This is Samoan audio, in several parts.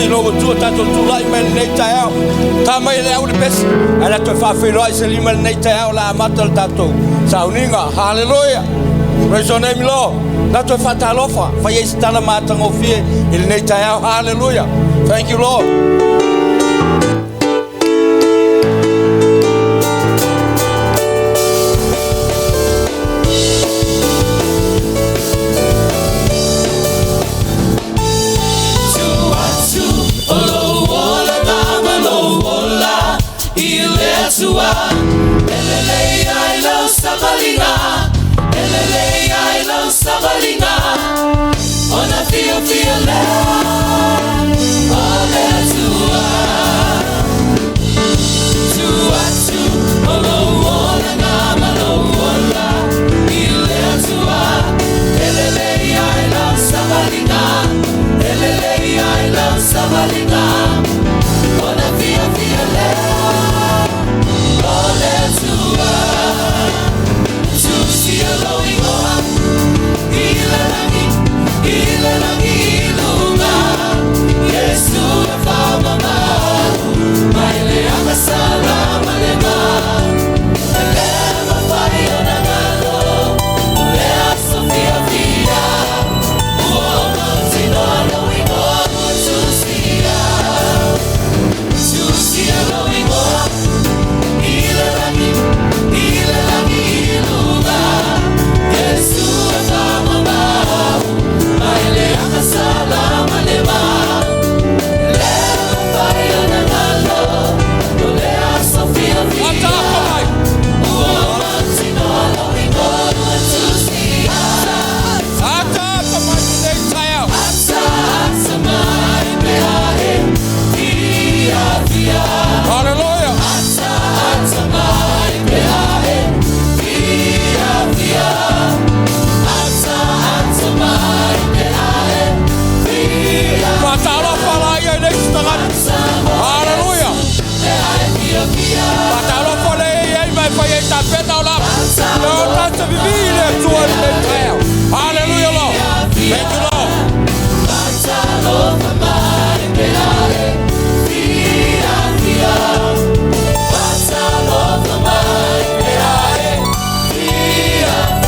pati i lou Atua tatou tulai mai lenei taeao. Ta mai e le au le pese, ae le toe faafeiloai se lima lenei taeao la amata le tatou sauniga. Hallelujah. Praise your name, Lord. La toe faatalofa, fai ai se tala matagofie i lenei taeao. Hallelujah. Thank you, Lord. Hallelujah, Lord. Thank you, Lord.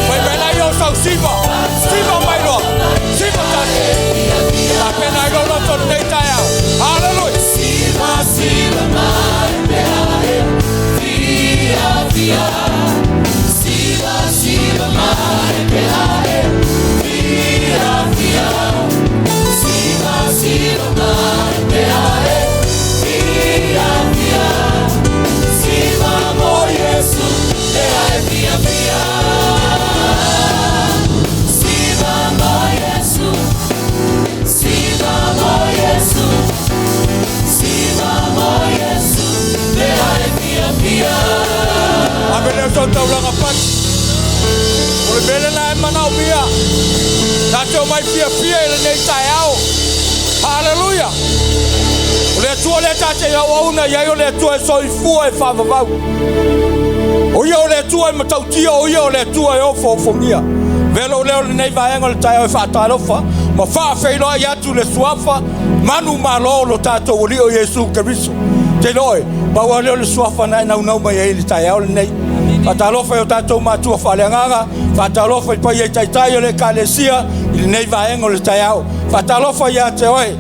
Fai mai lai o sau siva. Siva mai loa. Siva tasi. Tapena i lou loto lenei taeao. Hallelujah. Siva, siva mai pe ae, fia, fia. Siva, siva mai pe ae, fia, fia. Siva, siva mai pe ae, fia, fia. Siva mo Iesu, pe ae, fia, fia. Siva mo Iesu, siva mo Iesu. Siva mo Iesu, pe ae, fia, fia. Ave lea o sau taulaga pati. O le mea lena e manaomia. Ta te omai fiafia i lenei taeao. Haleluia. O le Atua lea ta te auauna i ai o le Atua e soifua e faavavau. O ia o le Atua e matautia, o ia o le Atua e ofoofogia. Avea lou leo lenei vaega o le taeao e faatalofa ma faafeiloai atu le suafa manumalo o lo tatou Alii o Iesu Keriso. Te iloa oe, pau lava lea o le suafa na e naunau mai ai i le taeao lenei. Faatalofa i o tatou matua faaleagaga, faatalofa i paia i taitai o le Ekalesia i lenei vaega o le taeao. Faatalofa ia te oe,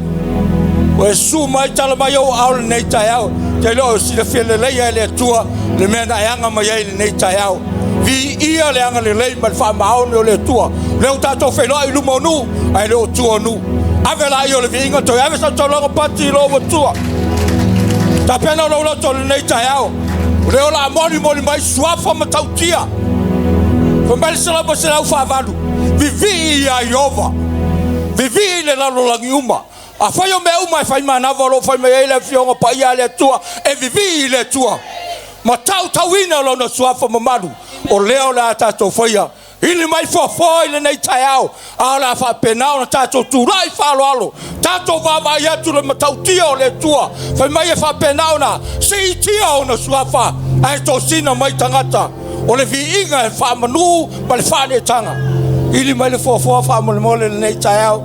ua e susu mai tala mai ou aao lenei taeao. Te iloa o silafia lelei e le Atua le mea na e aga mai ai lenei taeao. Viia le agalelei ma le faamaoni o le Atua. O lea ua tatou feiloai i luma o nuu, ae le o tua o nuu. Ave laia o le viiga, toe ave sau taulaga pati i lou Atua. Tapena lou loto i lenei taeao. O lea o le a molimoli mai suafa matautia. Fai mai le Salamo 148, Vivii ia Ieova, vivii i le lalolagi uma. Afai o mea uma e fai manava o lo o fai mai ai le Afioga Paia a le Atua, e vivii i le Atua ma tautauina lona suafa mamalu, o lea o le a tatou faia. Ili mai foafoa i lenei taeao, a o le a faapena ona tatou tulai faaaloalo, tatou vaavaai atu i le matautia o le Atua, fai mai e faapena ona siitia ona suafa, ae tosina mai tagata o le viiga e faamanu ma le faaneetaga. Ili mai le foafoa faamolemole lenei taeao.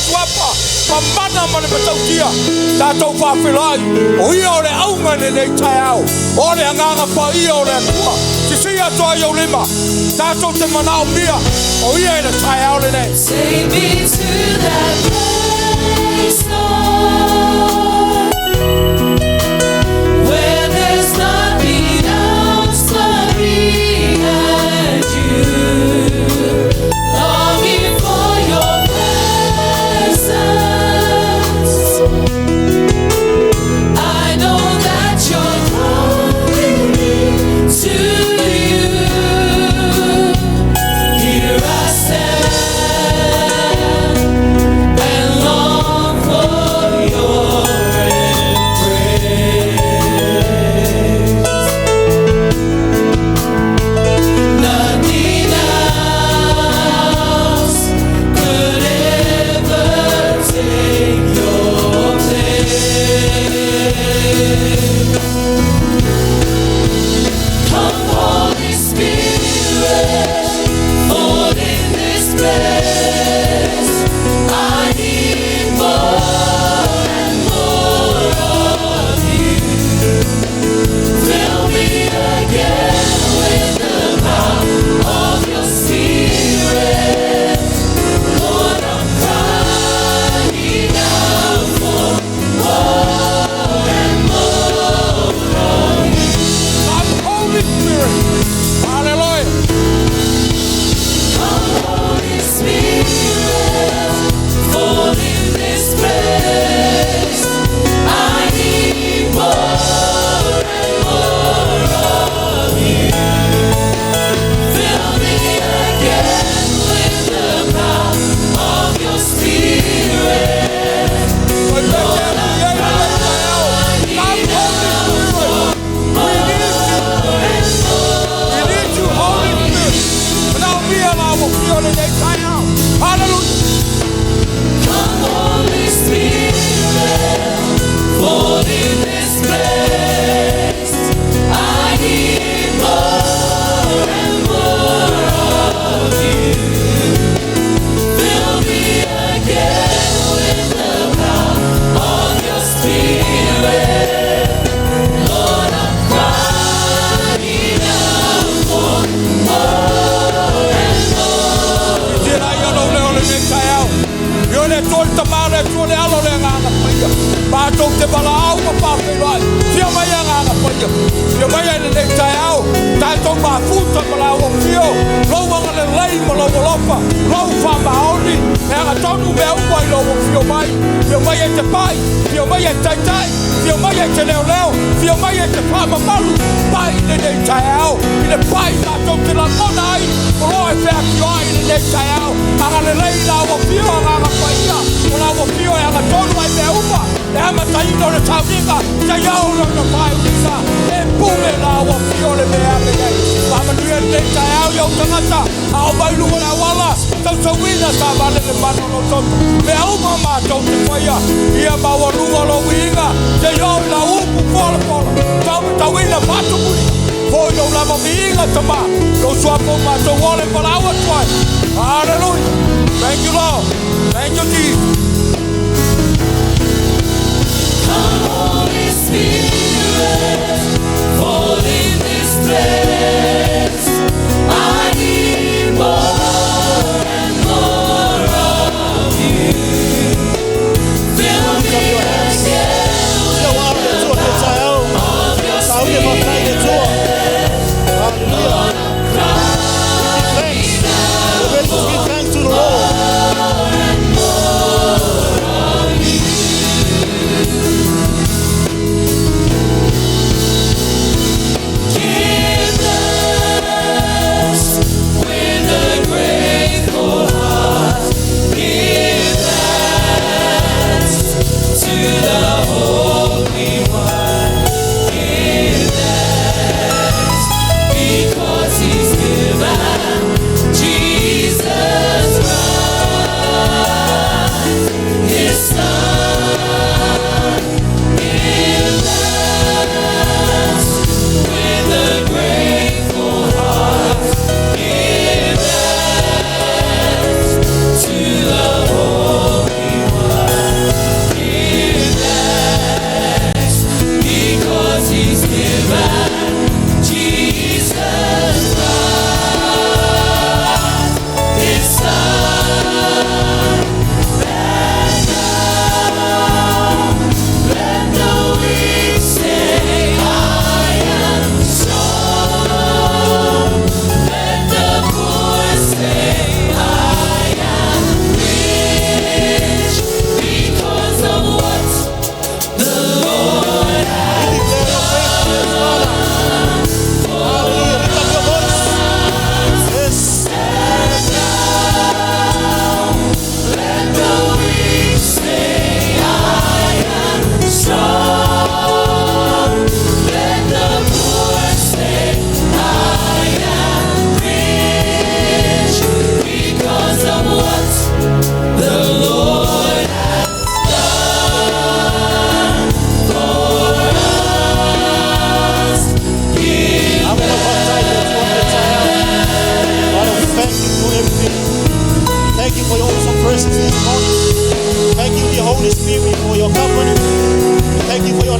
Suafa, ma mana ma le matautia. Tatou faafeiloai, o ia o le auga i lenei taeao, o le Agaga Paia o le Atua. Sisii atu ai ou lima, tatou te manaomia o ia i le taeao lenei. Take me to that place, Lord, where there's nothing else but me and you. Longing for your presence. I know that you're calling me to you. Here I stand and long for your embrace. Nothing else could ever take your place. Come, Holy Spirit, fall in this place. I need more and more of you. Fill me again with the power of your Spirit. Lord, I'm crying out for more and more of you. Come, Holy Spirit. Hallelujah. Come, Holy Spirit, fall in this place. I need more and more of you. Fill me again with the power of your Spirit. Lord, I'm crying out for more and more. We need you, Holy Spirit. Manaomia lau afio lenei taeao. Hallelujah. Come, Holy Spirit, fall in this place. I need more and more of you. Fill me again with the power of your Spirit. Lord, I'm crying out for more and more. Tira ia lou leo lenei taeao. Io le Atua le Tama, le Atua le Alo, le Agaga Paia. Matou te valaau ma faafeiloai. Afio mai Agaga Paia. Afio mai ai lenei taeao. Tatou mafuta ma lau afio. Lou agalelei ma lou alofa. Lou faamaoni. E agatonu mea uma i lou afio mai. Afio mai e te pai. Afio mai e te taitai. Afio mai e te leoleo. Afio mai e te faamamalu. Pai lenei taeao. I le pai matou te lagona ai. O lo e feakioai lenei taeao. Agalelei lau afio Agaga Paia. O lau afio e agatonu ai mea uma. E amataina o le sauniga. Seia oo i lona faaiuina. E pule lau afio le mea lenei. Faamanuia lenei taeao i ou tagata. A o mai luga le auala. Tausauina sa vale le mana o lou toto. Mea uma matou te faia. Ia maualuga lou viiga. Seia oo i lau upu folafola. Taumatauina faatumuina. Foi lou lava viiga Tama. Lou suafa ua matou ola e valaau atu ai. Hallelujah. Thank you, Lord. Thank you, Jesus. Come, Holy Spirit, fall in this place. I need more and more of you. Fill me again with the power of your Spirit. Lord, I'm crying We're ready to give thanks to the Lord. more and more.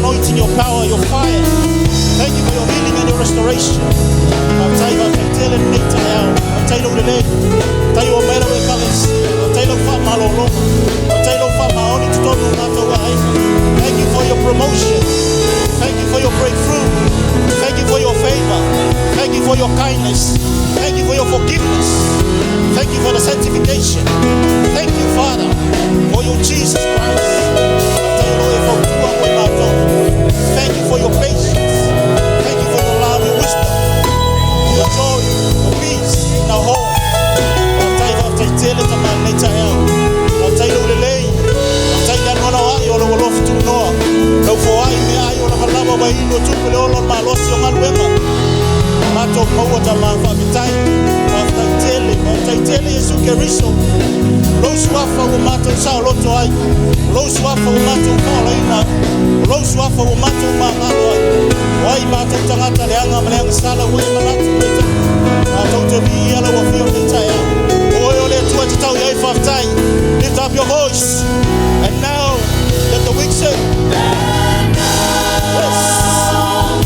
anointing, your power, your fire. Thank you for your healing and your restoration. Faafetai, faafetai tele lenei taeao. Faafetai lou lelei. Faafetai ua mai lau ekalesia. Faafetai lau faamalologa. Faafetai lau faamaoni totonu o matou aiga. Thank you for your promotion. Thank you for your breakthrough. Thank you for your favor. Thank you for your kindness. Thank you for your forgiveness. Thank you for the sanctification. Thank you, Father, for your Jesus Christ. Faafetai o lo o e fautua mo i matou. Thank you for your patience. Thank you for your love, your wisdom, your joy, your peace in our home. Faafetai, faafetai tele tama lenei taeao. Faafetai lou lelei. Faafetai le anoano ai o lou alofa tunoa. Lau foai meaai o lavalava wa inu o tupe le ola o le malosi o galuega. Matou maua tama faafetai. Faafetai tele, faafetai tele Iesu Keriso. Lou suafa ua matou saoloto ai. Lou suafa ua matou faolaina. Lou suafa ua matou magalo ai. O ai matou tagata leaga ma le agasala ua e manatu nei ta. Matou te viia lau afio nei taeao. O oe o le Atua e tatau i ai faafetai. Lift up your voice. And now, let the weak say, yes.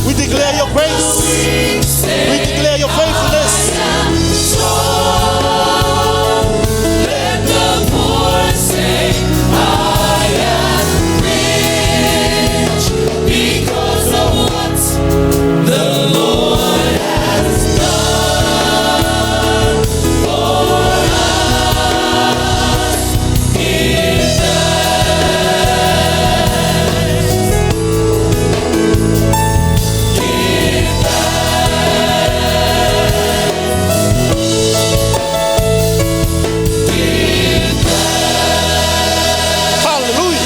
We declare your grace. We declare your faithfulness. Let the poor say, I am rich because of what the Lord has done for us. Give thanks. Give thanks. Give Hallelujah.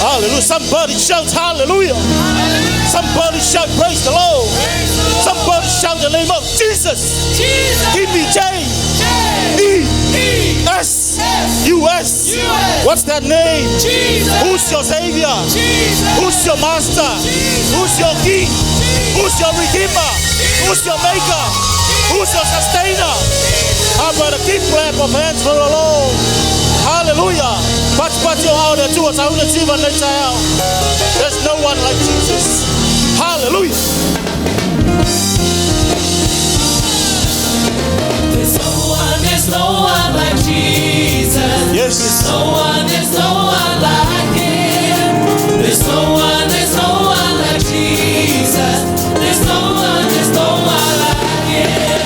Hallelujah. Somebody shout hallelujah. Somebody shout praise the Lord. Somebody shout the name of Jesus. Jesus. T B J J E E S S U S. U S. What's that name? Jesus. Who's your savior? Jesus. Who's your master? Who's your king? Who's your redeemer? Who's your maker? Who's your sustainer? How about a keep clap of hands for the Lord? Hallelujah. Patipati o ao le Atua, tauna tiva nei taeao. There's no one like Jesus. Hallelujah. There's no one like Jesus. Yes. There's no one, there's no one like him. There's no one like Jesus. There's no one like him.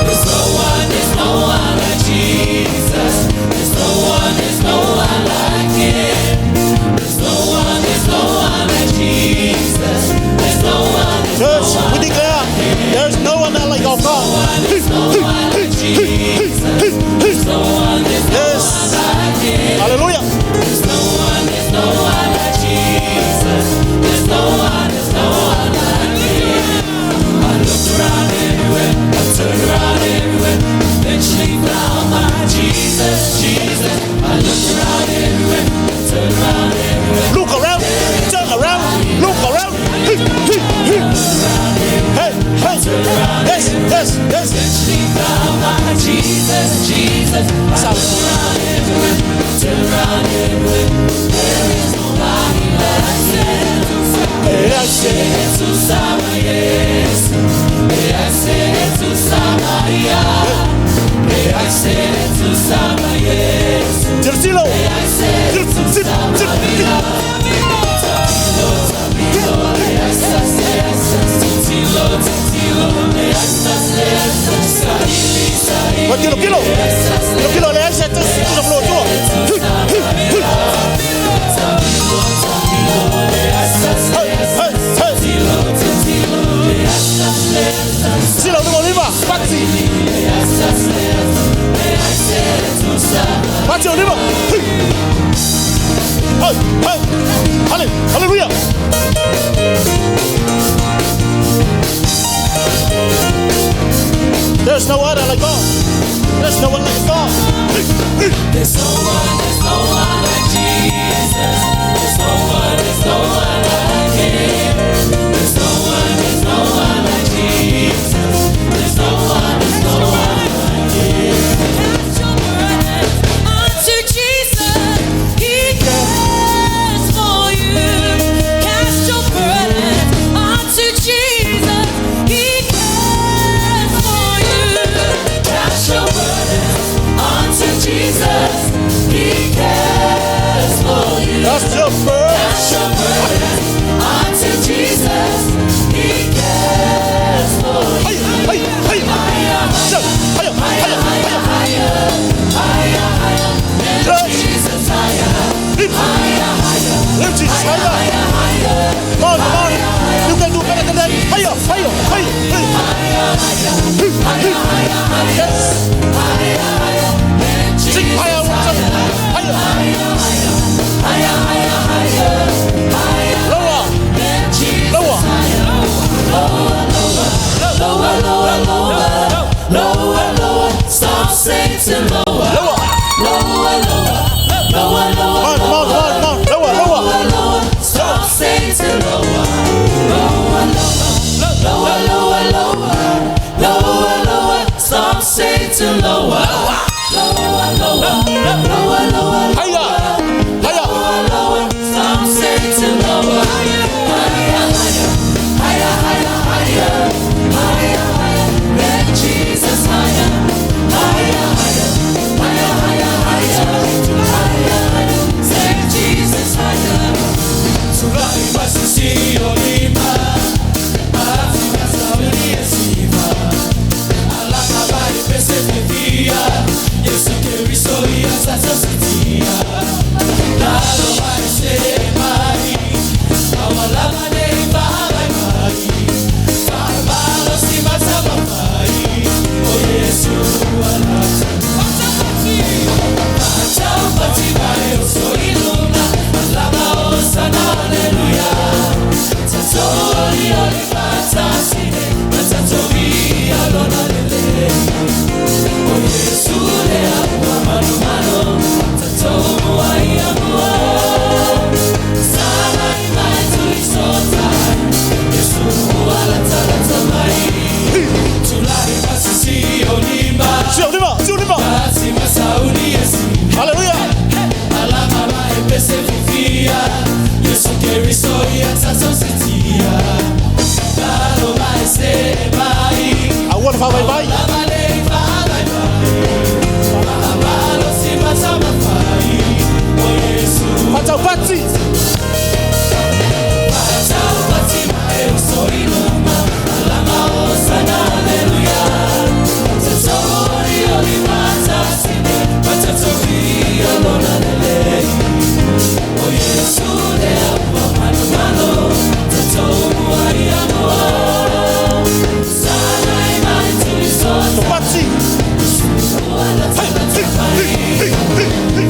There's no one like Jesus. There's no one like him. There's no one like Jesus. There's no one, there's no Church, one we declare there's no one like our God. there's no one like Jesus. There's no one, there's no Yes. one like him. Hallelujah. There's no one like Jesus. There's no one like him. I looked around everywhere, I turned around everywhere. Eventually found my Jesus, Jesus. I looked around everywhere, I turned around everywhere. Look around, turn around, look around. Hey, hey, hey. Hey, hey. Yes, yes, yes. Eventually found my Jesus, Jesus. I looked around everywhere, I turned around everywhere. There is nobody like him. Yes. Jesus Yesu, Jesus Maria, Jesus Yesu, Tilotilo. Jesus Maria. Wa kilo kilo. Kilo kilo le aisa tu tu flo tu. Hey, hey, hey. Hey, hey, hey. Sila lima lima. Pati. Pati lima. Hey. Hey, hey. Hallelujah. There's no other like God. There's no one like God. There's no one like Jesus. There's no one like him. There's no one like Jesus. There's no one like him. Cast your burdens unto Jesus. He cares for you. Cast Sio lima, sio lima. Hallelujah. Aua le faavaivai. Fataupati. Taupati. Hey, hey, hey, hey, hey, hey.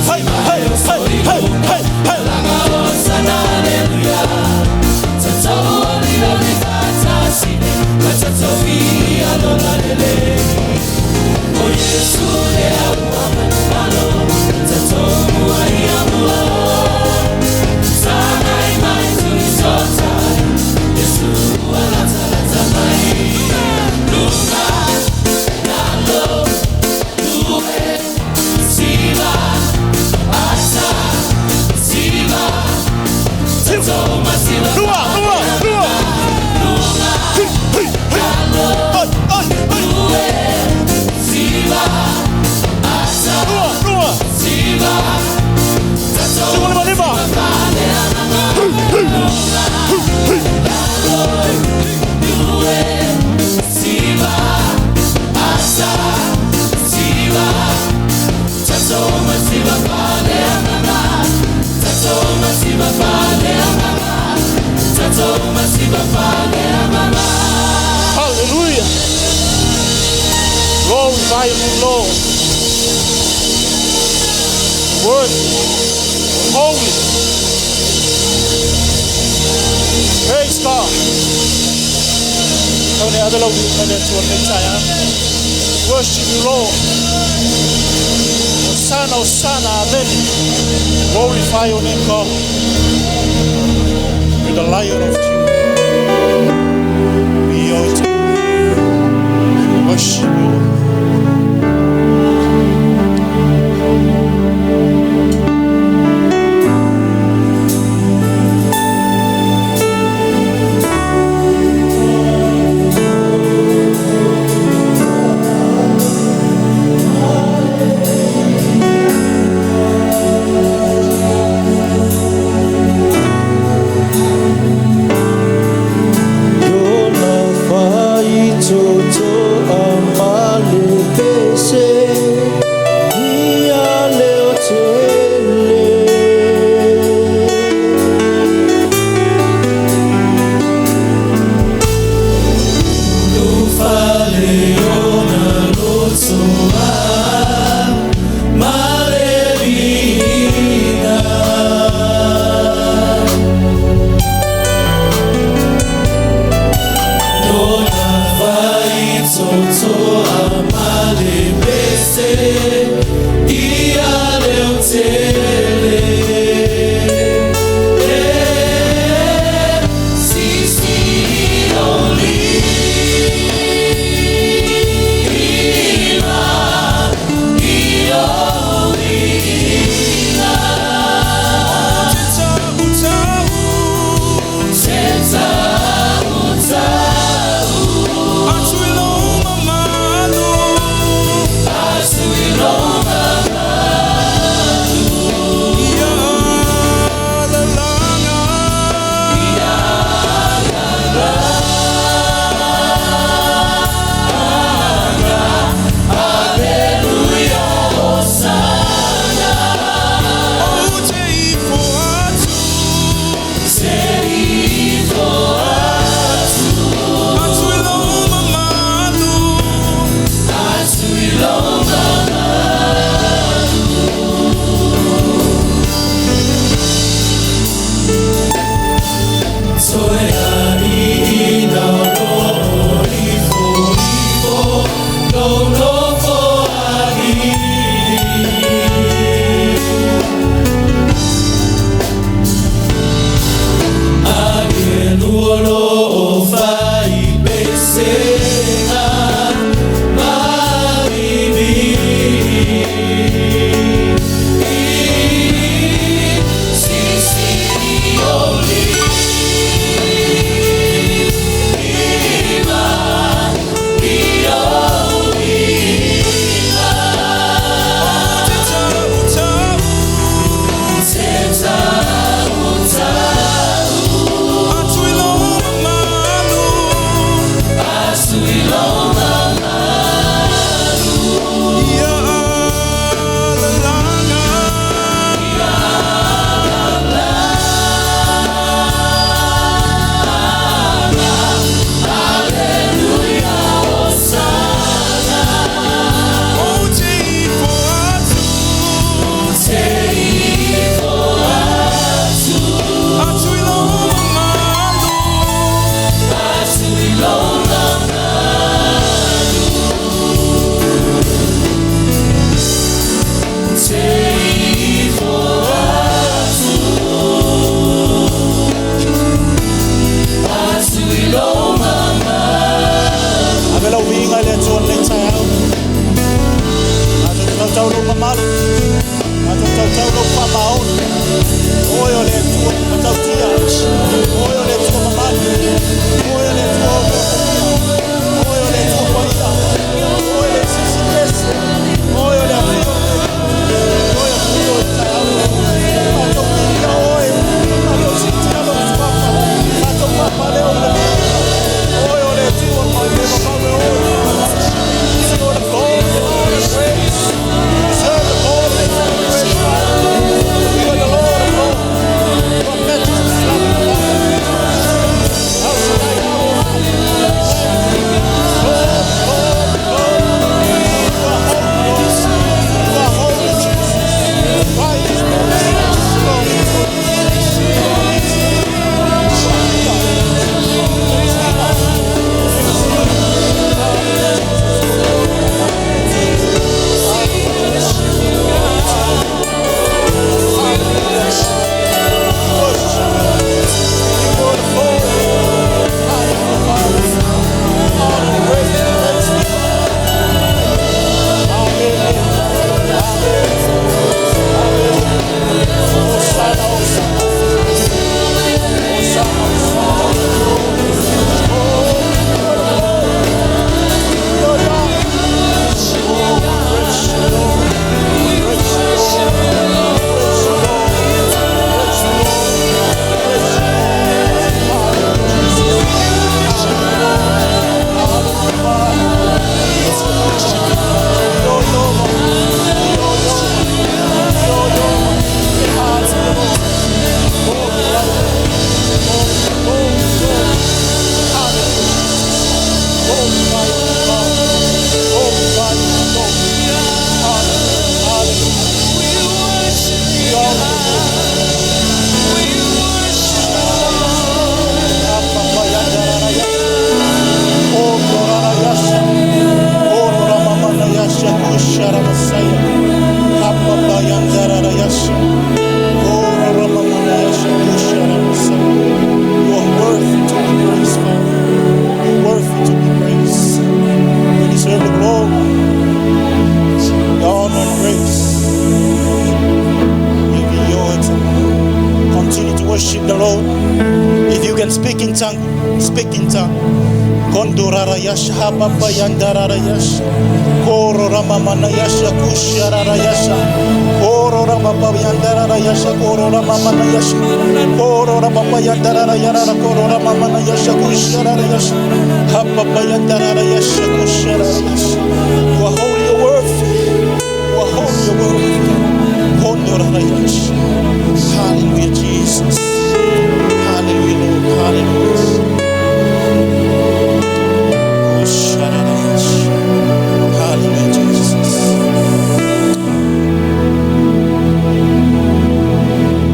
Hey, hey, hey, hey, hey, hey. Lua, lua, lua. Hey, hey, hey. Oi, oi, oi. Lua, lua. Sio lima, lima. Hey, hey. Hey, hey. Hallelujah. Glorify your name, Lord. Worthy, holy. Praise God. Tau ne ave lau viiga i le Atua i lenei taeao. Worship you, Lord. Hosanna, Hosanna, Amen. Glorify your name, God. You're the Lion of Judah. We owe it to you. Worship you, Lord. can speak in tongue, speak in tongue. Kondorara yasha hababa yandarara yasha. Koro ramamana yasha kusharara yasha. Koro ramaba yandarara yasha koro ramamana yasha. Koro ramaba yandarara yarara koro ramamana yasha kusharara yasha. Hababa yandarara yasha kusharara yasha. You are holy, you're worthy. You are holy, you're worthy. Kondorara yasha. Hallelujah, Jesus. Hallelujah, Lord. Hallelujah. Hallelujah, Jesus.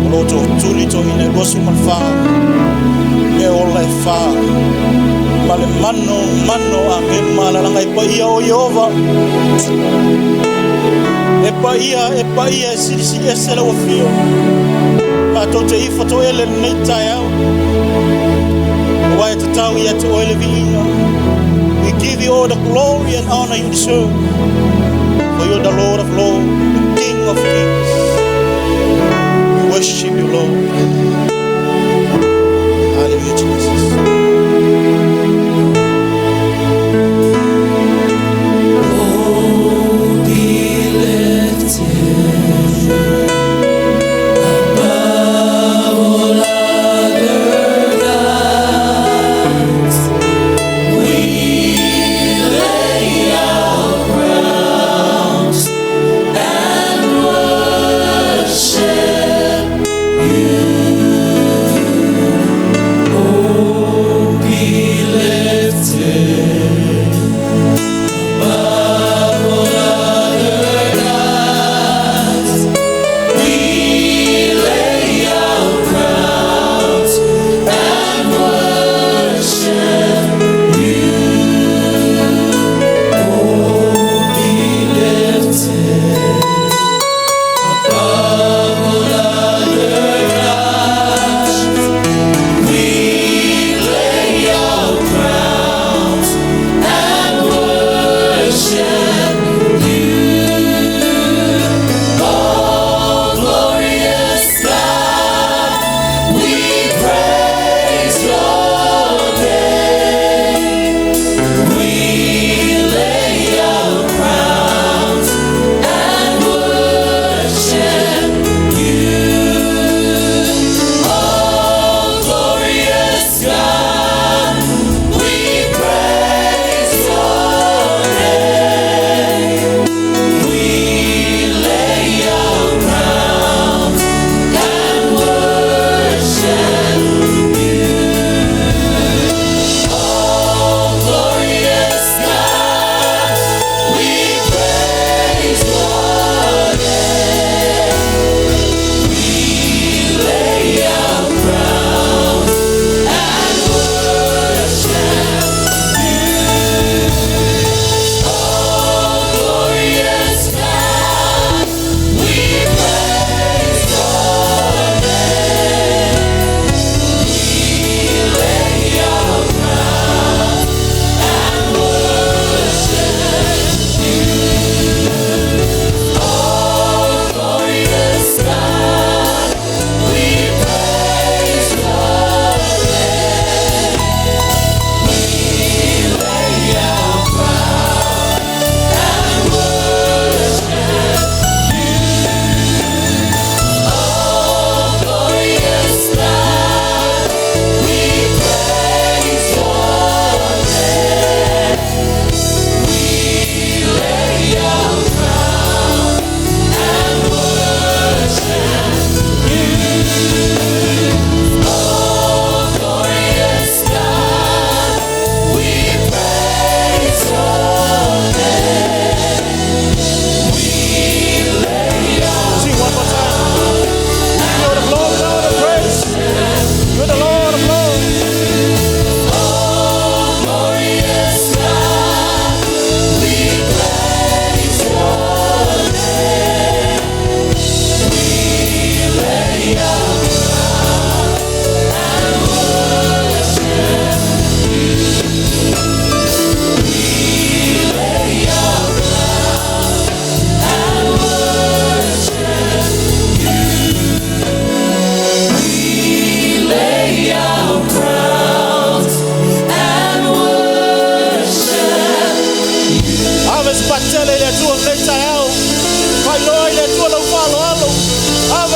O lo to tuli to ina 24 me ola e whā ma le mano mano a me malalanga e paia o Iova e paia e paia e silisili ese lau afio matou te ifo to ele lenei taeao ua e tatau ia te oe le viiga. We give you all the glory and honor you deserve, for you're the Lord of Lords, the King of Kings. We worship you, Lord. Hallelujah, Jesus. Oh, be lifted above all other gods. We lay our crowns and worship you.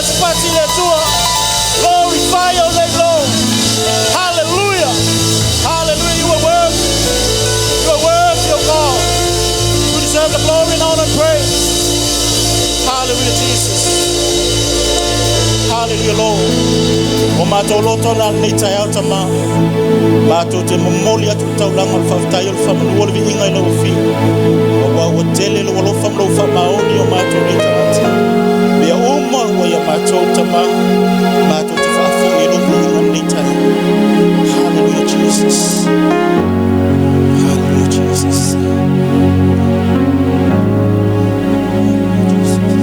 Pasipasi le Atua. Glorify your name, Lord. Hallelujah. Hallelujah. You are worthy. You are worthy, O God. You deserve the glory and honor and praise. Hallelujah, Jesus. Hallelujah, Lord. O matou loto na lenei taeao Tama. Matou te momoli atu le taulaga o le faafetai o le faamanu o le viiga i lau Afioga. Aua ua tele lou alofa ma lou faamaoni o matou nei tagata. Mea uma ua ia matou Tama. Matou te faafoi i lou viiga lenei taeao. Hallelujah, Jesus. Hallelujah, Jesus. Hallelujah, Jesus.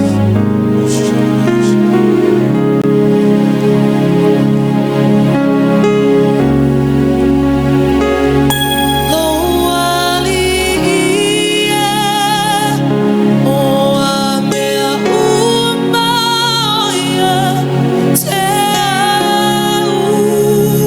Lou alii e, o a mea uma o ia te au.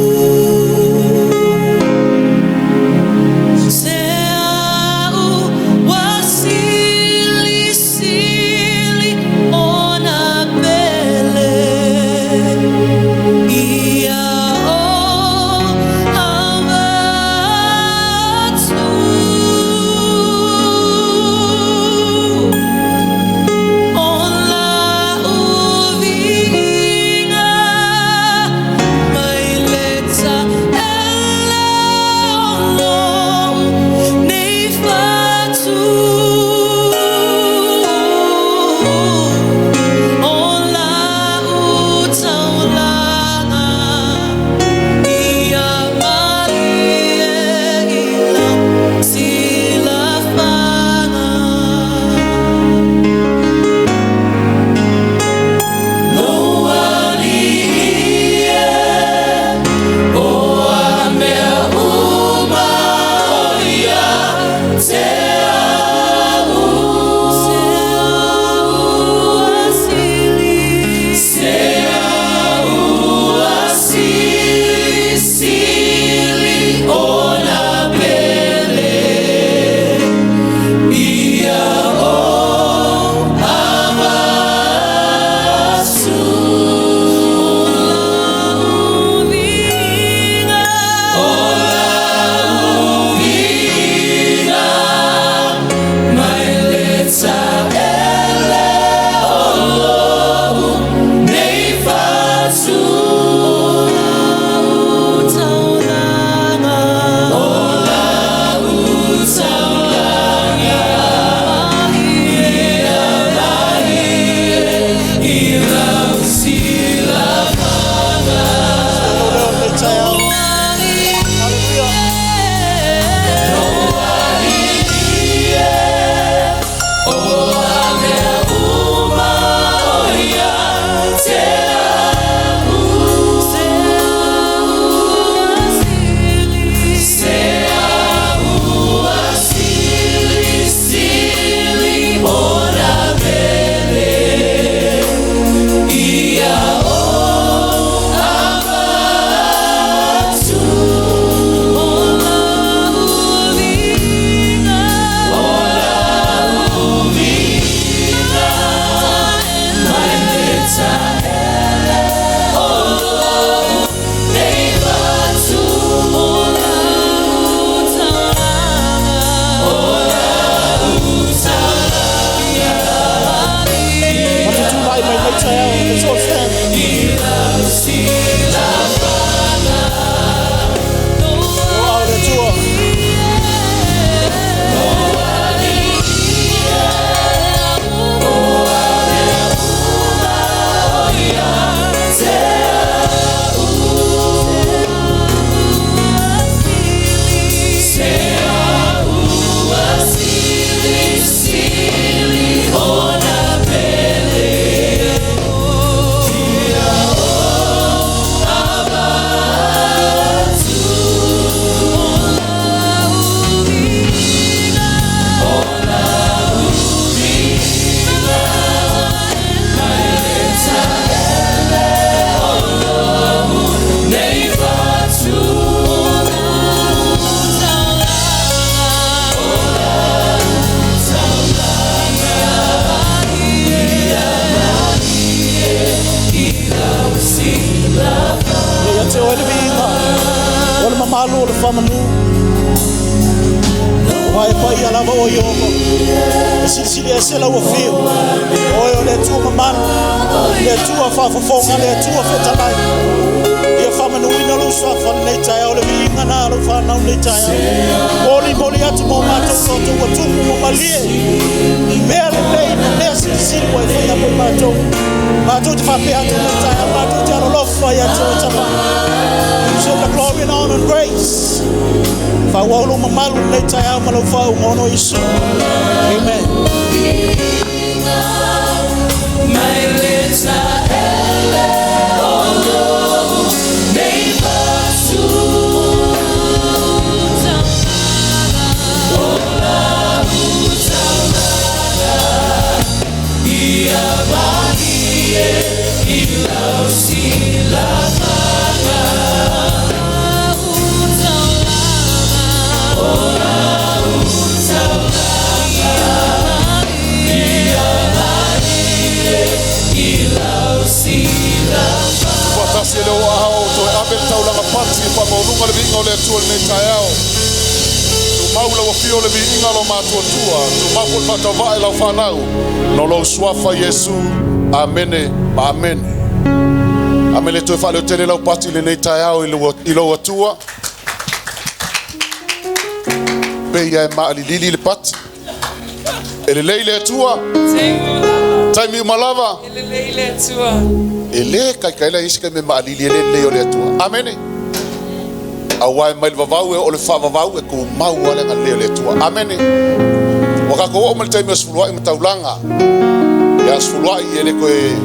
mamalu o le faamanu. Aua e paia lava oe Ieova, e silisili ese lau afio. O oe o le Atua mamalu, le Atua faafofoga, le Atua fetalai. Ia faamanuina lou suafa lenei taeao, le viiga na lau fanau lenei taeao. Molimoli atu mo matou loto ua tumu ma malie. Mea lelei ma mea silisili ua e faia mo i matou. Matou te faapea atu lenei taeao, matou te alolofa ia te oe Tama. You deserve the glory and honor and grace. Faaauau lou mamalu lenei taeao ma lau faauuga ona o Iesu. Amen. Mai le taele o lou nei pasu O lau taulaga Ia malie i lau silafaga O lau taulaga Ia malie i lau silafaga Faatasi e le o ahao toe ave le taulaga pati e faamaualuga le viiga o le Atua i lenei taeao. Tumau lau afio le viiga o lo matuatua, tumau foi le faatauvae lau fanau, no lou suafa Iesu. Amene ma amene. Amene toe faaleo tele lau pati i lenei taeao i lou Atua. Pe ia e maalilili le pati. E lelei le Atua. Taimi uma lava. E lelei le Atua. E lē kaikaila isi ka me maalili e le lelei o le Atua. Amene. Aua e mai le vavau e o le faavavau e tumau a le agalelei o le Atua. Amene. Ua tatou oo mai le taimi o sefuluai ma taulaga. Ia sefuluai e le toe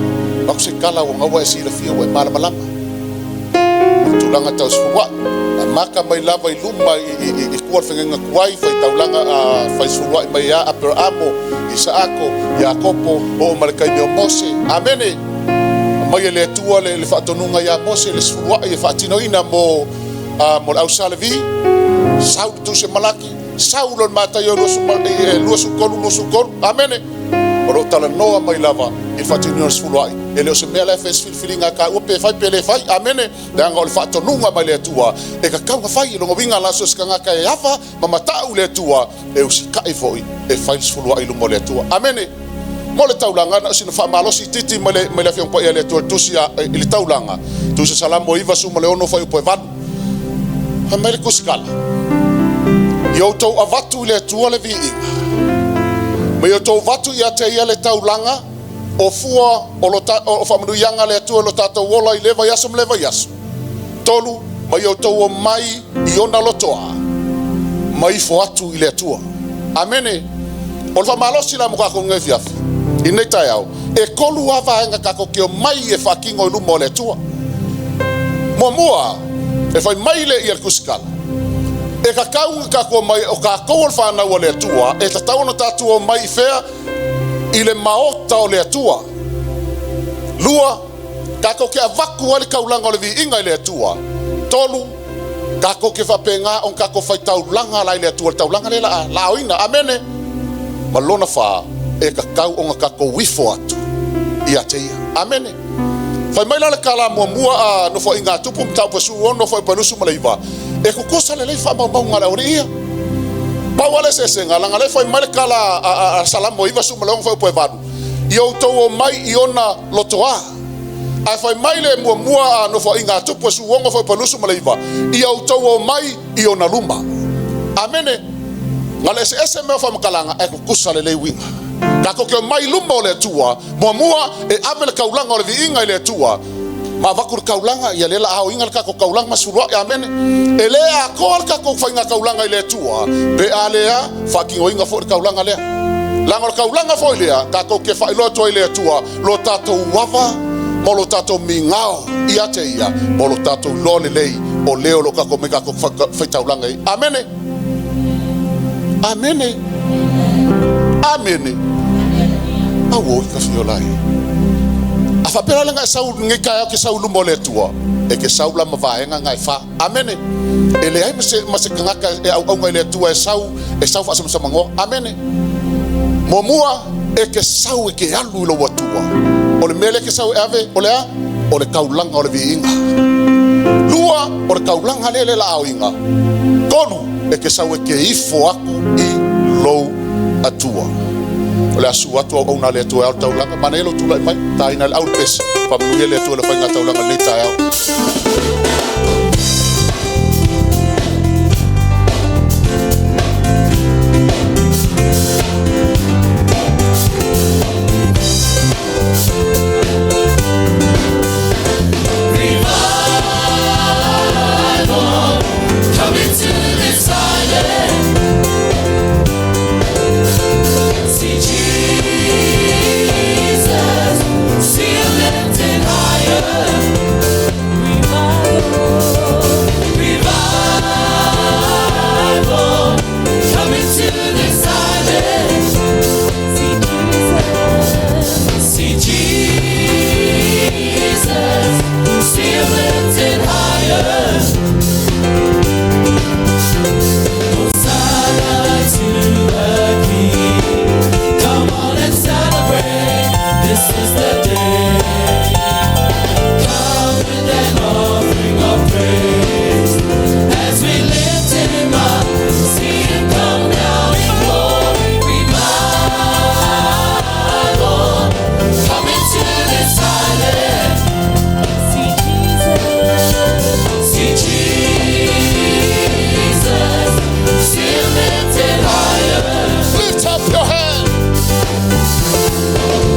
aku se kala ua gaua e silafia ua e malamalama. O le tulaga tau sefuluai. Amata mai lava i luma i tua le fegaiga tuai fai taulaga fai sefuluai mai ia Aperaamo, Isaako, Iakopo, oo ma le taimi o Mose. Amene. Mai e le Atua le faatonuga ia Mose le sefuluai e faatinoina mo le au Sa Levi. Sau le tusi Malaki, sau lo le Mataio 23, 23. Amene. O lo talanoa mai lava i le faatinoina o le sefuluai. E le o se mea la e fai se filifiliga ka ua pe fai pe le fai. Amene. Leaga o le faatonuga mai le Atua e kakau fai i longa winga la so se kangaka e ava ma matau le Atua e usikai foi e fai le sefuluai i luma o le Atua. Amene. Mo le taulaga na o sina faamalosi titi mai le afioga paia le Atua i le tusi i le taulaga. Tusi Salamo 96 fai upu e 8. Fai mai le tusikala. Ia outou avatu i le Atua le viiga. Ma ia outou avatu ia te ia le taulaga o fua o lo o faamanuiaga le Atua i lo tatou ola i le vaiaso ma le vaiaso. 3, ma ia outou o mai i ona lotoa, ma ifo atu i le Atua. Amene. O le faamalosi la mo kākou nei fiafi. I nei taeao, e 3 a vaega kākou ke o mai e faatino i luma o le Atua. Muamua, e fai mai le ia le tusikala. E kakau i kākou mai o kākou o le whānau o le Atua, e tatau ona tātou o mai i whea i le maota o le Atua. 2, kākou ke avaku ai le kaulanga o le viiga i le Atua. 3, kākou ke whapenga o kākou whai taulanga la i le Atua, le taulanga le la la oina. Amene. Ma lona wha, e kakau o ngā kākou ifo atu ia te ia. Amene. Fai mai la le kala mua a no fo inga tupu mtau pasu o no fo palusu malaiva. E kukusa le lei whaamaumau le ori ia. Pau ale se se ngala ngale fai mai le kala a Salamo iva su malonga fai po valu. I outou o mai i ona lotoa. A fai mai le mua a no fo inga tupu su ongo fai palusu malaiva. I outou o mai i ona luma. Amene. Ngale se ese mea whamakalanga e kukusa le lei winga. Ka koke o mai luma o le Atua, mua e ave le kaulanga o le viiga i le Atua. Ma vaku le kaulanga, ia lela ao inga le kako kaulanga masuluai, amene. E le a koa le kako whainga kaulanga i le Atua, pe a lea, whakingo inga fo le kaulanga lea. Langa le kaulanga fo i lea, kako ke whailoa toa i le Atua, lo tātou wava, mo lo tātou mingao, ia te ia, mo lo tātou loa le lei, o leo lo kako me kako whaitaulanga i. Amene. Amene. Amene. Au ka fiola e. A whapera le ngai sau ngai kai ke sau luma o le Atua, e ke sau la mavaenga ngai wha. Amene. E le ai ma se kangaka e au au ngai le Atua e sau whaasamasamangoa. Amene. Mua e ke sau e ke alu i lo Atua. O le mele ke sau e ave, o le a, o le kaulanga o le viinga. Lua, o le taulaga lea le laaoiga. Tolu, e te sau e te ifo atu i lou Atua. O le asu atu auauna a le Atua e ao le taulaga. Manaia lou tulai mai, taina le au le pese. Faamanuia le Atua i le faiga taulaga i lenei taeao. Revival coming to this island. See Jesus, see Him lifted higher. Revival coming to this island. See Jesus, see Him lifted higher. Hosanna to the King. Come on and celebrate. This is the day. Come with an offering of praise. As we lift Him up, see Him come down in glory. Revival coming to this island. See Jesus, see Him lifted higher. Lift up your hand.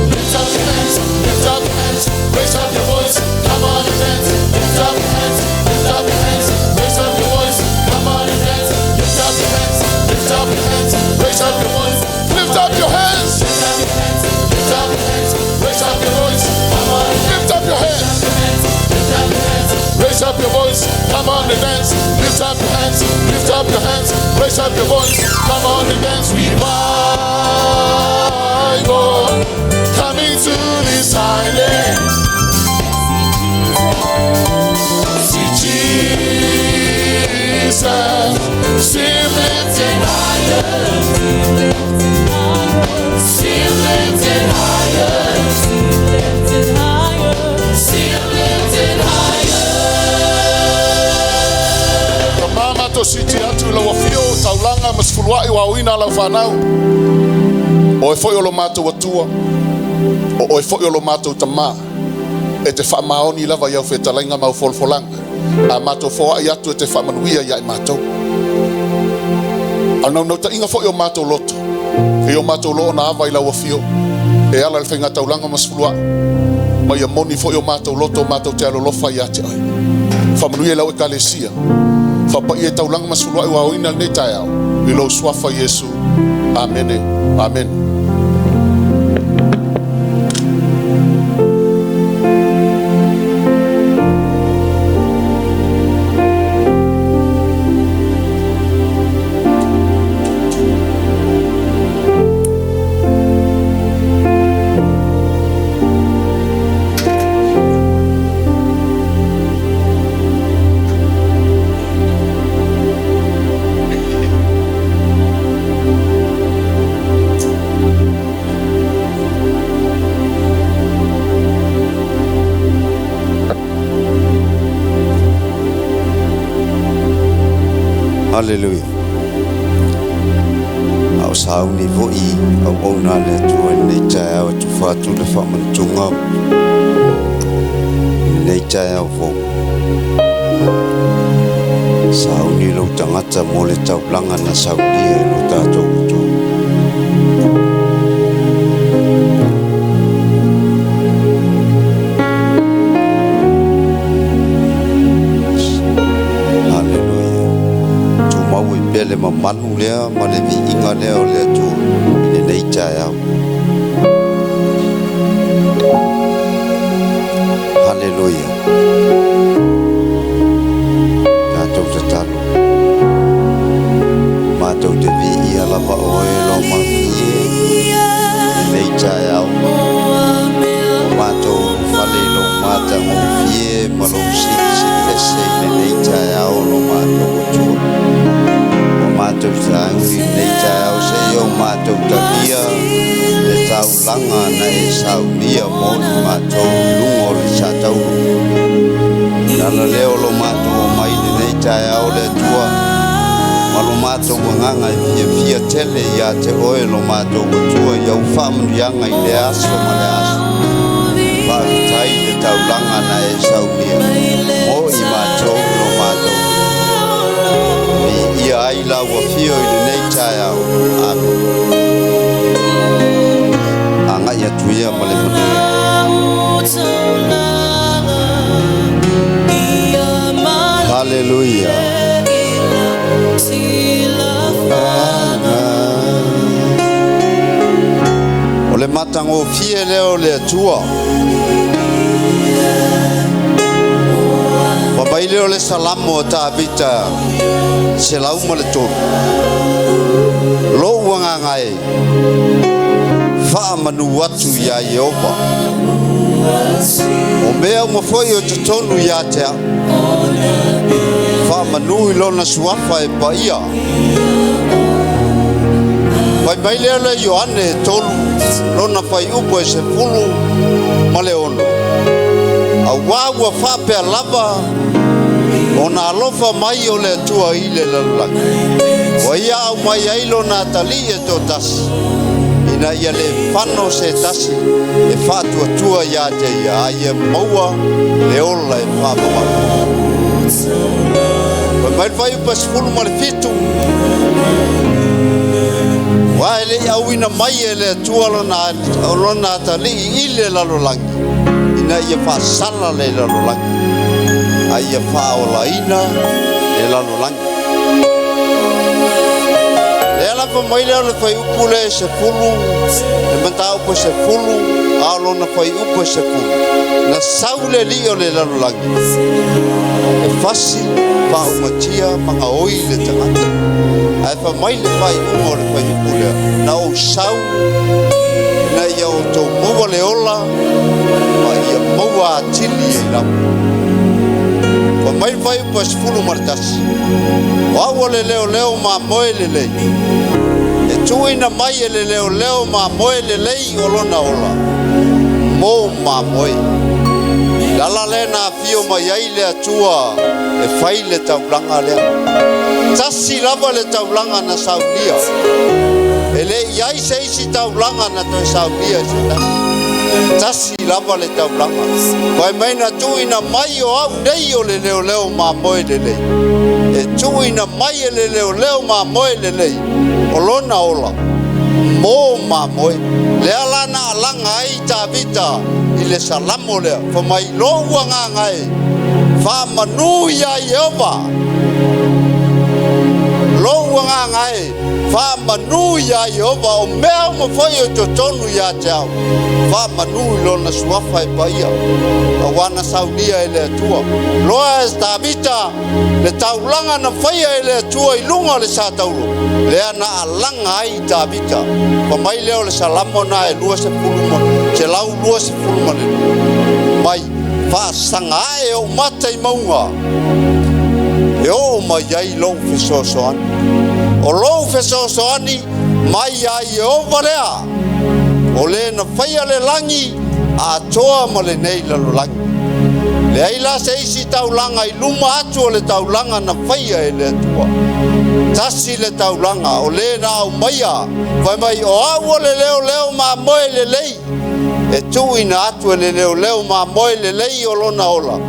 Lift up your hands. Lift up your hands. Raise up your voice. Come on and dance. Lift up your hands. Lift up your hands. Raise up your voice. Come on and dance. Lift up your hands. Lift up your hands. Raise up your voice. Lift up your hands. Lift up your hands. Lift up your hands. Raise up your voice. Come on. Lift up your hands. Raise up your voice, come on and dance. Lift up your hands, lift up your hands. Raise up your voice, come on and dance. Revival coming to this island. See Jesus, see Him lifted higher. See Him lifted higher. See Him lifted higher. Ka mama to siti atu i lau afio, taulaga ma sefulua'i ua aoina lau fanau. O e foi o lo matou atua, o oe foi o lo matou tamā, e te faamaoni lava i au fetalaiga ma au folafolaga. A matou foai atu e te faamanuia ia i matou. A naunautaiga foi o matou loto, e o matou loo na ava i lau afio, e ala le faiga taulaga ma sefulua'i, ma ia moni foi o matou loto o matou te alolofa ia te oe. Faamanuia i lau ekalesia. Faapaia i taulaga ma sefulua'i ua aoina lenei taeao. I lou suafa Iesu. Amene. Amene. Haleluia. A o sauni fo'i auauna a le Atua i lenei taeao e tufa atu le faamanatuga i lenei taeao fou. Sauni lou tagata mo le taulaga na saunia e lo tatou Atua. Haleluia. Tumau ai pea le mamalu lea ma le viiga lea o le Atua i lenei taeao. Haleluia. Tatou tatalo. Matou te viia lava oe lo mafie i lenei taeao. O matou ulufale i lou matagofie ma lou silisili ese i lenei taeao lo matou Atua. O matou sauni i lenei taeao seia o matou talia le taulaga na e saunia mo i matou i luga o le satauro. Le ala lea o lo matou taeao le Atua ma lo matou agaga e fiafia tele ia te oe lo matou Atua i au faamanuiaga i lea aso ma lea aso. Faafetai i le taulaga na e saunia mo i matou lo matou Atua. Viia ai lau afio i lenei taeao. Amene. Agai atu ia ma le manuia. Haleluia. O le matagofie lea o le Atua. Fai mai lea o le Salamo a Tavita 103. Lou agaga e faamanu atu iā Ieova. O mea uma foi o totonu ia te au. Faamanu i lona suafa e paia. Fai mai lea o le Ioane e 3, lona fuaiupu e 16. Auā ua faapea lava ona alofa mai o le Atua i le lalolagi, ua ia aumai ai lona atalii e toatasi, ina ia le fano se tasi e faatuatua ia te ia, a ia maua le ola e faavavau. Fai mai le fuaiupu e 17, Aua e le i auina mai e le Atua lona atalii i le lalolagi, ina ia faasala le lalolagi, a ia faaolaina le lalolagi. Lea la fai mai lea o le fuaiupu lea e 10, le mataupu e 10, a o lona fuaiupu e 10, na sau le alii o le lalolagi e fasi, faaumatia ma gaoi le tagata. Ae fai mai le faaiuga o le fuaiupu lea, na ou sau ina ia outou maua le ola ma ia maua atili ai lava. Fai mai le fuaiupu e 11, O au o le leoleo mamoe lelei, e tuuina mai e le leoleo mamoe lelei o lona ola mo mamoe. Le ala lea na afio mai ai le Atua e fai le taulaga lea. Tasi lava le taulaga na saunia. E le i ai se isi taulaga na toe saunia e se tasi. Tasi lava le taulaga. Fai mai na tuuina mai o au nei o le leoleo mamoe lelei. E tuuina mai e le leoleo mamoe lelei o lona ola mo mamoe. Lea la na alaga ai Tavita i le Salamo lea, fai mai, Lou agaga e faamanu iā Ieova. Lou agaga e faamanu iā Ieova, o mea uma foi o i totonu ia te au, faamanu i lona suafa e paia, auā na saunia e le Atua. Loa e Tavita le taulaga na faia e le Atua i luga o le sa taulo, lea na alaga ai Tavita. Fai mai lea o le Salamo na e 122 mai, Faasaga ae ou mata i mauga, e oo mai ai lou fesoasoani. O lou fesoasoani mai iā Ieova lea, o le na faia le lagi atoa ma lenei lalolagi. Leai la se isi taulaga i luma atu o le taulaga na faia e le Atua. Tasi le taulaga o le na aumaia, fai mai, O au o le leoleo mamoe lelei, e tuuina atu e le leoleo mamoe lelei o lona ola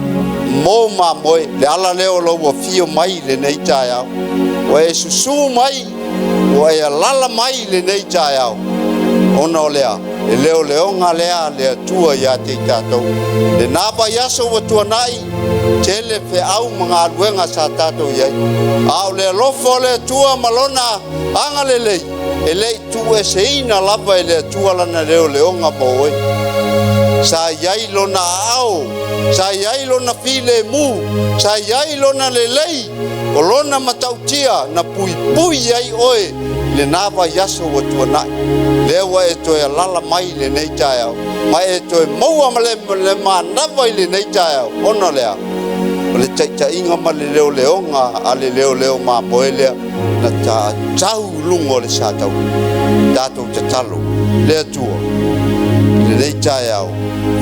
mo mamoe. Le ala lea o lou afio mai i lenei taeao, ua e susū mai, ua e alala mai i lenei taeao, ona o lea, le leoleoga lea a le Atua ia te i tatou. Lena vaiaso ua tuanai, tele feau ma galuega sa tatou i ai, a o le alofa o le Atua ma Lona agalelei, e le i tuueseina lava e le Atua lana leoleoga mo oe. Sa i ai lona aao, sa i ai lona filemu, sa i ai lona lelei, o lona matautia na puipui ai oe i lena vaiaso ua tuanai. Lea ua e toe alala mai i lenei taeao, ma e toe maua ma le manava i lenei taeao, ona o le a? O le taitaiga ma le leoleoga a le leoleo mamoe lea na tatau i luga o le sa taua. Tatou tatalo, Le Atua, i lenei taeao,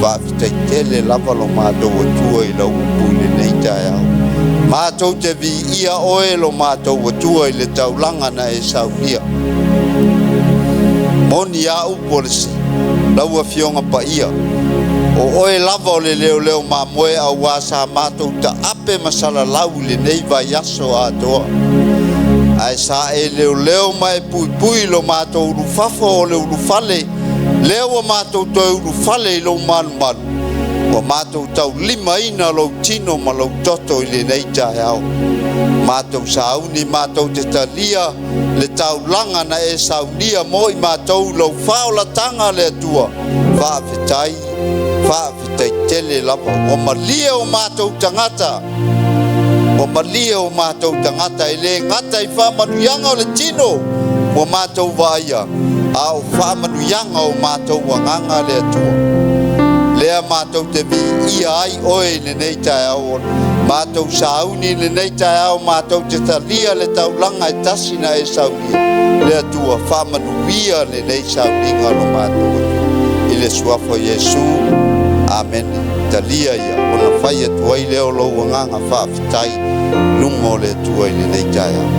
faafetai tele lava lo matou Atua i lau upu i lenei taeao. Matou te viia oe lo matou Atua i le taulaga na e saunia. Moni a upu o le lau Afioga Paia, o oe lava o le leoleo mamoe auā sa matou taape ma salalau i lenei vaiaso atoa. Ae sa e leoleo ma e puipui lo matou ulufafo o le ulufale, lea ua matou toe ulufale i lou malumalu, ua matou taulimaina lou tino ma lou toto i lenei taeao. Matou sauni matou te talia le taulaga na e saunia mo i matou lou faaolataga le Atua. Faafetai, faafetai tele lava. Ua malie o matou tagata, ua malie o matou tagata e le gata i faamanuiaga o le tino ua matou vaaia, a o faamanuiaga o matou agaga le Atua. Lea matou te viia ai oe i lenei taeao, matou sauni i lenei taeao, matou te talia le taulaga e tasi na e saunia. Le Atua, faamanuia lenei sauniga lo matou Atua. I le suafa o Iesu, amene. Talia ia, ona fai atu ai lea o lou agaga faafetai luma o le Atua i lenei taeao.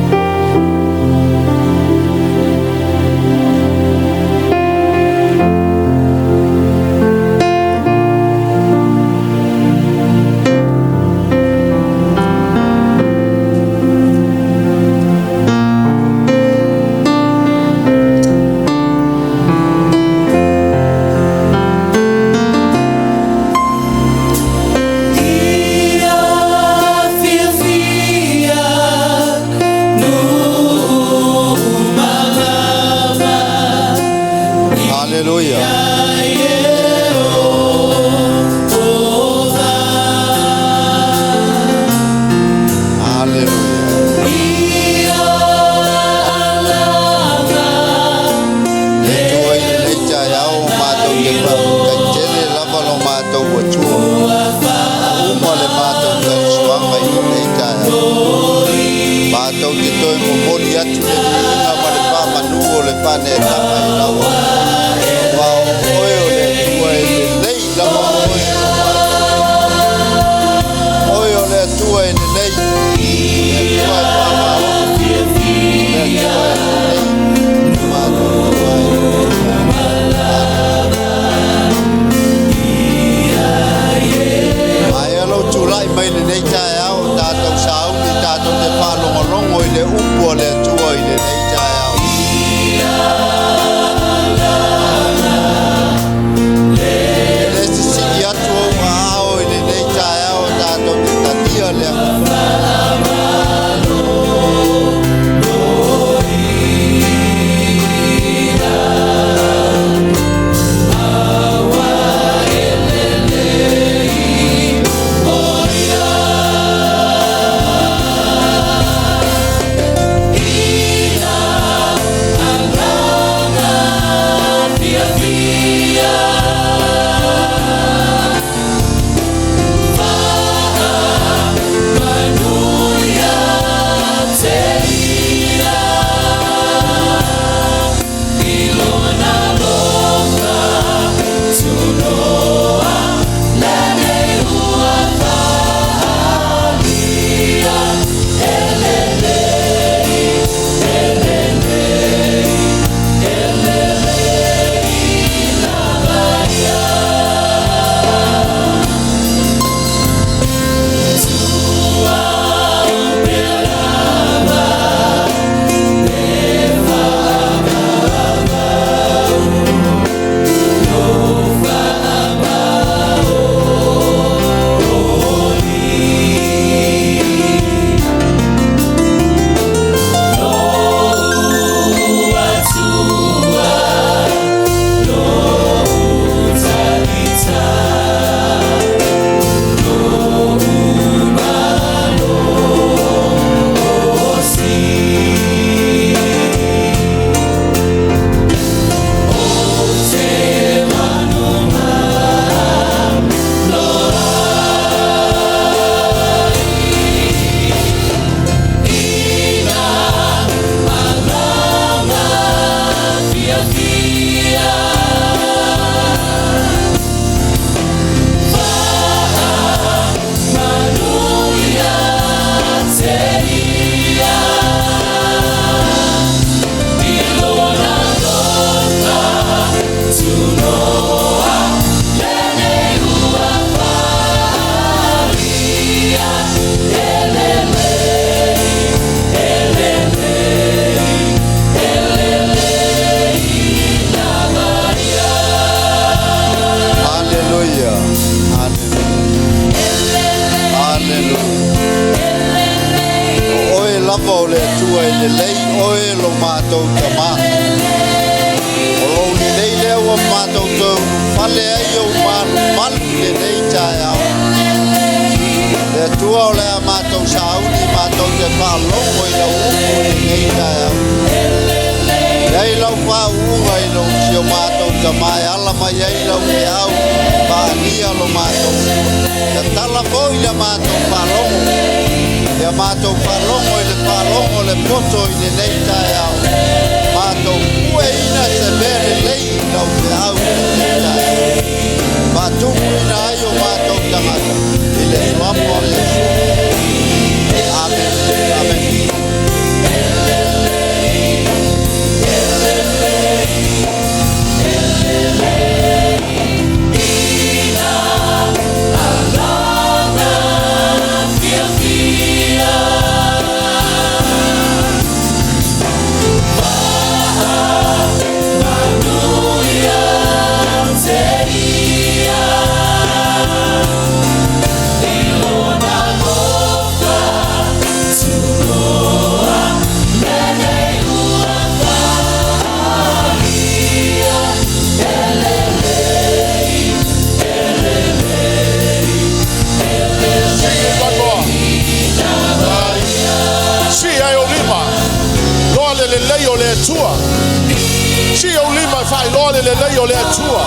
Ia fiafia nuu malama. Haleluya. Yehovah. Haleluya. Ia alama Le Atua i lenei taeao o matou te faafetai tele lava lo matou Atua. Uma le matou talisuaga i lenei taeao. Matou te toe momoli atu le viiga ma le faamanu o le faaneetaga i lau Aua o oe o le Atua e lelei lava oe lo matou. Oe o le Atua e lelei. Le Atua e faamalo. Le Atua e lelei. Matou Atua e lelei. Ae lou tulai mai lenei taeao, tatou sauni tatou te faalogologo i le upu a le Atua i lenei taeao. E le sisii atu ou aao i lenei taeao tatou te talia le agaga. lava o le Atua e lelei oe lo mātou tamā. O lou lelei lea ua matou toe ulufale ai ou malumalu i lenei taeao. Le Atua o le a matou sauni matou te faalogo i lau upu i lenei taeao. Iai lau faauuga i lou si o matou tamā e ala mai ai lau feau paania lo matou tatala foi le matou faalogo. Ia matou faalogo i le faalogo le poto i lenei taeao. Matou pueina se mea lelei i lau feau i lenei taeao. Faatumuina ai o matou tagata i le suafa o Iesu. Amen. Amen. Sing it one more. Si ai o lima. Loa le lelei o le Atua. Si o lima whai loa le lelei o le Atua.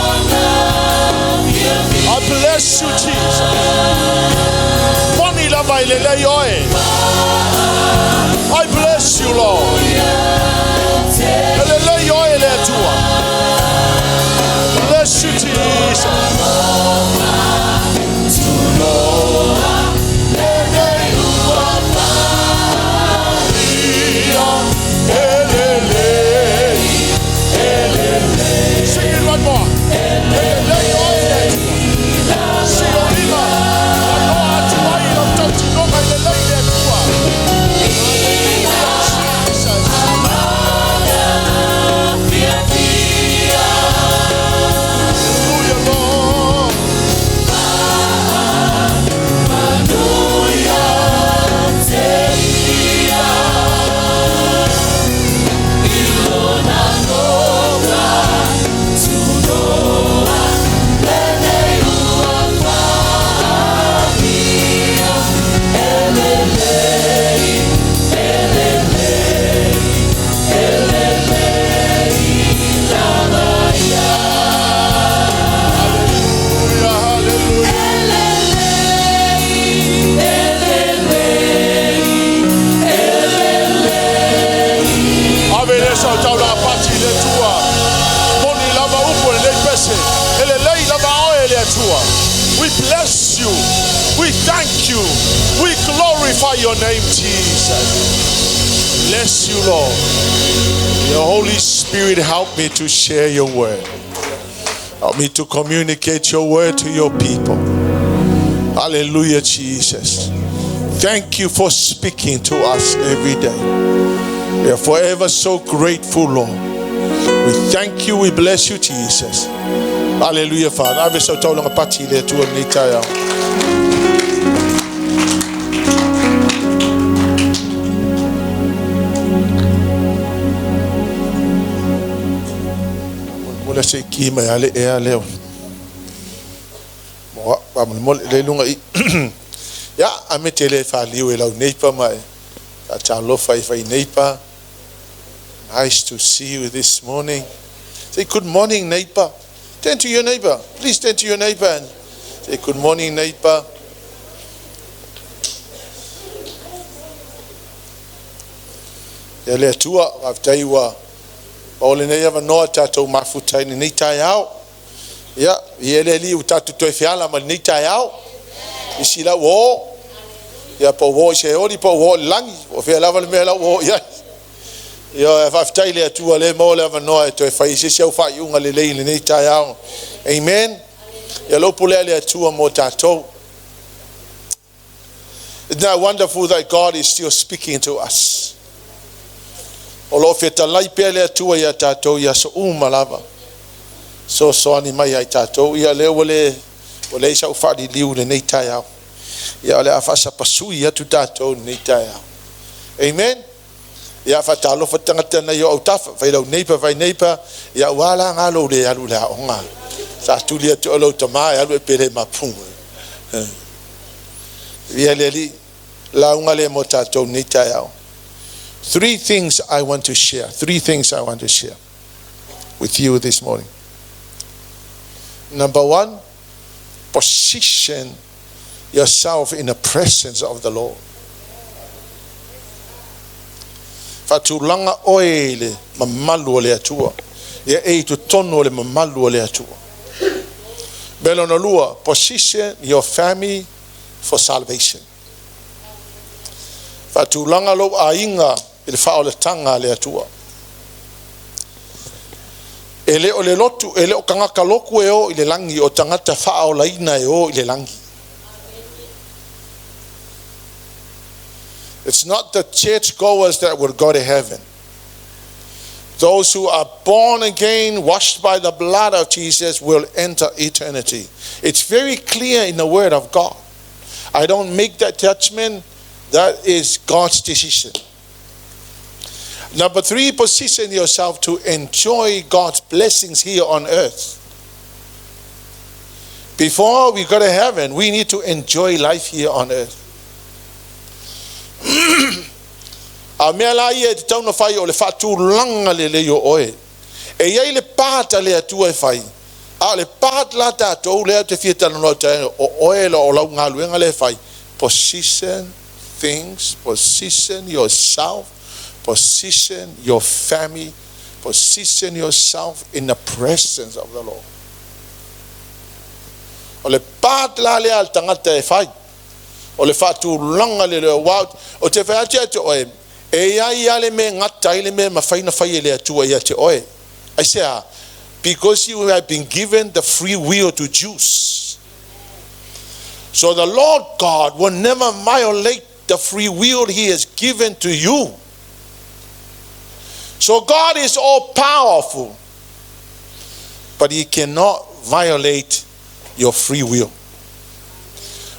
I bless you, Jesus. Moni lava i lelei oe. I bless you, Lord. E lelei oe le Atua. Bless you, Jesus. Sing it one more. Elelei oe le Atua. Si o lima. Whailoa atu ai lau tautinoga i lelei le Atua. Hallelujah, Jesus. Hallelujah, Lord. Hallelujah, hallelujah. Ave le sau tau la pati le Atua. Moni lava upu le lei pese. E lelei lava oe le Atua. We bless you. We thank you. We glorify your name, Jesus. Bless you, Lord. Your Holy Spirit, help me to share your word. Help me to communicate your word to your people. Hallelujah, Jesus. Thank you for speaking to us every day. We are forever so grateful, Lord. We thank you, we bless you, Jesus. Hallelujah, Father. Ave sau taulaga pati le Atua lenei taeao. Molemole se ki mai ale ea leo. Moa, pa molemole le lunga i. Ya, ame te le whaliu e lau neipa mai. Ka talofa i whai neipa. Nice to see you this morning. Say good morning, neighbor. Turn to your neighbor. Please turn to your neighbor and say good morning, neighbor. Ia le Atua, faafetai ua o lenei avanoa tatou mafuta i lenei taeao. Ia, i le Alii ua tatou toe feala ma lenei taeao. Isi lau o, ia po o i se oli, po o i le lagi, o fea lava le mea lau o i ai. Ia, faafetai le Atua le maua le avanoa e toe fai se isi au faaiuga lelei i lenei taeao. Amen. Ia le upu lea le Atua mo tatou. Isn't that wonderful that God is still speaking to us? O lo o fetalai pea le Atua ia tatou i aso uma lava. Sosoani mai ai tatou. Ia lea ua le ua leai sau faaliliu i lenei taeao. Ia o le a faasapasui atu tatou i lenei taeao. Amen. Ia faatalofa tagata na i o autafa, fai lau neighbor, fai neighbor, ia ua la ngā lou le alu le aoga. Sa tuli atu o lou tamā e alu e pele mapu. Ia le Alii, lauga le mo tātou nei taeao. Three things I want to share. Three things I want to share with you this morning. Number one, position yourself in the presence of the Lord. Faatulaga oe i le mamalu o le Atua. Ia e i totonu o le mamalu o le Atua. Mea lona lua, position your family for salvation. Faatulaga lou aiga i le faaolataga a le Atua. E le o le lotu, e le o tagata lotu e o i le lagi, o tagata faaolaina e o i le lagi. It's not the church goers that will go to heaven. Those who are born again, washed by the blood of Jesus, will enter eternity. It's very clear in the Word of God. I don't make that judgment. That is God's decision. Number three, position yourself to enjoy God's blessings here on earth. Before we go to heaven, we need to enjoy life here on earth. A mea la ia e tatau ona fai o le faatulaga lelei o oe. E i ai le part a le Atua e fai, a o le part la tatou lea ou te fia talanoa atu ai, o oe la o lau galuega lea e fai, position things, position yourself, position your family, position yourself in the presence of the Lord. O le part la lea a le tagata e fai. O le faatulaga lea, aua ou te fai atu ia te oe, e i ai lava le mea e gata ai le mea e mafai ona fai e le Atua ia te oe. Aisea? Because you have been given the free will to choose. So the Lord God will never violate the free will He has given to you. So God is all powerful, but He cannot violate your free will.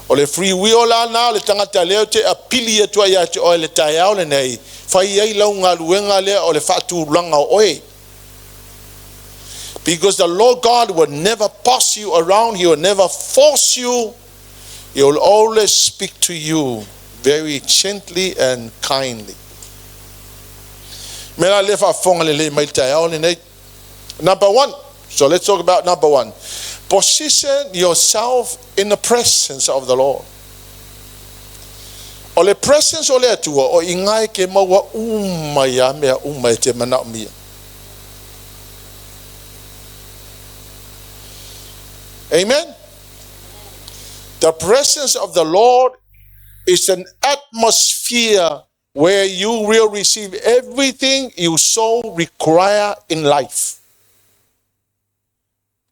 O le free will la na o le tagata lea ou te apili atu ai ia te oe i le taeao lenei, fai ai lau galuega lea o le faatulaga o oe. Because the Lord God will never boss you around, He will never force you, He will always speak to you very gently and kindly. Mea la lea faafofoga lelei mai le taeao lenei. Number one, so let's talk about number one. Position yourself in the presence of the Lord. O le presence o le Atua, o i ina e ke maua uma ai lava mea uma e te manaomia. Amen. The presence of the Lord is an atmosphere where you will receive everything you so require in life.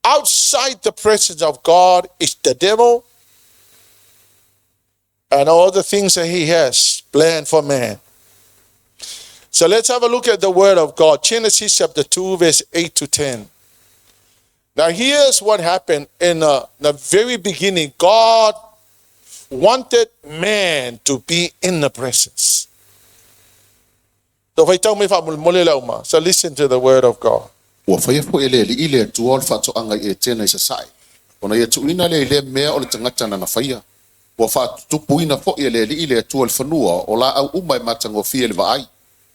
Outside the presence of God is the devil and all the things that he has planned for man. So let's have a look at the word of God. Genesis chapter 2, verse 8 to 10. Now here's what happened in the very beginning. God wanted man to be in the presence. So faitau mai faamolemole le auma. So listen to the word of God. Ua faia foi e le Alii le Atua o le faatoaga i Etena i sasae, ona ia tuuina lea i lea mea o le tagata nana faia. Ua faatutupuina foi e le Alii le Atua le fanua o laau uma e matagofie le vaai,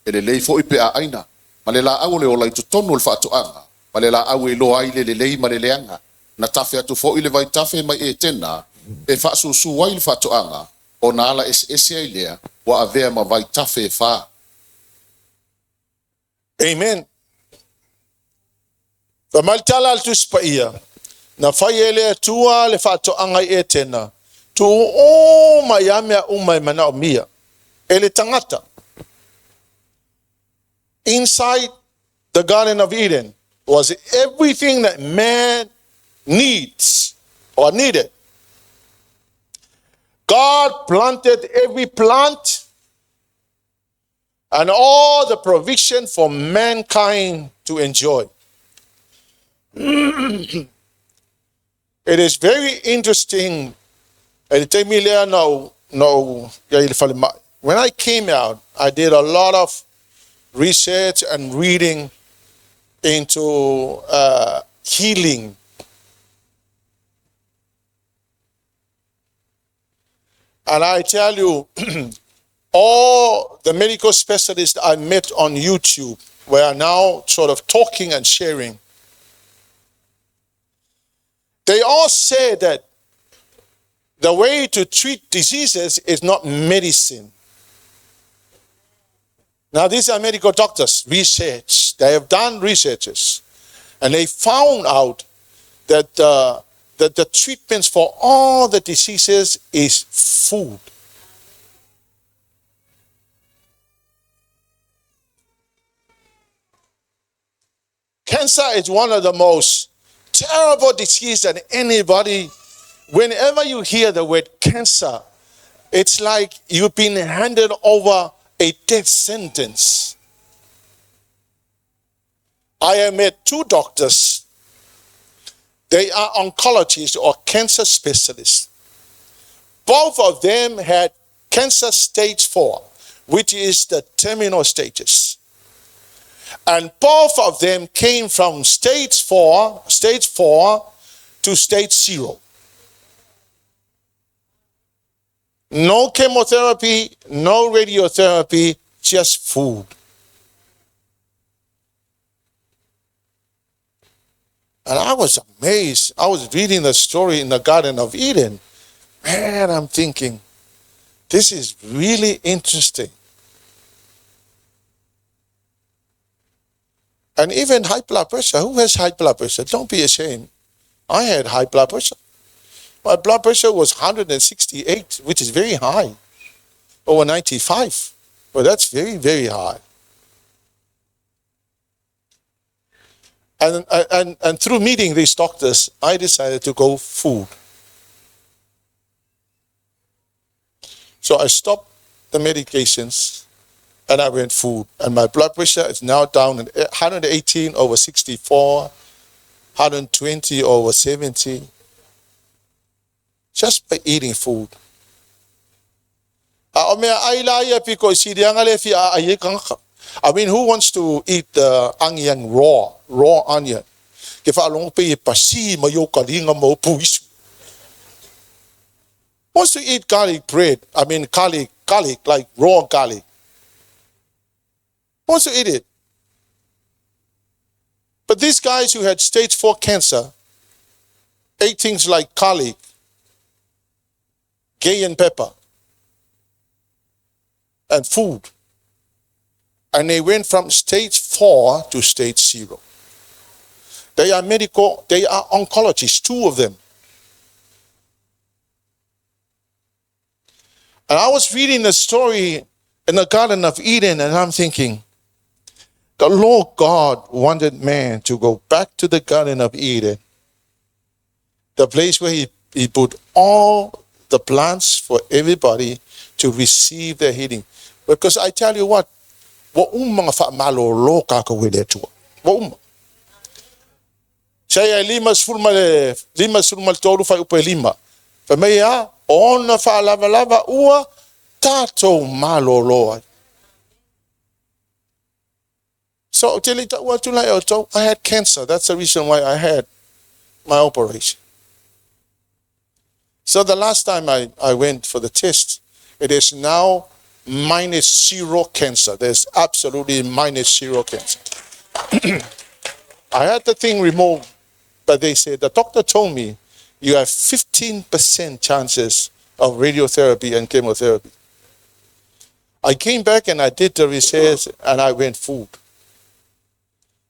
e lelei foi pe a aina, ma le laau o le ola i totonu o le faatoaga, ma le laau e iloa ai le lelei ma le leaga. Na tafe atu foi le vaitafe mai Etena e faasusu ai le faatoaga, ona ala eseese ai lea ua avea ma vaitafe e fa. Amen. Fai mai le tala a le Tusi Paia, Na fai e le Atua le faatoaga i Etena, tuu uma i a mea uma e manaomia e le tagata. Inside the Garden of Eden was everything that man needs or needed. God planted every plant and all the provision for mankind to enjoy. It is very interesting. I le taimi lea na ou, na ou i ai i le falemai. When I came out, I did a lot of research and reading into healing. And I tell you, all the medical specialists I met on YouTube were now sort of talking and sharing. They all say that the way to treat diseases is not medicine. Now, these are medical doctors, research. They have done researches. And they found out that the treatments for all the diseases is food. Cancer is one of the most terrible diseases that anybody, whenever you hear the word cancer, it's like you've been handed over a death sentence. I have met two doctors. They are oncologists or cancer specialists. Both of them had cancer stage 4, which is the terminal stages. And both of them came from stage 4 to stage 0. No chemotherapy, no radiotherapy, just food. And I was amazed. I was reading the story in the Garden of Eden. Man, I'm thinking, this is really interesting. And even high blood pressure. Who has high blood pressure? Don't be ashamed. I had high blood pressure. My blood pressure was 168, which is very high, over 95. Well, that's very, very high. And through meeting these doctors, I decided to go food. So I stopped the medications and I went food. And my blood pressure is now down at 118 over 64, 120 over 70. Just by eating food. I mean, who wants to eat the onion raw onion? Wants to eat garlic bread? I mean, garlic, like raw garlic. Wants to eat it? But these guys who had stage 4 cancer ate things like garlic, cayenne pepper, and food. And they went from stage 4 to stage 0. They are medical, they are oncologists, two of them. And I was reading the story in the Garden of Eden, and I'm thinking, the Lord God wanted man to go back to the Garden of Eden, the place where he put all the plants for everybody to receive their healing. Because I tell you what, wa uma nga whaamalolo ka wele atua. Wa uma. Sei ai 53 whai upe lima. Wha mei a, ona whaalavalava ua, tātou malolo ai. So, I had cancer. That's the reason why I had my operation. So the last time I went for the test, it is now -0 cancer. There's absolutely -0 cancer. I had the thing removed, but they said, the doctor told me, you have 15% chances of radiotherapy and chemotherapy. I came back and I did the research and I went food.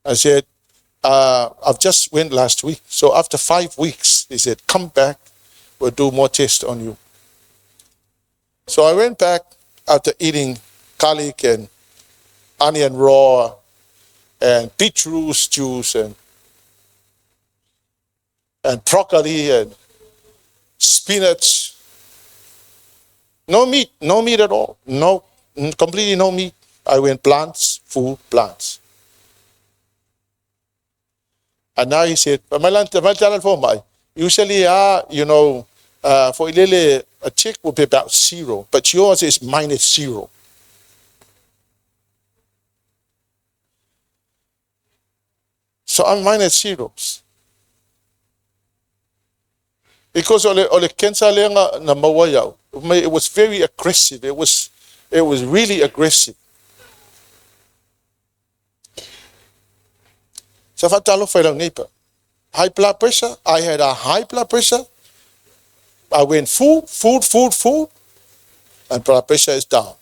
I said, I've just went last week. So after 5 weeks, they said, come back, we'll do more tests on you. So I went back after eating garlic and onion raw and beetroot juice and broccoli and spinach. No meat, no meat at all. No, completely no meat. I went plants, food, plants. And now he said, usually, Foi lele, a check will be about 0, but yours is -0. So I'm -0. Because o le cancer le na maua iau, it was very aggressive. It was really aggressive. So whaatalofa i lau neighbor. High blood pressure. I had a high blood pressure. I went food, food, food, food, and blood pressure is down.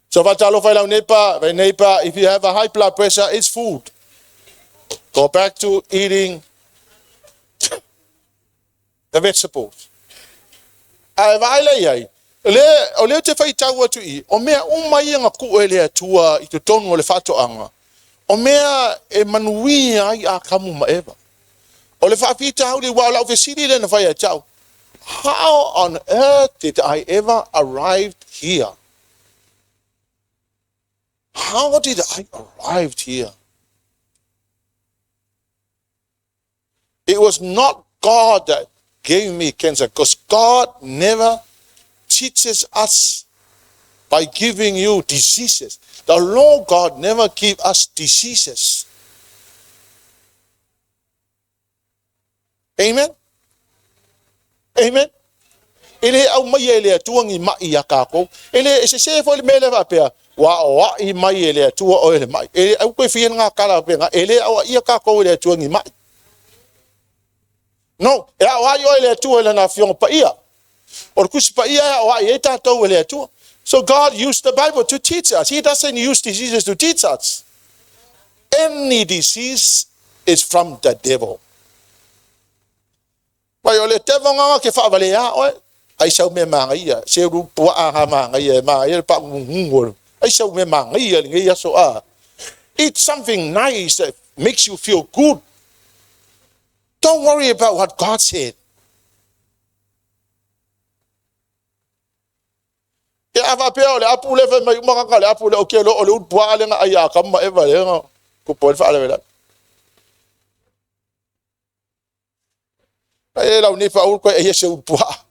So whaatalofa i lau neighbor, neighbor, if you have a high blood pressure, it's food. Go back to eating the vegetables. Ae vaai le iai, le o le te whaitau atu i, o mea umai nga ku e le atua i te tonu o le whatoanga, o mea e manuia ai a kamu ma eva. O le whaapita hau le wao lau vesili le na whai a tau. How on earth did I ever arrive here? How did I arrive here? It was not God that gave me cancer, because God never teaches us by giving you diseases. The Lord God never gives us diseases. Amen? Amen? Ele au mai ele atua ngi mai ia kākou. Ele e se se fo le mele wapea. Wa o ai mai ele atua o ele mai. Ele au koe whia ngā kala wapea. Ele au ia kākou ele atua ngi mai. No, e au ai o ele atua ele nā fionga pa ia. O le kusi pa ia e au ai e tātou ele atua. So God used the Bible to teach us. He doesn't use diseases to teach us. Any disease is from the devil. Vai o le tevo ngā ke whaawale a oe. Ai sau me maanga ia. Se ru pua a ha maanga ia. Maanga ia pa ngungu. Ai sau me maanga ia ngai ia so a. Eat something nice that makes you feel good. Don't worry about what God said. Ke ava pea o le apu le whai mai umanga le apu le o ke lo o le utpua ale nga ai a kama e vale nga ko po le whaale vela. Ai lau ni wha ur koe e se utpua.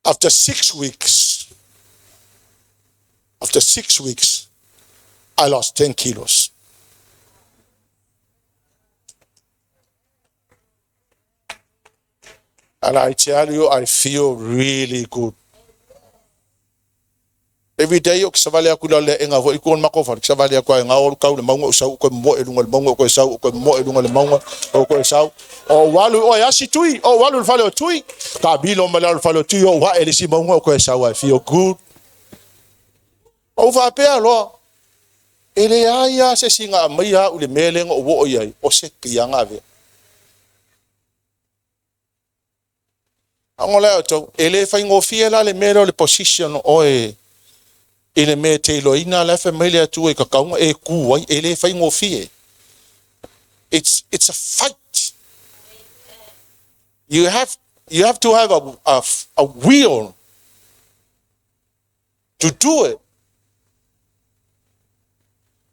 After 6 weeks, I lost 10 kilos. And I tell you, I feel really good. Every day, o kisavale aku le enga fo ikon makofa, kisavale aku ai ngao kau le maunga usau ko mo e lunga le maunga ko sau ko mo e lunga le maunga o ko sau. O walu o asi tui, o walu le fale o tui. Ka bilo mala le fale o tui o wa ele si maunga ko sau. I feel good. O va pe lo. Ele ai a se singa mai a u le mele ngo wo ai o se pianga ve. Angola o ele fai ngofia la le mele o le position o e ele me te iloina la fe mai le atu e kakaunga e ku ai ele fai ngofie. It's a fight. You have to have a will to do it.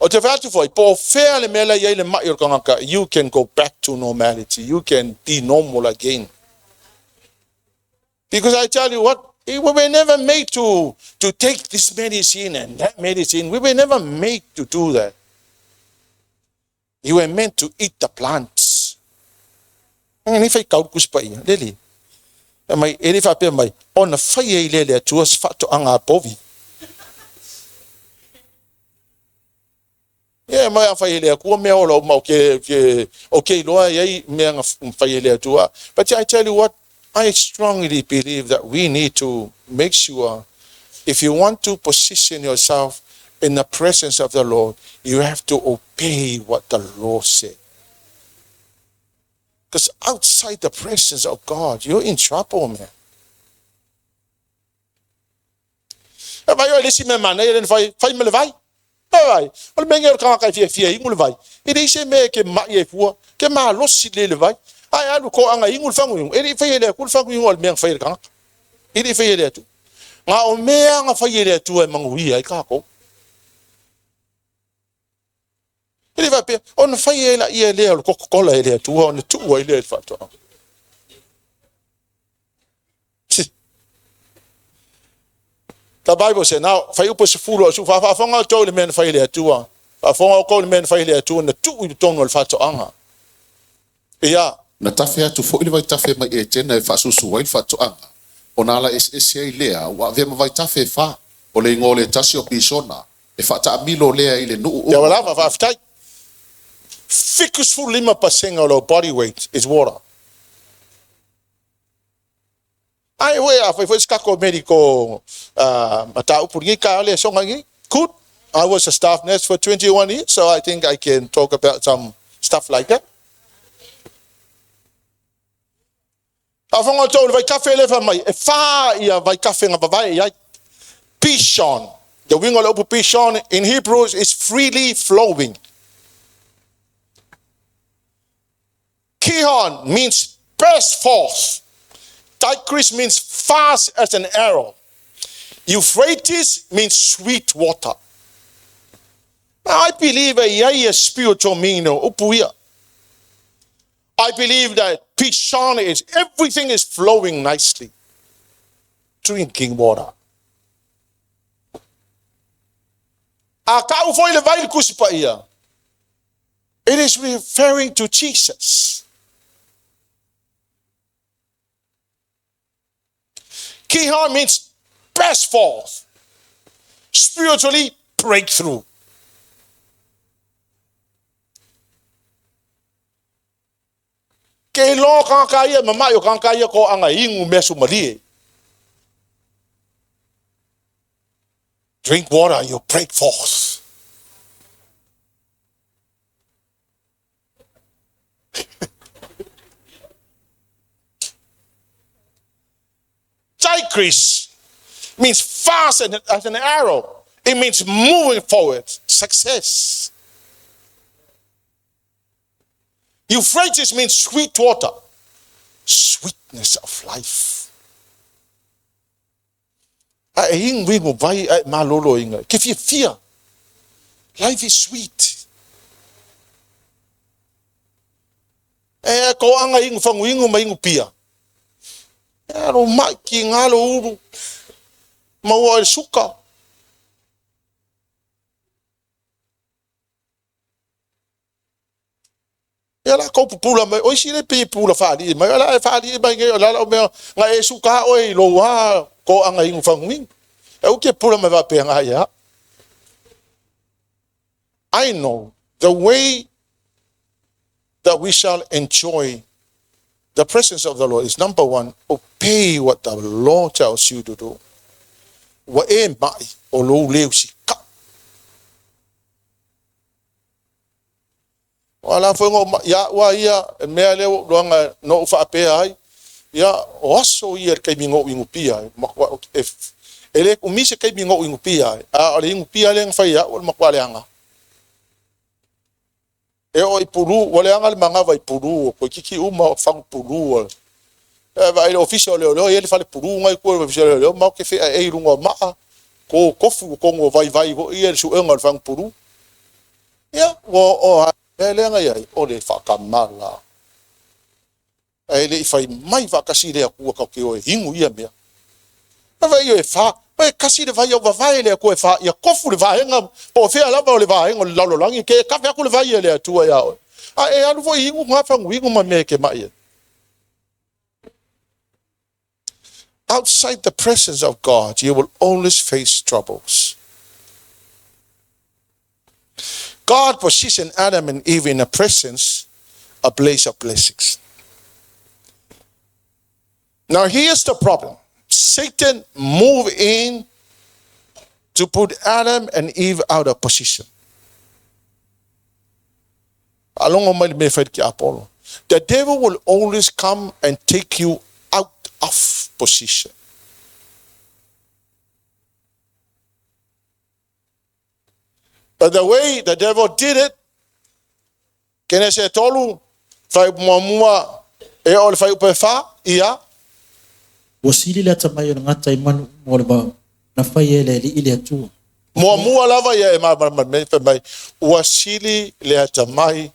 O te whatu foi, po whea le mele ia le mai o kangaka, you can go back to normality. You can be normal again. Because I tell you what, we were never made to take this medicine and that medicine. We were never made to do that. You were meant to eat the plants. Ngani fai kau kuspa ia, lele. Mai ele fa pe mai, ona fai e lele atua sfato anga povi. Ia mai a fai ele atua me ola o ke o ke loa ia me anga fai ele atua. But I tell you what, I strongly believe that we need to make sure if you want to position yourself in the presence of the Lord, you have to obey what the Lord said. Because outside the presence of God, you're in trouble, man. Ai alu ko anga ingu fangu ingu. Eri fai ele ku fangu ingu al meng fai le kanga. Eri fai ele atu. Na o mea nga fai e le Atua e manuia ai kākou. E le faapea, ona fai e la ia lea o le Coca-Cola e le Atua ona tuu ai lea i le faatoaga. The Bible said, now, fai upu 10 o su faafonga o tou le mea na fai e le Atua. Faafonga o tou le mea na fai e le Atua na tuu i totonu o le faatoaga. Ia. Na tafe atu foi le vaitafe mai Etena e faasusu ai le faatoaga, ona ala eseese ai lea ua avea ma vaitafe e fa, o le igoa o le tasi o Pisona, e faataamilo lea i le nuu Ia uma. ua lava, faafetai. 75% o lou body weight is water. Ai ue a fai foi se tatou medical mataupu lenei taeao le asoga nei. Good. I was a staff nurse for 21 years, so I think I can talk about some stuff like that. Faafofoga outou i le vaitafe lea e fai mai, e fa ia vaitafe na vavae i ai. Pishon. The uiga o le upu Pishon in Hebrews is freely flowing. Kihon means burst forth. Tigris means fast as an arrow. Euphrates means sweet water. Now, I believe e i ai a spiritual meaning o upu ia. I believe that Pishon is everything is flowing nicely. Drinking water. A kau foi le vai le Tusi Paia. It is referring to Jesus. Kihon means best forth. Spiritually, breakthrough. Ke iloa kākā ia mama'i o kākā ia ko anga ingu mea sumalie. Drink water, you break forth. Tigris means fast as an arrow. It means moving forward, success. Euphrates means sweet water, sweetness of life. A e ingu ingu vai a e malolo inga. Ke fia fia. Life is sweet. E ko anga ingu fangu ingu ma ingu pia. E alo mai ki ngalo uru. Maua e suka. Ia la kou pupula mai, oi si le pi pula whaalii mai, o la e whaalii mai ngai, o la lau mea, nga e suka oe i lou a ko anga ingu fanguingu. E uke pula mai wapea ngā ia. I know the way that we shall enjoy the presence of the Lord is number one, obey what the Lord tells you to do. Ua e mai o lou leu si ka. O ala foi ngo ia ua ia e mea lea ua luanga no u faapea ai. Ia o aso ia le kaimi ngo ingu pia ai. Makua e e le umi se kaimi ngo ingu pia ai. A o le ingu pia le ngawhai ia o le makua leanga. E o i pulu, ua leanga le mangawa i pulu, ko kiki uma o fangu pulu. E vai le ofisa o leo leo, ia le fale pulu ngai kua le ofisa o leo leo, mau ke whea e i runga o maa, ko kofu ko ngo vai vai ho ia le suenga o le fangu pulu. Ia, ua o a e leanga ia o le whakamala. E le i whai mai whakasi lea kua kau ke oe hingu ia mea. Na vai e wha, vai kasi le vai au vavae lea kua e wha, ia kofu le vaenga, po o whea lava o le vaenga o le lalologi, ke e kawe aku le vai e lea tua ia oe. A e alu foi ingu ngā whangu ingu ma mea ke mai e. Outside the presence of God, you will always face troubles. God positioned Adam and Eve in a presence, a place of blessings. Now here's the problem. Satan moved in to put Adam and Eve out of position. Alongo mai le mea fai ki Apollo. The devil will always come and take you out of position. But the way the devil did it, Kenese e tolu, whai muamua e o le whai upe wha, ia, Ua sili le atamai o le gata i manu uma o le vao, na faia e le Alii le Atua. Muamua lava ia e malamalama fai mai, ua sili le atamai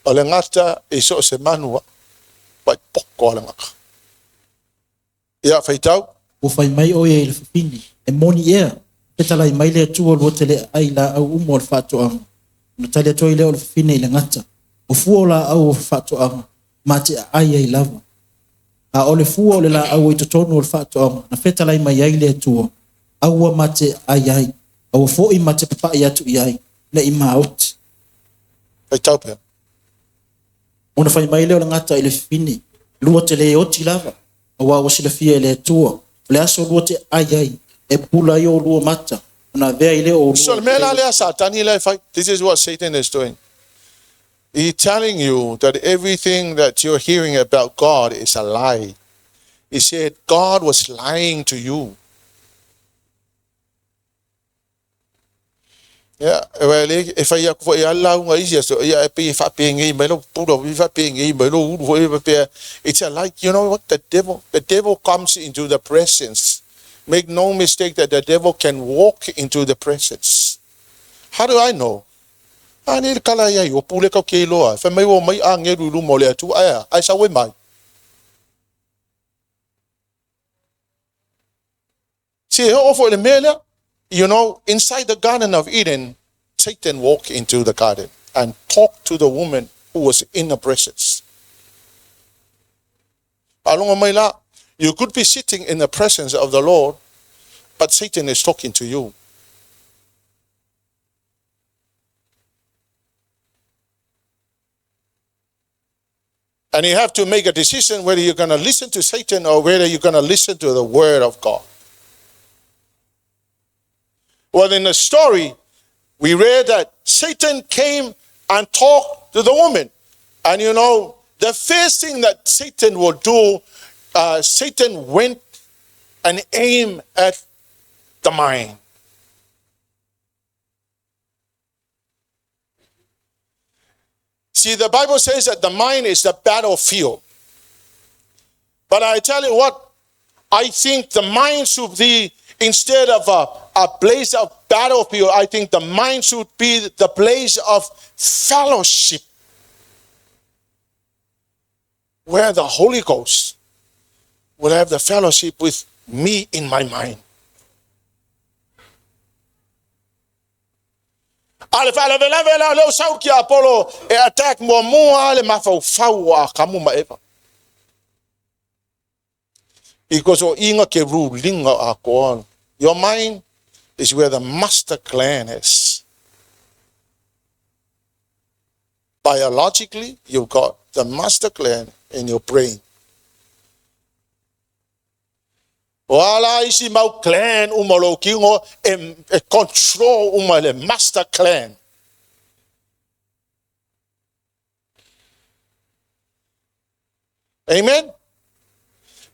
o le gata i so o se manu vai poko a le gata. Ia, faitau. Ua fai mai o ia i le fafine, e moni ea, fetalai mai le Atua lua te le aai laau uma o le faatoaga. Ona tali atu ai lea o le fafine i le gata, o fua o laau o faatoaga, ma te aai ai lava. A o le fua o le laau i totonu o le faatoaga, na fetalai mai ai le Atua, aua ma te aai ai, aua foi ma te papai atu i ai, ne i maoti. Faitau pea. Ona fai mai lea o le gata i le fafine, lua te le oti lava, aua ua silafia e le Atua, o le aso lua te ai ai, e pula ai o lua mata, ona avea i le o So le mea la lea Satani la e fai. This is what Satan is doing. He's telling you that everything that you're hearing about God is a lie. He said God was lying to you. Ia, e le e fai aku foi a lauga isi aso, ia e pei e faapegei mai lou pula, e faapegei mai lou ulu foi, faapea, it's a lie. You know what? The devil comes into the presence. Make no mistake that the devil can walk into the presence. How do I know? A ni le kala ia i o pule kau ke iloa. Fai mai o mai a ngeru i luma o le Atua. Aia, ai sa mai. Si e ho fo le mea lea. Inside the Garden of Eden, Satan walked into the garden and talked to the woman who was in the presence. Alonga mai la, you could be sitting in the presence of the Lord, but Satan is talking to you. And you have to make a decision whether you're going to listen to Satan or whether you're going to listen to the word of God. Well, in the story, we read that Satan came and talked to the woman. And the first thing that Satan will do, Satan went and aimed at the mind. See, the Bible says that the mind is the battlefield. But I tell you what, I think the mind should be, instead of a place of battlefield, I think the mind should be the place of fellowship, where the Holy Ghost will have the fellowship with me in my mind. A le faalavelave la leo sau ki Apollo e attack muamua le mafaufau o Akamu ma Eva. Because o inga ke rulinga a koa. Your mind is where the master clan is. Biologically, you've got the master clan in your brain. O ala isi mau clan uma lo kingo e control uma le master clan. Amen.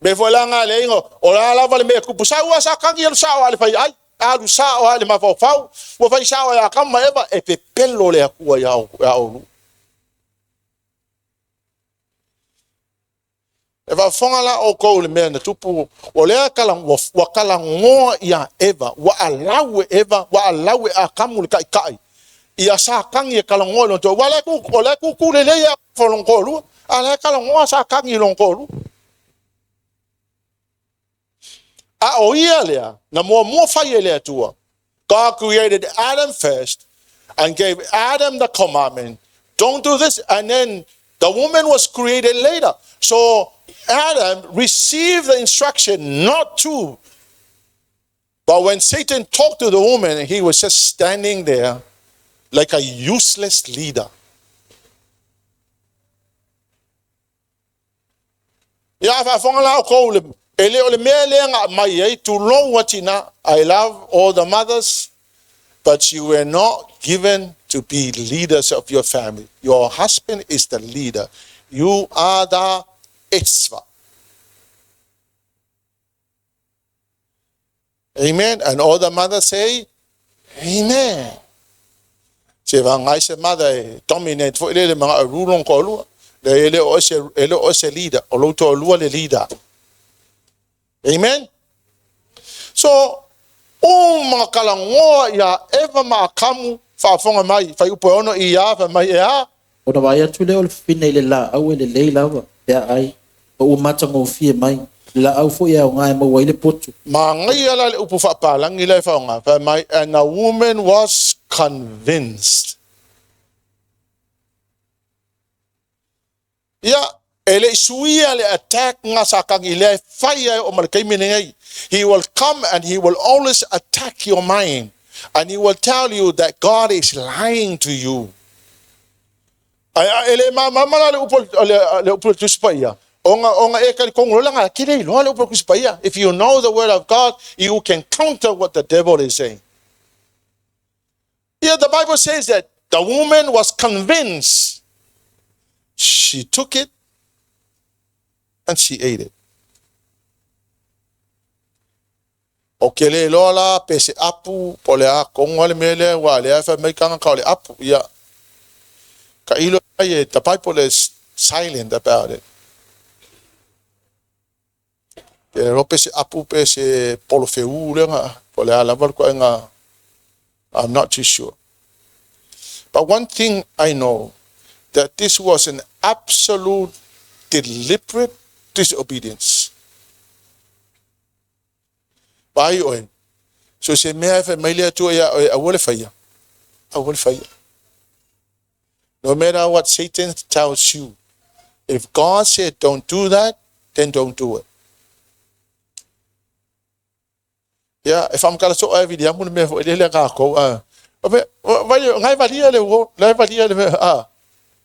Me foi la nga le ingo o la lava le me kupu sau sa kangi alu sao ale fai ai alu sao ale mafaufau ua fai sao ia kama eva e pepelo le akua ia o lu. E faafofoga la oukou le mea na tupu o lea kala ua kalagoa ia Eva ua alau e Eva ua alau e Akamu le kaʻikaʻi ia sakagi e kalagoa i lona ua le ku o le kuku lelei ia fologolua a le kalagoa sakagi i lona toalua a o ia lea na muamua fai e le Atua. God created Adam first and gave Adam the commandment, don't do this, and then the woman was created later. So Adam received the instruction not to. But when Satan talked to the woman, he was just standing there like a useless leader. Ia faafofoga la oukou le e le o le mea lea nga mai ai tulou atina. I love all the mothers, but you were not given to be leaders of your family. Your husband is the leader. You are the etzva. Amen. And all the mothers say, Amen. Se va se mother e dominate fo ile le mga rulong ko lua. Le ele o se ele o se leader, o lo to lua le leader. Amen. So, uma kalagoa ia Eva ma Akamu faafofoga mai, fuaiupu e 6 i a fai mai e a. Ona vaai atu lea o le fafine i le laau e lelei lava pe a ai, ma ua matagofie mai, le laau foi e aoga e maua ai le potu. Manaia la le upu faapalagi la e faaaoga, fai mai, and the woman was convinced. Ia, e le i suia le attack nga Satani lea e fai ai o ma le taimi lenei. He will come and he will always attack your mind and he will tell you that God is lying to you. Ae e le malamalama la le upu le upu o le Tusi Paia, ona e talitonu loa leaga e le iloa le upu o le Tusi Paia. If you know the word of God, you can counter what the devil is saying. Yeah, the Bible says that the woman was convinced. She took it and she ate it. O ke le iloa la pe se apu po o le a tonu lava le mea lea aua o lea e fai mai tagata o le apu. Ia, tailo mai e, the Bible is silent about it. Ke le iloa pe se apu pe se polofeu lea na, po o le a lava le ituaiga, I'm not too sure. But one thing I know, that this was an absolute deliberate disobedience. Vaai oe, so se mea e fai mai le Atua ia oe, aua le faia, aua le faia. No matter what Satan tells you, if God said don't do that, then don't do it. Ia, e faamatala soo ai e Viliamu le mea foi lele a tatou, a. Vai, ngai valia le uo, ngai valia le mea, a.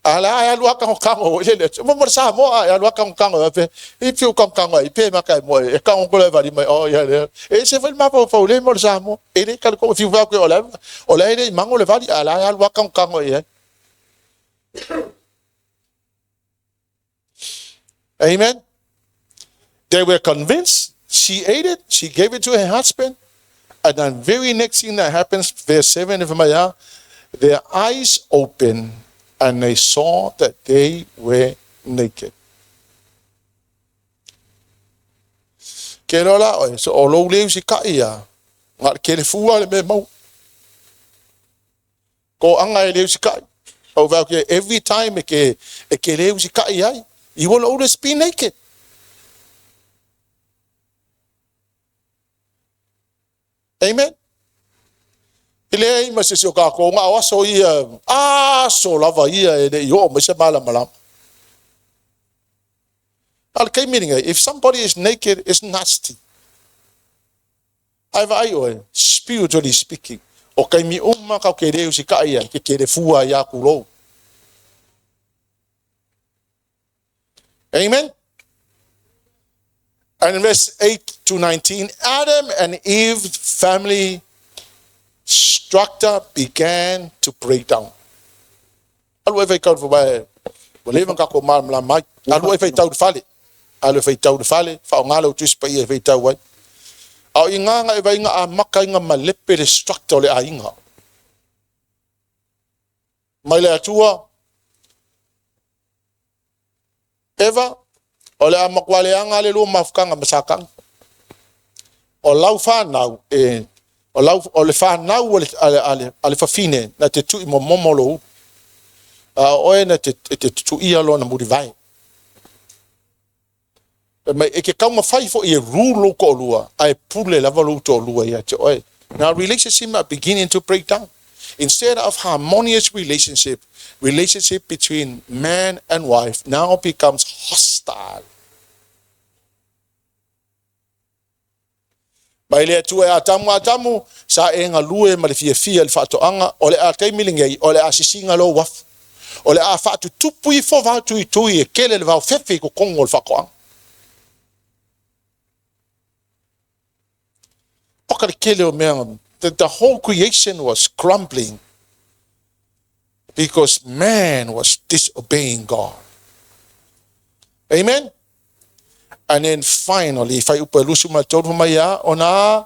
A la e alu a kagokago foi lele, mo mo le Samoa, e alu a kagokago, e pe, i piu kagokago ai, pe maka e moe, e kago kole vali mai, o ia le, e se foi le mafaufau le mo le Samoa, e le kale ko fiu fai o la, o la e le i mango le vali, a la e alu a kagokago i ai. Amen. They were convinced. She ate it. She gave it to her husband. And then very next thing that happens, verse 7 of Maya, their eyes opened and they saw that they were naked. Ke loa la oe, so o lou leu si kai ia, nga ke le fua le me mau. Ko anga e leu si kai. Au vau ke every time e ke, e ke leu si kai ai, you will always be naked. Amen. E leai ma se isi o kākou, na o aso ia, aso lava ia e le i oo mai se malamalama. A o le taimi lenei, if somebody is naked, it's nasty. Ae vaai oe, spiritually speaking, o taimi uma kau ke le usitaʻi ai, ke kele fua ai aku lou. Amen? And in verse 8 to 19, Adam and Eve's family structure began to break down. Alu e faitau le faavae, ua leva ona tatou malamalama ai. Alu e faitau le fale, alu e faitau le fale, faaaoga lau Tusi Paia e faitau ai. A o i ina na e vaai na amata ai na malepe le structure o le aiga. Mai le Atua, Eva, o le a matua leaga le lua mafutaga ma Satani. O lau fanau e o lau o le fanau a le a le a le fafine na te tui momomo lou ulu. A o oe na te e te tutuia lona mulivae. Fai mai e ke taumafai foi e rule lou toalua ae pule lava lou toalua ia te oe. Now relationship are beginning to break down. Instead of harmonious relationship, relationship between man and wife now becomes hostile. Mai le Atua e Atamu, Atamu, sa e galue ma le fiafia i le faatoaga, o le a taimi lenei, o le a sisiga lou afu. O le a faatutupu ifo vao tuitui e kele le vaofefe i totonu o le faatoaga. Oka le kele o mea, the whole creation was crumbling because man was disobeying God. Amen? And then finally, fuaiupu e 23 mai a, ona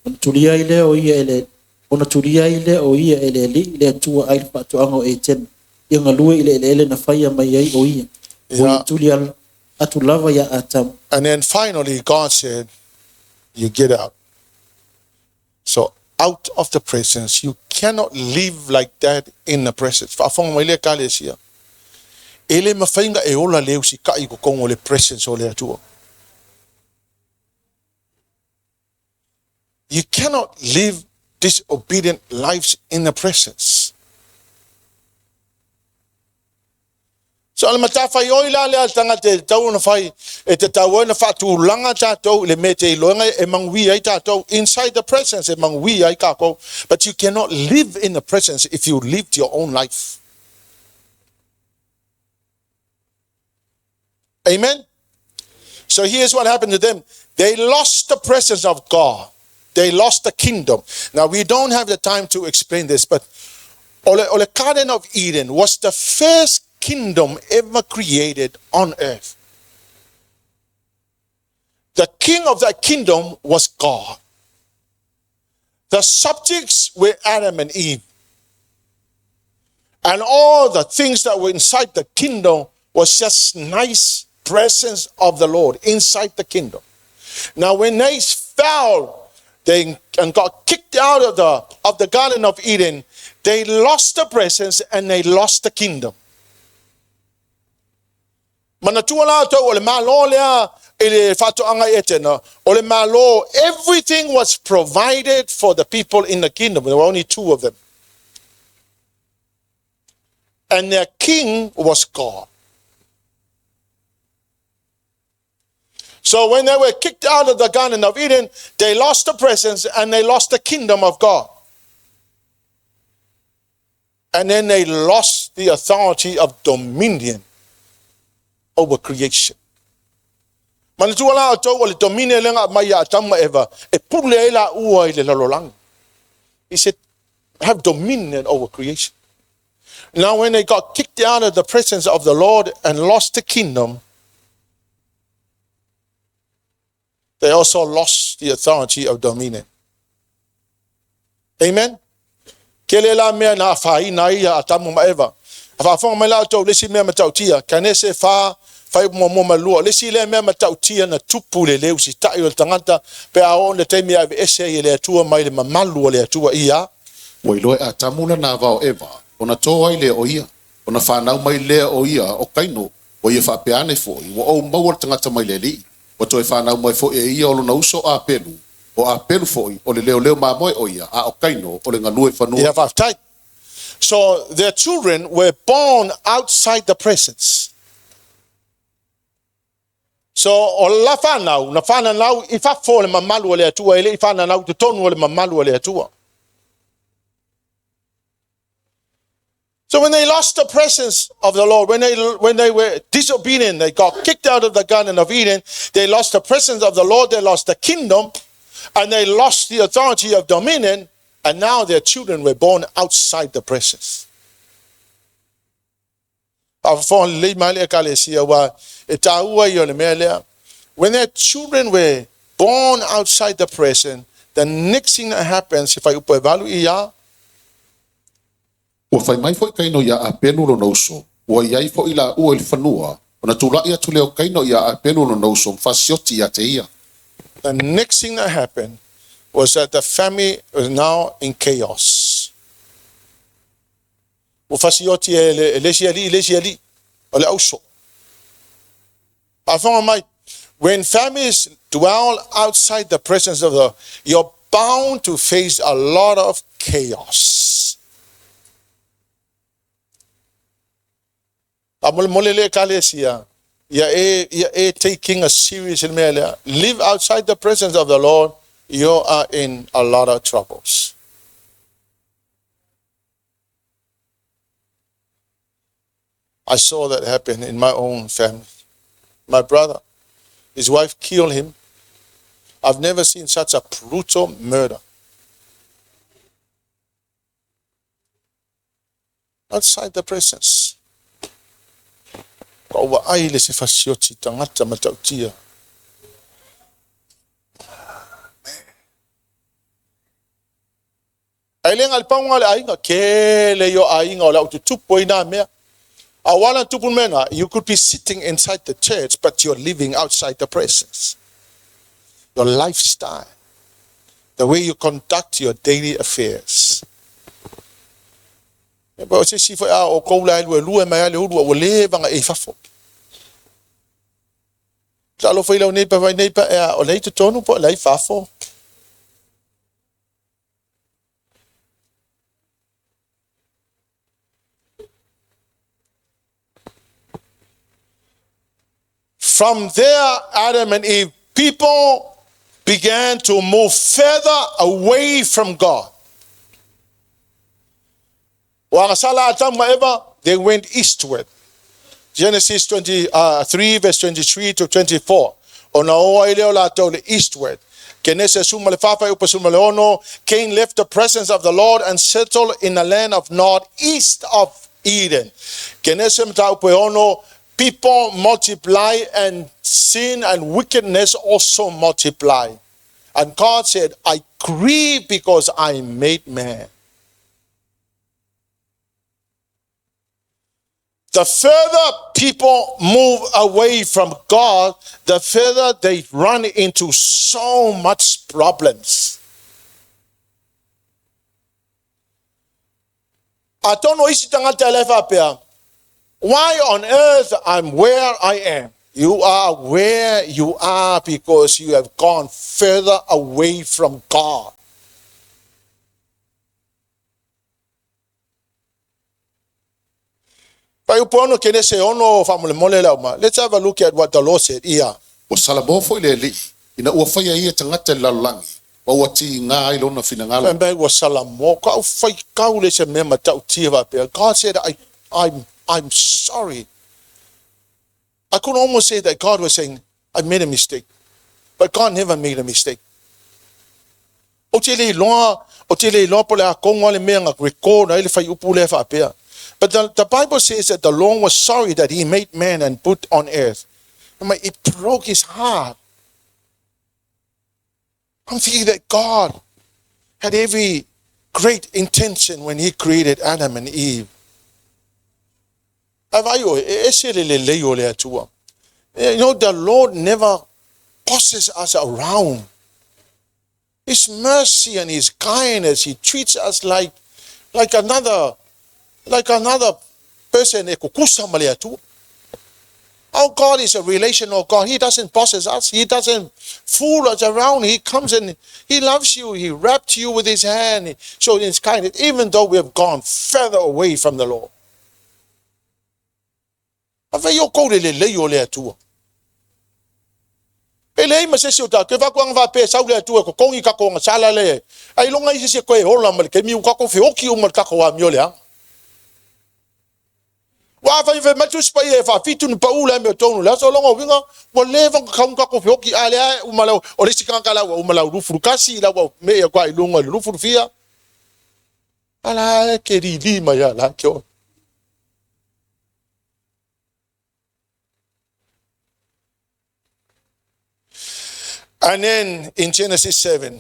Ona tulia ai lea o ia e le Ona tulia ai lea o ia e le Alii le Atua ai le faatoaga o Etena, ia galue i le eleele na faia mai ai o ia. Ua ia tuli ala. atu lava ia Atamu. And then finally, God said, you get out. So out of the presence, you cannot live like that in the presence. Faafofoga mai le ekalesia. E le mafai ona e ola le usitai i totonu o le presence o le Atua. You cannot live disobedient lives in the presence. So o le matafaioi la lea a le tagata e tatau ona fai, e tatau ai ona faatulaga tatou i le mea e te iloa e manuia ai tatou. Inside the presence e manuia ai tatou. But you cannot live in the presence if you lived your own life. Amen? So here's what happened to them. They lost the presence of God. They lost the kingdom. Now, we don't have the time to explain this, but o le Garden of Eden was the first kingdom ever created on earth. The king of that kingdom was God. The subjects were Adam and Eve. And all the things that were inside the kingdom was just nice presence of the Lord inside the kingdom. Now, when they fell and got kicked out of the Garden of Eden, they lost the presence and they lost the kingdom. Manatua la tou o le Malo lea i le faatoaga i Etena, o le Malo, everything was provided for the people in the kingdom. There were only two of them. And their king was God. So when they were kicked out of the Garden of Eden, they lost the presence and they lost the kingdom of God. And then they lost the authority of dominion over creation. Manatua la outou o le dominion lea na aumai ia Atamu ma Eva, e pule ai laua i le lalolagi. He said, have dominion over creation. Now when they got kicked out of the presence of the Lord and lost the kingdom, they also lost the authority of dominion. Amen? Tele la mea na afaina ai ia Atamu ma Eva. A faafofoga mai la outou, le isi mea matautia, Kanese 4, fuaiupu muamua ma le lua. O le isi lea mea matautia na tupu le le usitai o le tagata pe a oo i le taimi e aveese ai e le Atua mai le mamalu o le Atua ia. Ua iloa e Atamu lana ava o Eva, ona to ai lea o ia, ona fanau mai lea o ia o Kaino, ua ia faapea ane foi, ua ou maua le tagata mai le Alii. Ua toe fanau mai foi e ia o lona uso o Apelu, o Apelu foi, o le leoleo mamoe o ia, a o Kaino, o le galue fanua. Ia faafetai. So their children were born outside the presence. So o la fanau, na fananau i fafo o le mamalu o le Atua, e le i fananau i totonu o le mamalu o le Atua. So when they lost the presence of the Lord, when they were disobedient, they got kicked out of the Garden of Eden, they lost the presence of the Lord, they lost the kingdom, and they lost the authority of dominion, and now their children were born outside the presence. Faafofoga lelei mai le ekalesia, aua e taua ia o le mea lea. When their children were born outside the presence, the next thing that happens, fuaiupu e valu ia. Ua fai mai foi Kaino iā Apelu lona uso, ua i ai foi laua i le fanua, ona tula'i atu lea o Kaino iā Apelu lona uso ma fasioti ia te ia. The next thing that happened was that the family was now in chaos. Ua fasioti e le isi alii le isi alii, o le auso. Faafofoga mai, when families dwell outside the presence of the, you're bound to face a lot of chaos. Faamolemole le ekalesia, ia e, ia e taking a serious i le mea lea. Live outside the presence of the Lord, you are in a lot of troubles. I saw that happen in my own family. My brother, his wife killed him. I've never seen such a brutal murder. Outside the presence. Ka ua ai le se fasioti tagata matautia. Ae le ga le paoga o le aiga, tele ia o aiga o le au tutupu ai nā mea. Aua la tupu le mea lena, you could be sitting inside the church but you're living outside the presence. Your lifestyle, the way you conduct your daily affairs. E po o se isi foi a o kou la e lue mai a le ulu ua leva nga e i fafo. Talofa i lau neighbor vai neighbor e a o lei totonu po o lei fafo. From there, Adam and Eve, people began to move further away from God. Ua agasala Atamu ma Eva, they went eastward. Genesis 23 verse 23 to 24. Ona o ai lea o latou i le eastward. Kenese 14 fuaiupu 16, Cain left the presence of the Lord and settled in the land of Nod east of Eden. Kenese mataupu e ono, People multiply and sin and wickedness also multiply. And God said, I grieve because I made man. The further people move away from God, the further they run into so much problems. Atonu o isi tagata e le faapea, Why on earth I'm where I am? You are where you are because you have gone further away from God. Fuaiupu 6 Kenese 6 faamolemole le auma. Let's have a look at what the Lord said. Ia. Ua salamo foi le Alii, ina ua faia ia tagata i le lalolagi, ma ua tiga ai lona finagalo. Fai mai ua salamo ka au faitau le se mea matautia faapea. God said, I, I'm, I'm sorry. I could almost say that God was saying, I made a mistake. But God never made a mistake. Ou te le iloa, ou te le iloa po o le a kogo le mea na record ai le fuaiupu lea faapea. But the Bible says that the Lord was sorry that he made man and put on earth. Fai mai, it broke his heart. I'm thinking that God had every great intention when he created Adam and Eve. Ae vaai oe, e ese le lelei o le Atua. You know, the Lord never bosses us around. His mercy and His kindness, He treats us like, like another, like another person e kukusa ma le Atua. Our God is a relational God. He doesn't possess us. He doesn't fool us around. He comes and He loves you. He wrapped you with His hand. He showed His kindness, even though we have gone further away from the Lord. A fai o kou le lelei o le Atua. E leai ma se isi o tatou, e faatuaga faapea e sau le Atua e totogi tatou agasala lea, ailoga i se isi e toe ola ma le taimi ua tatou feoti uma i le tatou amio leaga. Ua afai fai mai le Tusi Paia e faafitu ni pau le amiotonu i le aso, o lona uiga ua leva ona tatau ona tatou feoti, a lea e uma lau, o le isi tagata la ua uma lau 21, la ua me'i atu lava i luga i le 20 fia, a la e ke lili mai lava la ke ola. And then in Genesis 7,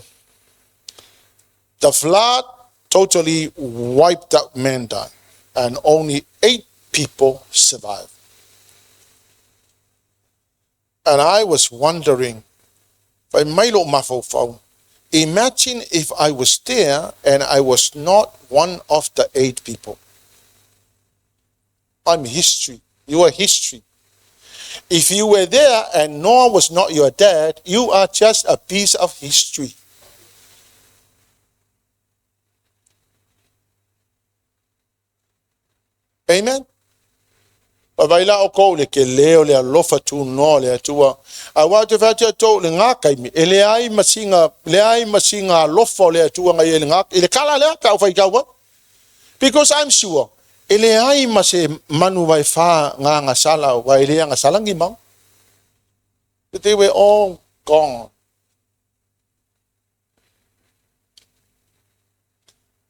the flood totally wiped out mankind, and only 8 people survived. And I was wondering, fai mai lou mafaufau, imagine if I was there and I was not one of the 8 people. I'm history. You are history. If you were there and Noah was not your dad, you are just a piece of history. Amen. Vaai la oukou i le tele o le alofa tunoa o le Atua. Aua ou te fai atu ia outou i lena taimi, e leai ma sina, leai ma sina alofa o le Atua na i ai i lena, i le tala lea pe a ou faitau ai. Because I'm sure, e leai ma se manu vaefa na agasala, aua e le agasala ni mau. But they were all gone.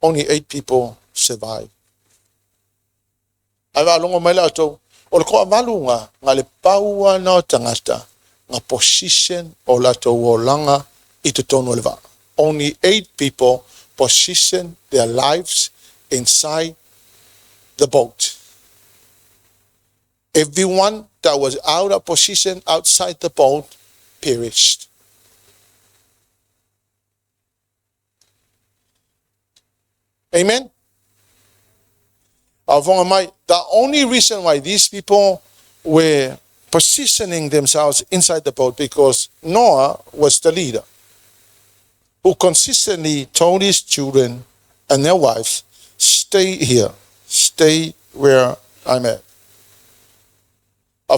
Only 8 people survived. Ae faalogo mai la outou, o le toavalu na, na le pau lava na o tagata na position o latou olaga i totonu o le vaa. Only 8 people position their lives inside the boat. Everyone that was out of position outside the boat perished. Amen? The only reason why these people were positioning themselves inside the boat because Noah was the leader who consistently told his children and their wives, stay here, stay where I'm at. You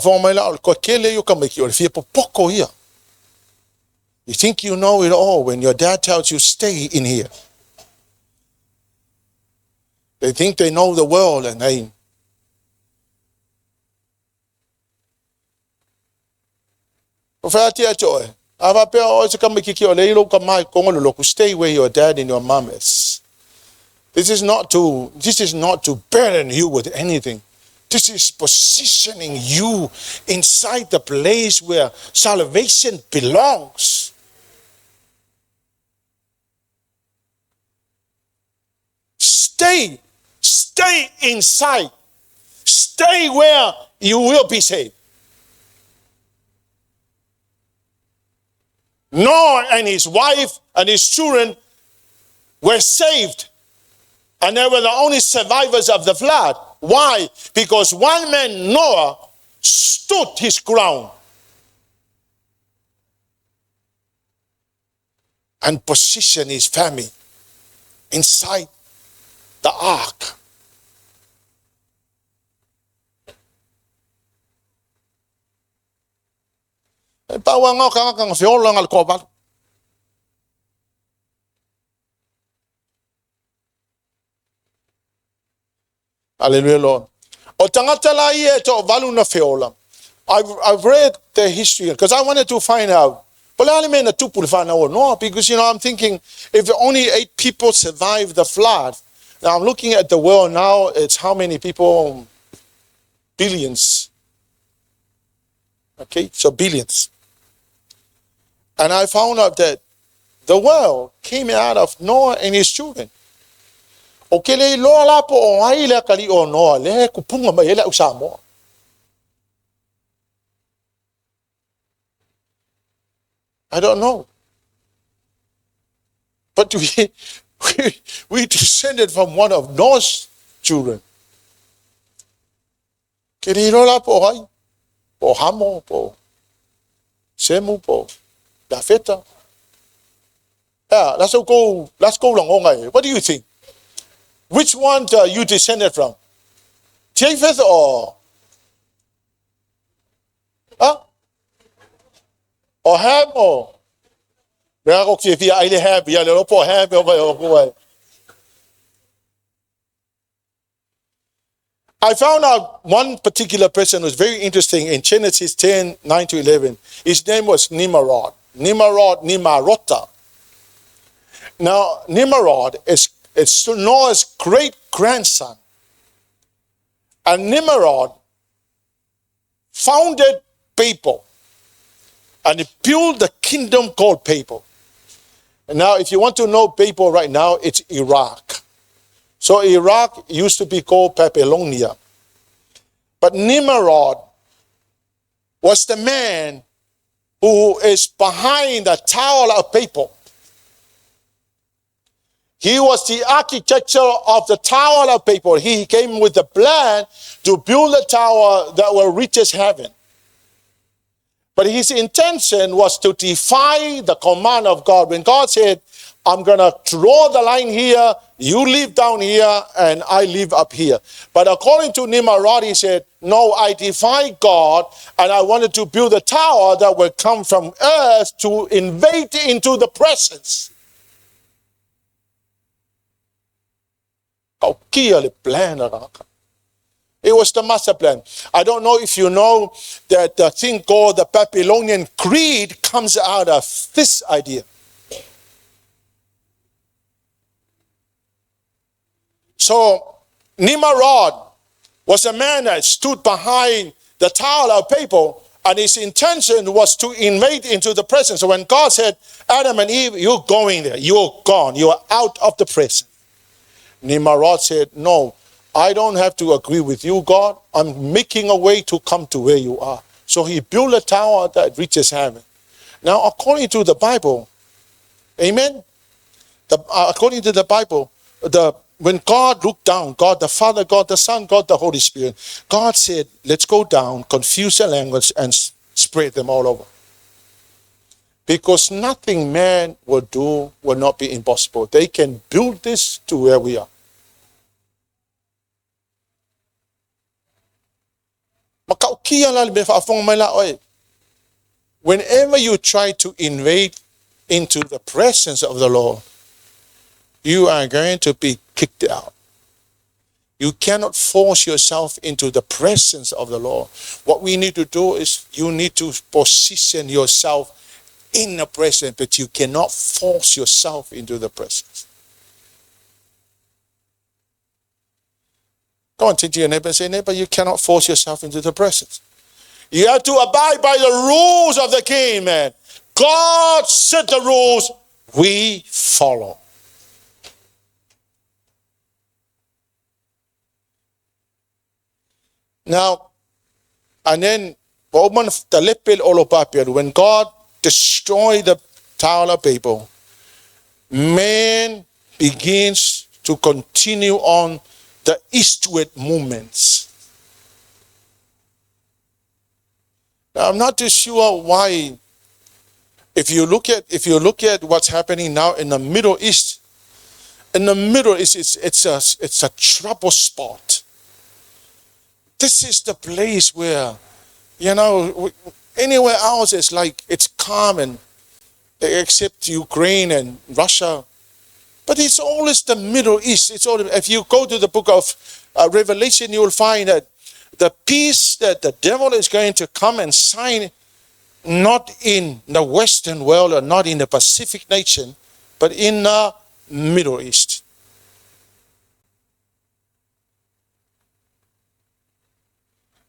think you know it all when your dad tells you stay in here. They think they know the world and they stay where your dad and your mom is. This is not to burden you with anything. This is positioning you inside the place where salvation belongs. Stay inside. Stay where you will be saved. Noah and his wife and his children were saved. And they were the only survivors of the flood. Why? Because one man, Noah, stood his ground and positioned his family inside the ark. Hallelujah, Lord. O tangata la ia e to valu na feola. I've read the history because I wanted to find out. Because, you know, I'm thinking if only 8 people survived the flood. Now I'm looking at the world now, it's how many people? Billions. Okay, so billions. And I found out that the world came out of Noah and his children. O ke le loa la po o ai le kali o Noa, le kupunga mai ele au Samoa. I don't know. But we descended from one of Noah's children. Ke le loa la po o ai, po Hamo, po Semu, po Dafeta. Yeah, let's go langonga. What do you think? Which one you descended from? Japheth or? Huh? Or Ham or? I found out one particular person was very interesting in Genesis 10, 9 to 11. His name was Nimrod. Nimrod, Nimarota. Now, Nimrod is Noah's great-grandson. And Nimrod founded Babel. And he built the kingdom called Babel. And now, if you want to know Babel right now, it's Iraq. So Iraq used to be called Babylonia. But Nimrod was the man who is behind the Tower of Babel. He was the architecture of the Tower of Babel. He came with the plan to build a tower that will reach heaven. But his intention was to defy the command of God. When God said, I'm going to draw the line here, you live down here, and I live up here. But according to Nimrod, he said, no, I defy God, and I wanted to build a tower that will come from earth to invade into the presence. It was the master plan. I don't know if you know that the thing called the Babylonian Creed comes out of this idea. So Nimrod was a man that stood behind the Tower of Babel, and his intention was to invade into the presence. So when God said, Adam and Eve, you're going there, you're gone, you're out of the presence. Nimrod said, no, I don't have to agree with you, God. I'm making a way to come to where you are. So he built a tower that reaches heaven. Now, according to the Bible, amen? According to the Bible, when God looked down, God the Father, God the Son, God the Holy Spirit, God said, let's go down, confuse the language, and spread them all over. Because nothing man will do will not be impossible. They can build this to where we are. Whenever you try to invade into the presence of the Lord, you are going to be kicked out. You cannot force yourself into the presence of the Lord. What we need to do is you need to position yourself in the presence, but you cannot force yourself into the presence. Go on, turn to your neighbor and say, neighbor, you cannot force yourself into the presence. You have to abide by the rules of the game, man. God set the rules, we follow. Now, and then, when God destroyed the Tower of Babel, man begins to continue on the eastward movements. Now, I'm not too sure why. If you look at what's happening now in the Middle East, it's a trouble spot. This is the place where, anywhere else it's like it's calm, and except Ukraine and Russia. But it's always the Middle East. It's all. If you go to the book of Revelation, you will find that the peace that the devil is going to come and sign, not in the Western world or not in the Pacific nation, but in the Middle East.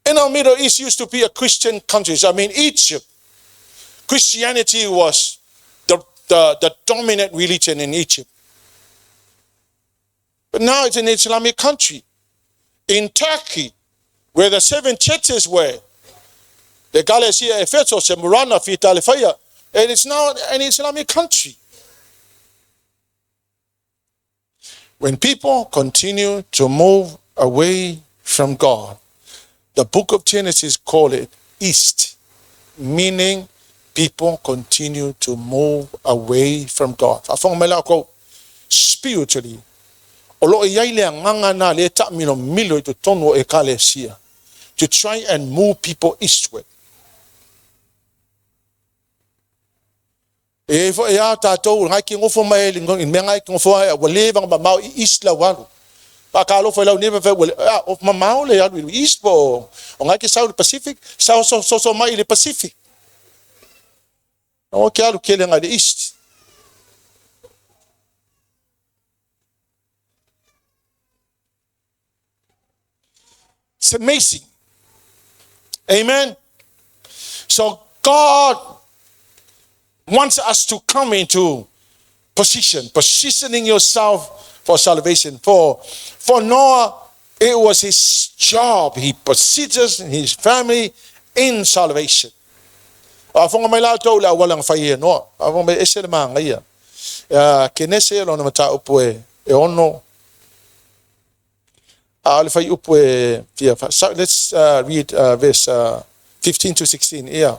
In our Middle East used to be a Christian country. I mean, Egypt. Christianity was the dominant religion in Egypt. But now it's an Islamic country. In Turkey, where the seven churches were, the Galatia, Ephesus, and Murana, Fitalifaya, and it's now an Islamic country. When people continue to move away from God, the book of Genesis call it East, meaning people continue to move away from God. Spiritually, to try and move people eastward. E fo e a tātou ngai ki ngofo mai le mea ngai ki ngofo ai ua le vanga mamao i east la walu. Pa ka alofa i lau neva fe ua o mamao le alu i east po o ngai ki sau le Pacific, sau so so so mai i le Pacific. O ke alu kele ngai le east. It's amazing. Amen. So God wants us to come into position, positioning yourself for salvation. For Noah, it was his job. He positions his family in salvation. Afonga mai la tau la walang fai e Noah. Afonga mai ese le maanga ia. Kenese lona mata upu e ono. A le fai upu e fia. So let's read verse 15 to 16. Yeah.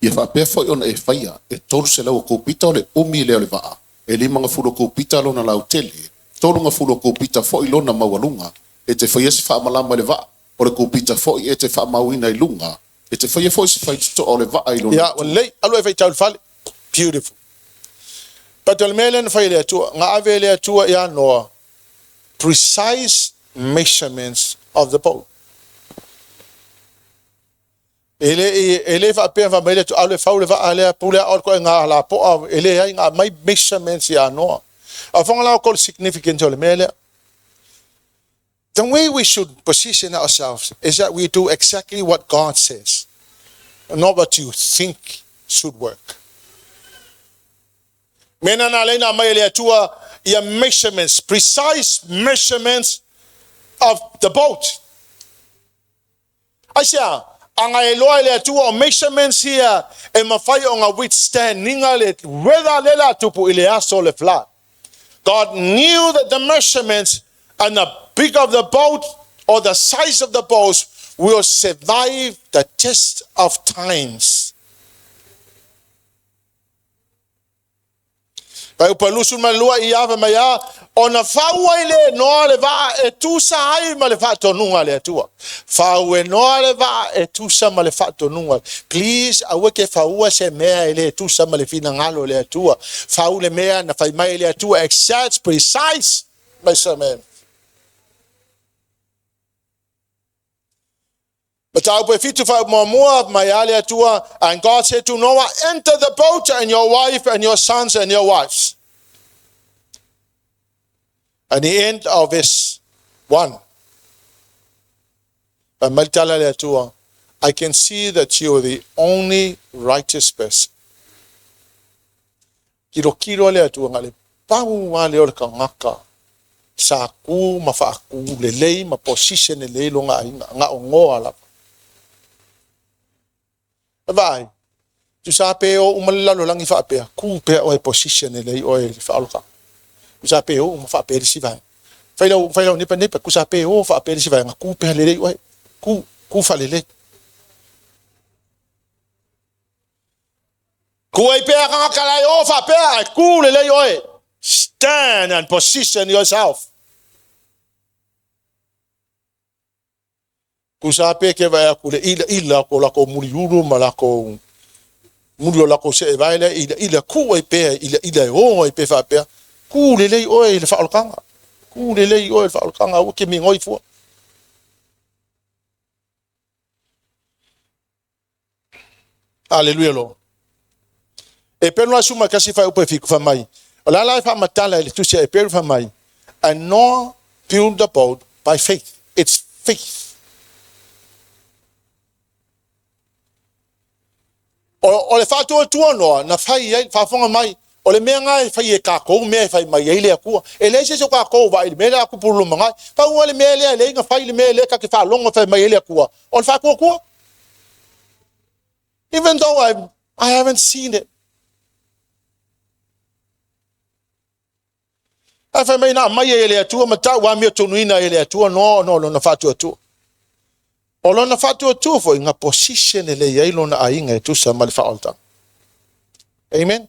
Ia whaapea foi ona e whaia, e toru se lau o kōpita o le umi lea o le vaa, e lima ngā fulo kōpita lona lau tele, tolu ngā fulo kōpita foi lona maualunga, e te whaia se whaamalama le vaa, o le kōpita foi e te whaamauina i lunga, e te whaia foi se whaitutoa o le vaa i lona. Ia, well, lei, alu e whai tau le Beautiful. But o le mea lena whai le atua, ngā ave le atua ia Noa, precise measurements of the boat. E le whaapea wha mai le tu alu e whaule wha alea pule a orko e ngā la poa e le ai ngā mai measurements ia Noa. A whanga lau kol significant o le mea lea. The way we should position ourselves is that we do exactly what God says, not what you think should work. Mena nā leina mai le atua ia measurements, precise measurements of the boat. Aisea? Aga e loa i le Atua o measurements ia e mafai ona withstand iga le weather le la tupu i le aso o le flood. God knew that the measurements and the big of the boat or the size of the boat will survive the test of times. Pai upa 22 i ave mai a, ona fau ai le noa le vaa e tusa ai ma le faatonuga a le Atua. Fau e noa le vaa e tusa ma le faatonuga. Please, aua ke faua se mea e le tusa ma le finagalo o le Atua. Fau le mea na fai mai e le Atua, exact, precise measurement. Mataupu e 7 whaumuamua mai a le Atua, and God said to Noah, enter the boat and your wife and your sons and your wives. And the end of verse 1. Fai mai le tala a le Atua, I can see that you are the only righteous person. Kilokilo a le Atua nga le pau a le o le kangaka sa ku ma faaku lelei ma position lelei lo nga aiga nga o ngoa lava. E vaai, tusa pe o uma le lalolagi faapea, ku pea oe position lelei oe i le faaolokanga. Tusa pe o uma faapea le isi vaega. Fai lau, fai lau nepa nepa, tusa pe o faapea le isi vaega, ku pea lelei oe. Ku, ku faalelei. Ku ai pea kangaka lai o faapea, ae ku lelei oe. Stand and position yourself. Tusa pe ke vae aku le ila ila ko lako muliulu ma lako muli o lako se e vae lea ila ila ku ai pea ila ila e o ai pe faapea. Ku lelei oe i le faaolokanga. Ku lelei oe i le faaolokanga aua ke migoi fua. Aleluia lo. E pelu la suma kasi fai upe fiku fa mai. O la la e faamatala i le tusi a Eperu fai mai, And Noah built the boat by faith. It's faith. O, o le faatuatua noa, na fai ai, faafofoga mai, o le mea nga e fai e kākou, mea e fai mai ai le Atua. E leai se isi o kākou o vaai i le mea lea a kupululumagai. Pau lava le mea lea e leai na fai le mea lea ta te faalogo e fai mai ai le Atua, o le faatuatua. Even though I haven't seen it. Ae fai mai na aumai ai e le Atua ma tau amiotonuina ai e le Atua noa ona o lona faatuatua. O lona faatuatua foi na position e lei ai lona aiga e tusa ma le faaolataga. Amen.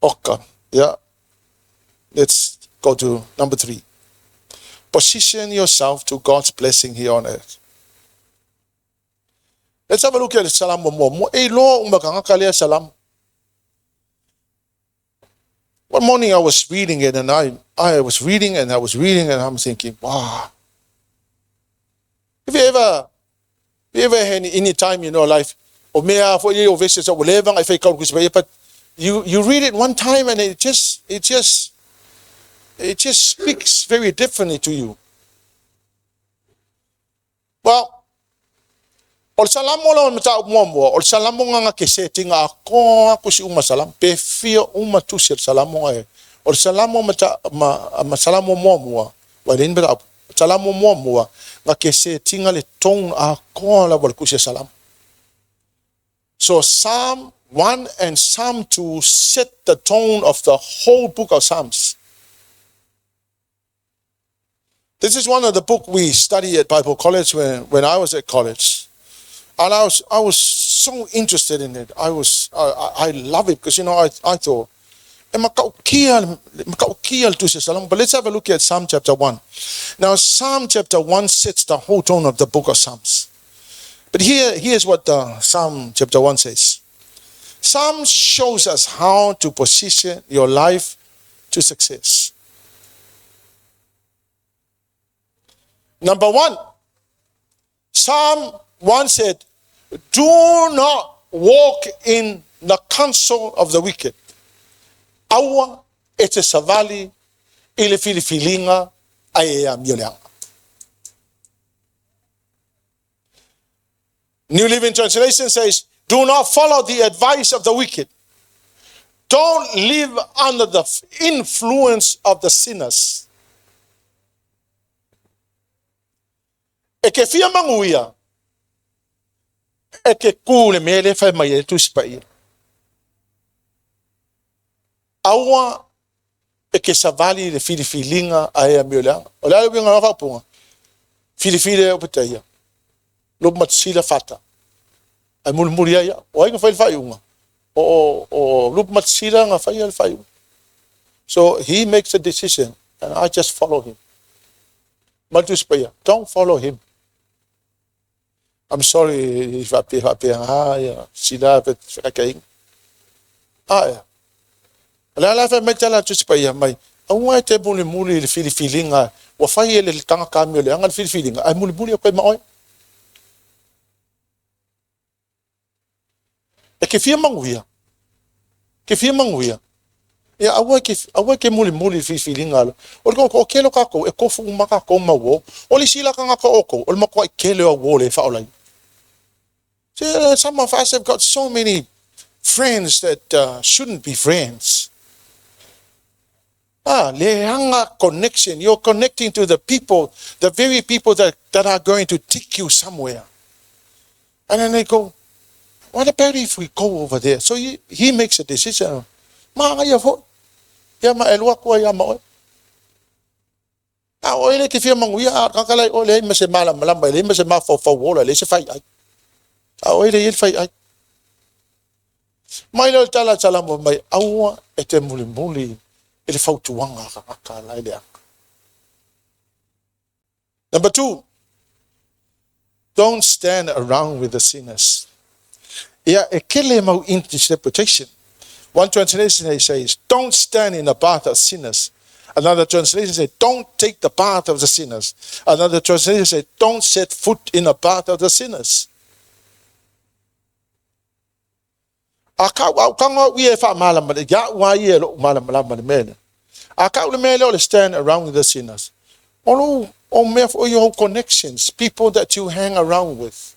Oka. Yeah. Let's go to number 3. Position yourself to God's blessing here on earth. Let's have a look at le Salamo muamua. E iloa uma kangaka lea Salamo. One morning I was reading it and I was reading and I was reading and I'm thinking, wow. Have you ever, have you ever had any time in your life, o mea foi ia o verses ua leva ona e fai kaulu kusi but you read it one time and it just speaks very differently to you. Well, o le Salamo la o le mataupu muamua, o le Salamo nga ke setinga a koa kusi uma Salamo, pe fia uma tusi o le Salamo nga e. O le Salamo ma, ma, ma Salamo muamua, wa e leai ni mataupu, Salamo muamua, nga ke setinga le tone a koa lava o le kusi a Salamo. So Psalm 1 and Psalm 2 set the tone of the whole book of Psalms. This is one of the book we study at Bible College when I was at college. And I was so interested in it. I love it because, you know, I thought, e makaukia le tusi a Salamo. But let's have a look at Psalm chapter 1. Now, Psalm chapter 1 sets the whole tone of the book of Psalms. But here's what the Psalm chapter 1 says. Psalm shows us how to position your life to success. Number 1, Psalm 1 said, do not walk in the counsel of the wicked. Aua e te savali i le filifiliga a e amio leaga. New Living Translation says, do not follow the advice of the wicked. Don't live under the influence of the sinners. E ke fia manuia, e ke kū le mea le fai mai e Tusi Paia. Aua e ke savali le filifiliga a e amio leaga. O le a le uiga o lena faaupuga? Filifili e Opetaia, Lupemasila Fata, ae mulimuli ai au. O ai na fai le faaiuga? O Lupemasila na faia le faaiuga. So he makes a decision and I just follow him. Ma le Tusi Paia, don't follow him. I'm sorry i faapea faapea ha ia sila whakainga. A ea. O le a la fai mai tala a Tusi Paia mai, aua e te mulimuli i le filifiliga ua fai e le tagata amioleaga le filifiliga, ae mulimuli atu ai ma oe. E ke fia manuia, ke fia manuia. Ia aua e ke, aua e ke mulimuli i le filifiliga a le. O le o kele o kākou, e tofu uma kākou ma uo. O le isi la tagata o outou, o le matuai kele o au uo le faaolaina. See, some of us have got so many friends that shouldn't be friends. Ah, leaga connection. You're connecting to the people, the very people that are going to take you somewhere. And then they go, what about if we go over there? So he makes a decision. Magaia foi. Ia ma e lua kua ia ma oe. A o ele te fia manuia, a kaka lai o le ma se malamalama, le ma se mafaufau ola, le se fai ai. A o ele i le fai ai. Mai le o le tala Salamo mai, aua e te mulimuli i le fautuaga a tagata la e leaga. Number 2, don't stand around with the sinners. Ia, e kele mau interpretation. One translation says, don't stand in the path of sinners. Another translation says, don't take the path of the sinners. Another translation says, don't set foot in the path of the sinners. A kau au kanga au ia e whaamalama le, ia ua ia e lou malamalama le mea lea. A kau le mea lea o le stand around with the sinners. O lou, o mea foi your connections, people that you hang around with.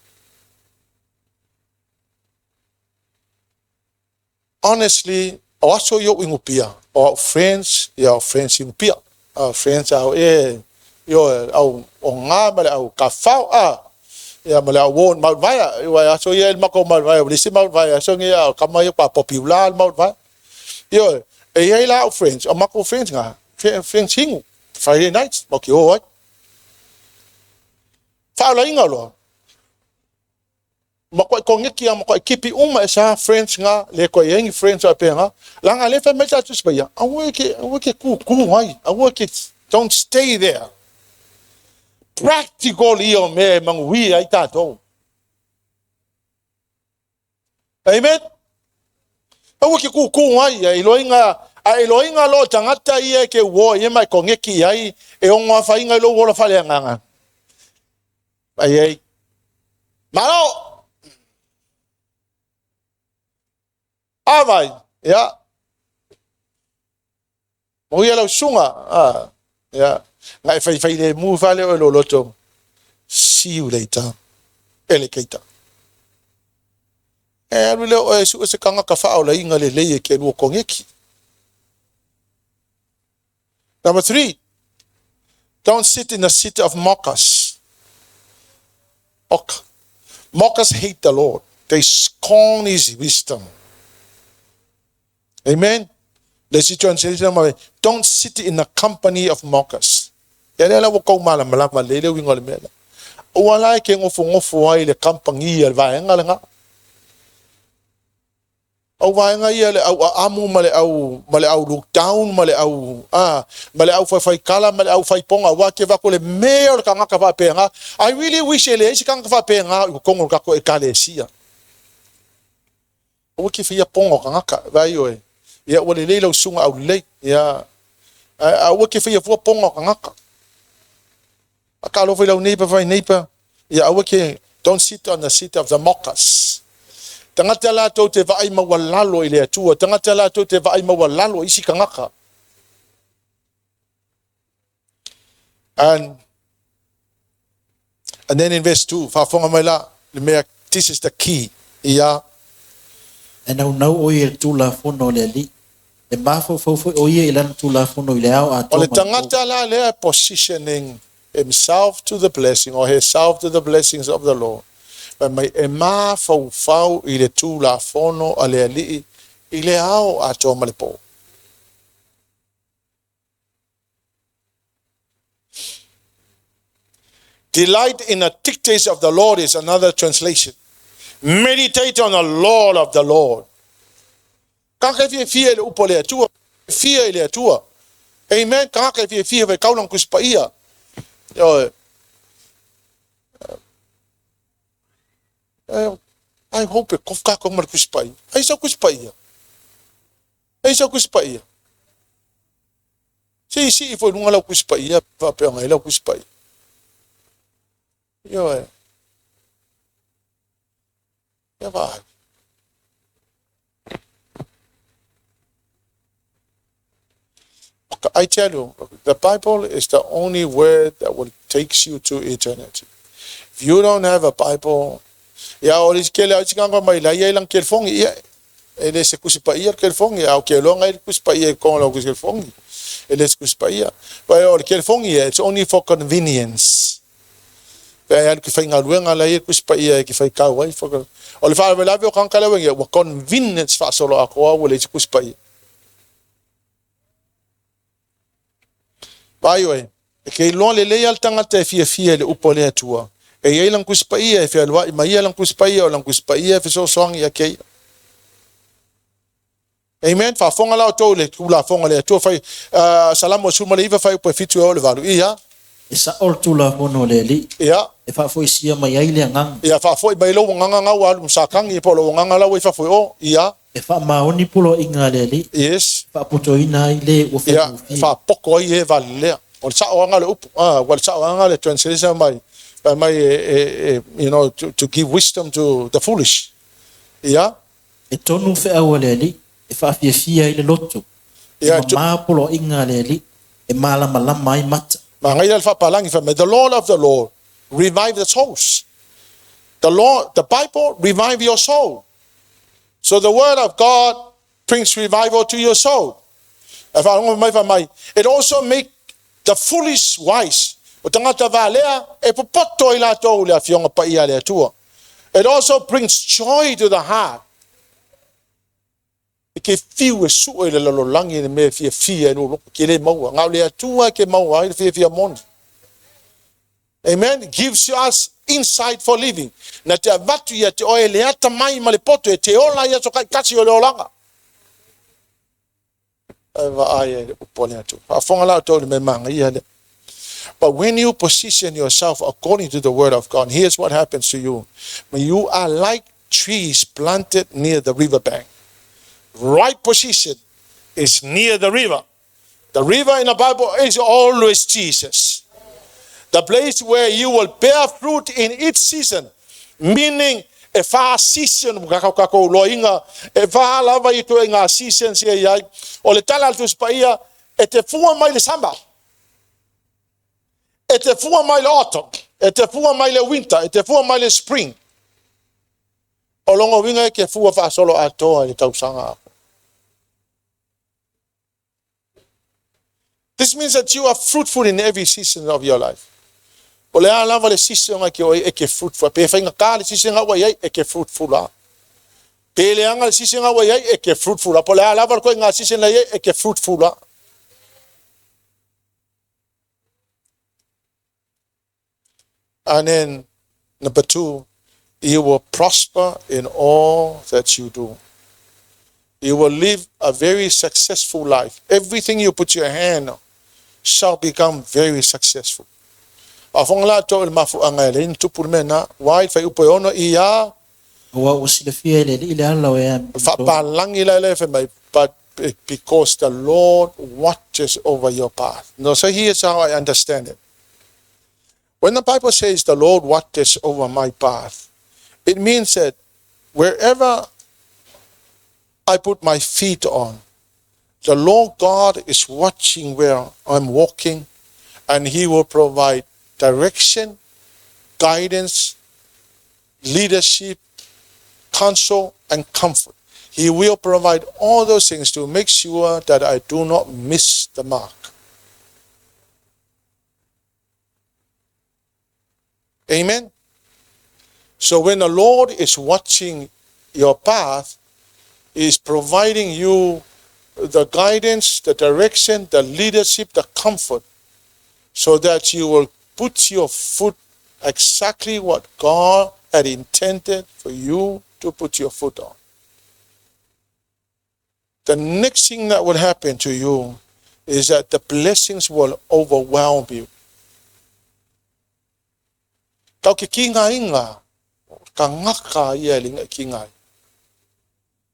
Honestly, o aso i ou inupia, o au friends, ia o friends inupia. Au friends au e, io au o ngā ma le au ka whao a, ia ma le au won maut vaea, i aso ia el mako maut vaea, lisi maut vaea, aso ngi au kama ia pa popular maut vaea. Io, e iai la au friends, o mako friends ngā, friends hingu, Friday nights, mo ki o ai. Whaolainga loa. Ma koe kongeki a ma koe kipi uma e sa friends nga le koe engi friends a pe nga la nga le fa mai ta tusi paia aua ke aua ke ku ku ai aua ke don't stay there practical ia me mangui ai tātou. Amen. Aua ke ku ku ai e iloinga a iloinga lo tangata ia ke wo ia mai kongeki ai e ongo whainga i lo wola whale nganga. Ai ai. Malo! A vai, ia. Mo ia lau sunga, a, ia. Ngai whai whai le mu whale o lo loto. See you later. Ele keita. E alu leo o e su se kanga ka whao la inga le leie ke lua kongeki. Number 3, don't sit in the seat of mockers. Ok. Mockers hate the Lord. They scorn his wisdom. Amen. Let's translation mai, don't sit in the company of mockers. Ia lea la ua kou malamalama lelei le uiga o le mea lea. Ua la e ke gofogofo ai le company a le vaega lena. Au vaega ia le au aamu ma le au ma le au look down ma le au a ma le au faifaikala ma le au faipoga aua ke vako le mea o le tagata faapena. I really wish e leai se tagata faapena i totonu o le tatou Ekalesia. Aua ke faia poga o tagata, vaai oe. Ia ua lelei lau susuga aulelei. Ia ae aua ke faia fua poga o tagata. A ka alofa i lau neighbor fai neighbor, ia aua ke don't sit on the seat of the mockers. Tagata latou te vaai maualalo i le Atua, tagata latou te vaai maualalo i isi tagata. And then in verse 2, faafofoga mai la, le mea, this is the key, ia. E naunau ʻo ia i le Tulafono a le Alii. E mafaufau foi ʻo ia i lana Tulafono i le ao O atoa le ma le pō. tagata la lea positioning himself to the blessing or herself to the blessings of the Lord. Fai mai e mafaufau i le Tulafono a le Alii i le ao atoa ma le po. Delight in the dictates of the Lord is another translation. Meditate on the law of the Lord. Kaka e fiafia i le upu a le Atua. Fia i le Atua. Amen. Kaka e fiafia fai kau lang kuspaia. I hope e kof kako ma le kuspaia. Ai sa kuspaia. Ai sa kuspaia. Se i si i fo lunga lau kuspaia, fa pe ngai lau kuspaia. Ioe. Ia vai. I tell you, the Bible is the only word that will take you to eternity. If you don't have a Bible, ia o le kele au tikanga mai la ia lang kelfongi ia e le se kusi pa ia kelfongi au ke longa i kusi pa ia kon lo kusi kelfongi e le se kusi pa ia pa o le kelfongi it's only for convenience. Pe ai ke whai ngaluenga la ia kusi pa ia ke whai kau ai for o le wha la o kan kala wengi wa convenience fa solo akoa o le kusi pa ia. Vai oe, e ke iloa lelei a le tagata e fiafia i le upu a le Atua. E iai lana Tusi Paia e fealuai mai ia lana Tusi Paia o lana Tusi Paia e fesoasoani ia keia. Amen. Faafofoga la outou i le Tulafono a le Atua fai Salamo 19 fuaiupu e 7 e oo i le 8. Ia. E sa'o le Tulafono a le Alii. Ia. E faafoisia mai ai le agaga. Ia faafoi mai lou agaga gau alu ma sakagi po o lou agaga la ua i fafo i o. Ia. E faamaoni poloaiga a le Alii. Yes. E faapotoina ai le ua Ia, faigofie. e faapoto ai e valelea. O le sa'oaga o le upu, ah, ua le sa'oaga le translation mai, fai mai e, e, e, you know, to give wisdom to the foolish. Ia. E tonu feau a le Alii, e faafiafia ai le loto. E Ia, mamā poloaiga a le Alii, e malamalama ai mata. Magaia le faapalagi fai mai, the law of the Lord revive the souls. The law, the Bible revive your soul. So the word of God brings revival to your soul. E faalogo mai fai mai, it also make the foolish wise. O tagata valea e popoto ai latou i le Afioga Paia a le Atua. It also brings joy to the heart. E ke fiu e sue i le lalolagi le mea e fiafia ai lou loto, ke le maua. Na o le Atua e ke maua ai le fiafia moni. Amen. It gives us insight for living. Na te avatu ia te oe le atamai ma le poto e te ola i aso kaikasi o le olaga. E vaai ai le upu a le Atua. Faafofoga la outou i le mea magaia lea. But when you position yourself according to the word of God, here's what happens to you. When you are like trees planted near the river bank. Right position is near the river. The river in the Bible is always Jesus. The place where you will bear fruit in each season, meaning e whā season kakou loiga, e whā lava i toe ngā seasons ia iai. O le tala a le Tusi Paia, e te fua mai le summer, e te fua mai le autumn, e te fua mai le winter, e te fua mai le spring. O longa uiga e ke fua faasolo atoa i le tausaga ako. This means that you are fruitful in every season of your life. O le a lava le season ai ke oi e ke fruitful. Pe whainga le season au ai e ke fruitful a. Pe leaga le season au ai e ke fruitful a. Po le a lava le koe ngā season ai e ke fruitful a. And then number 2, you will prosper in all that you do. You will live a very successful life. Everything you put your hand on shall become very successful. Faafofoga la outou i le mafuaaga e leai ni tupu le mea lena, ua i le fuaiupu e 6 ia. Aua ua silafia e le Alii le ala o e amio. Faapalagi la lea fai mai, but because the Lord watches over your path. No, so here's how I understand it. When the Bible says the Lord watches over my path, it means that wherever I put my feet on, the Lord God is watching where I'm walking, and He will provide direction, guidance, leadership, counsel, and comfort. He will provide all those things to make sure that I do not miss the mark. Amen. So when the Lord is watching your path, He is providing you the guidance, the direction, the leadership, the comfort, so that you will put your foot exactly what God had intended for you to put your foot on. The next thing that will happen to you is that the blessings will overwhelm you. Tau ke ki ngā inga, ka ngaka ia e linga ki ngā.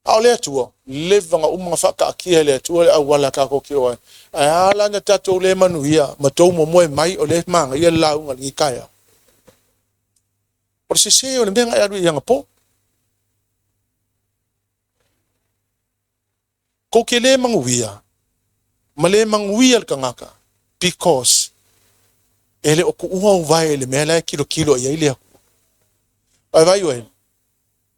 A o le atua, leva nga uma whakaakia le atua le awala ka ko ki oe. Ai ala na tatou le manuia, ma tou mo moe mai o le manga ia launga li kaia. O se se o le mea ngai alu i anga po. Ko ke le manguia, ma le manguia le kangaka, because e le o ku ua uvae le mea lae kilo kilo i ai lea. Ai vai oe,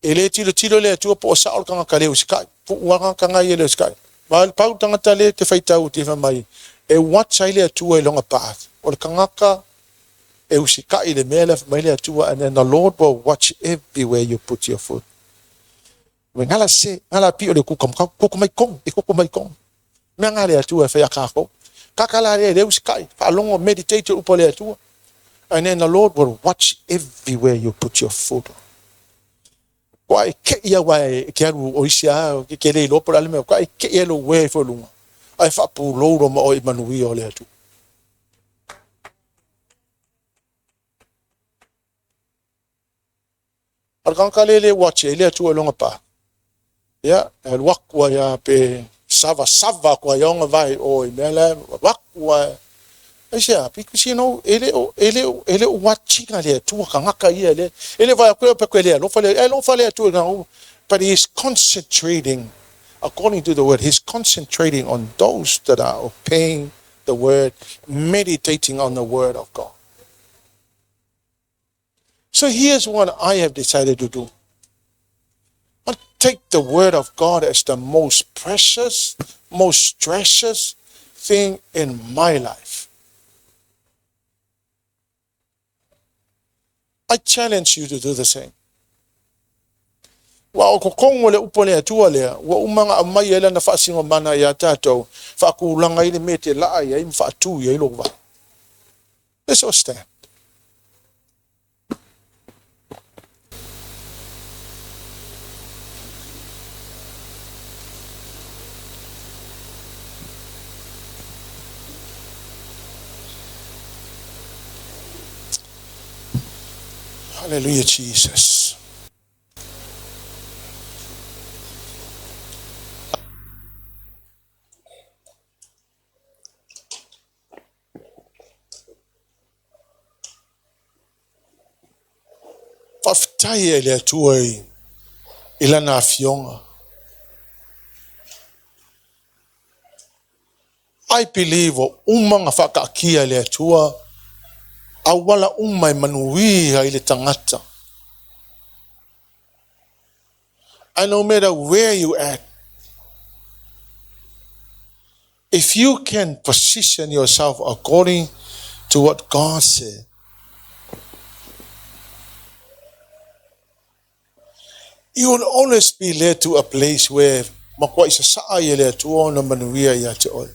e le tilo tilo le atua po o sa o le kangaka le usikai, pu ua kanga i le usikai. Ma pau tangata le te whaitau te mai, e watch ai le atua i longa path. O le kangaka e usikai le mea le mai le atua, and then the Lord will watch everywhere you put your foot. We ngala se, ngala pi o le kuka, kuka mai kong, e kuka mai kong. Mea ngā le atua e whai a kākou. Kakala le le usikai, whaalongo, meditate upo le atua. And then the Lord will watch everywhere you put your foot. Kua e ke ia wai ke aru o isi a ke le iloa po le mea, kua e ke ia lo we fo lunga. Ai whaapu louro ma o i manuia o le atua. Al le le watch e le atua longa pa. Ia, e wakua ia pe sava sava kua ionga vai o i mea le wakua. Ai se a, because you know, e le o watchinga le atua ka ngaka ia le. E le vai koe pe koe le alofa le, alofa le atua ngā. But he is concentrating, according to the word, he's concentrating on those that are obeying the word, meditating on the word of God. So here's what I have decided to do. I take the word of God as the most precious, most precious thing in my life. I challenge you to do the same. Wa o kokongo le upo le atua lea, wa umanga amai ele na whaasingo mana ia tātou, whaakulanga ile me te laa ia im whaatu ia ilo wa. Let's all stand. Hallelujah, Jesus. Whawhitai e le atua i lana afionga. I believe o umanga whakaakia le atua, awala uma e manuia i le tangata. And no matter where you at, if you can position yourself according to what God said, you will always be led to a place where makua isa saa i le atua na manuia ia te oe.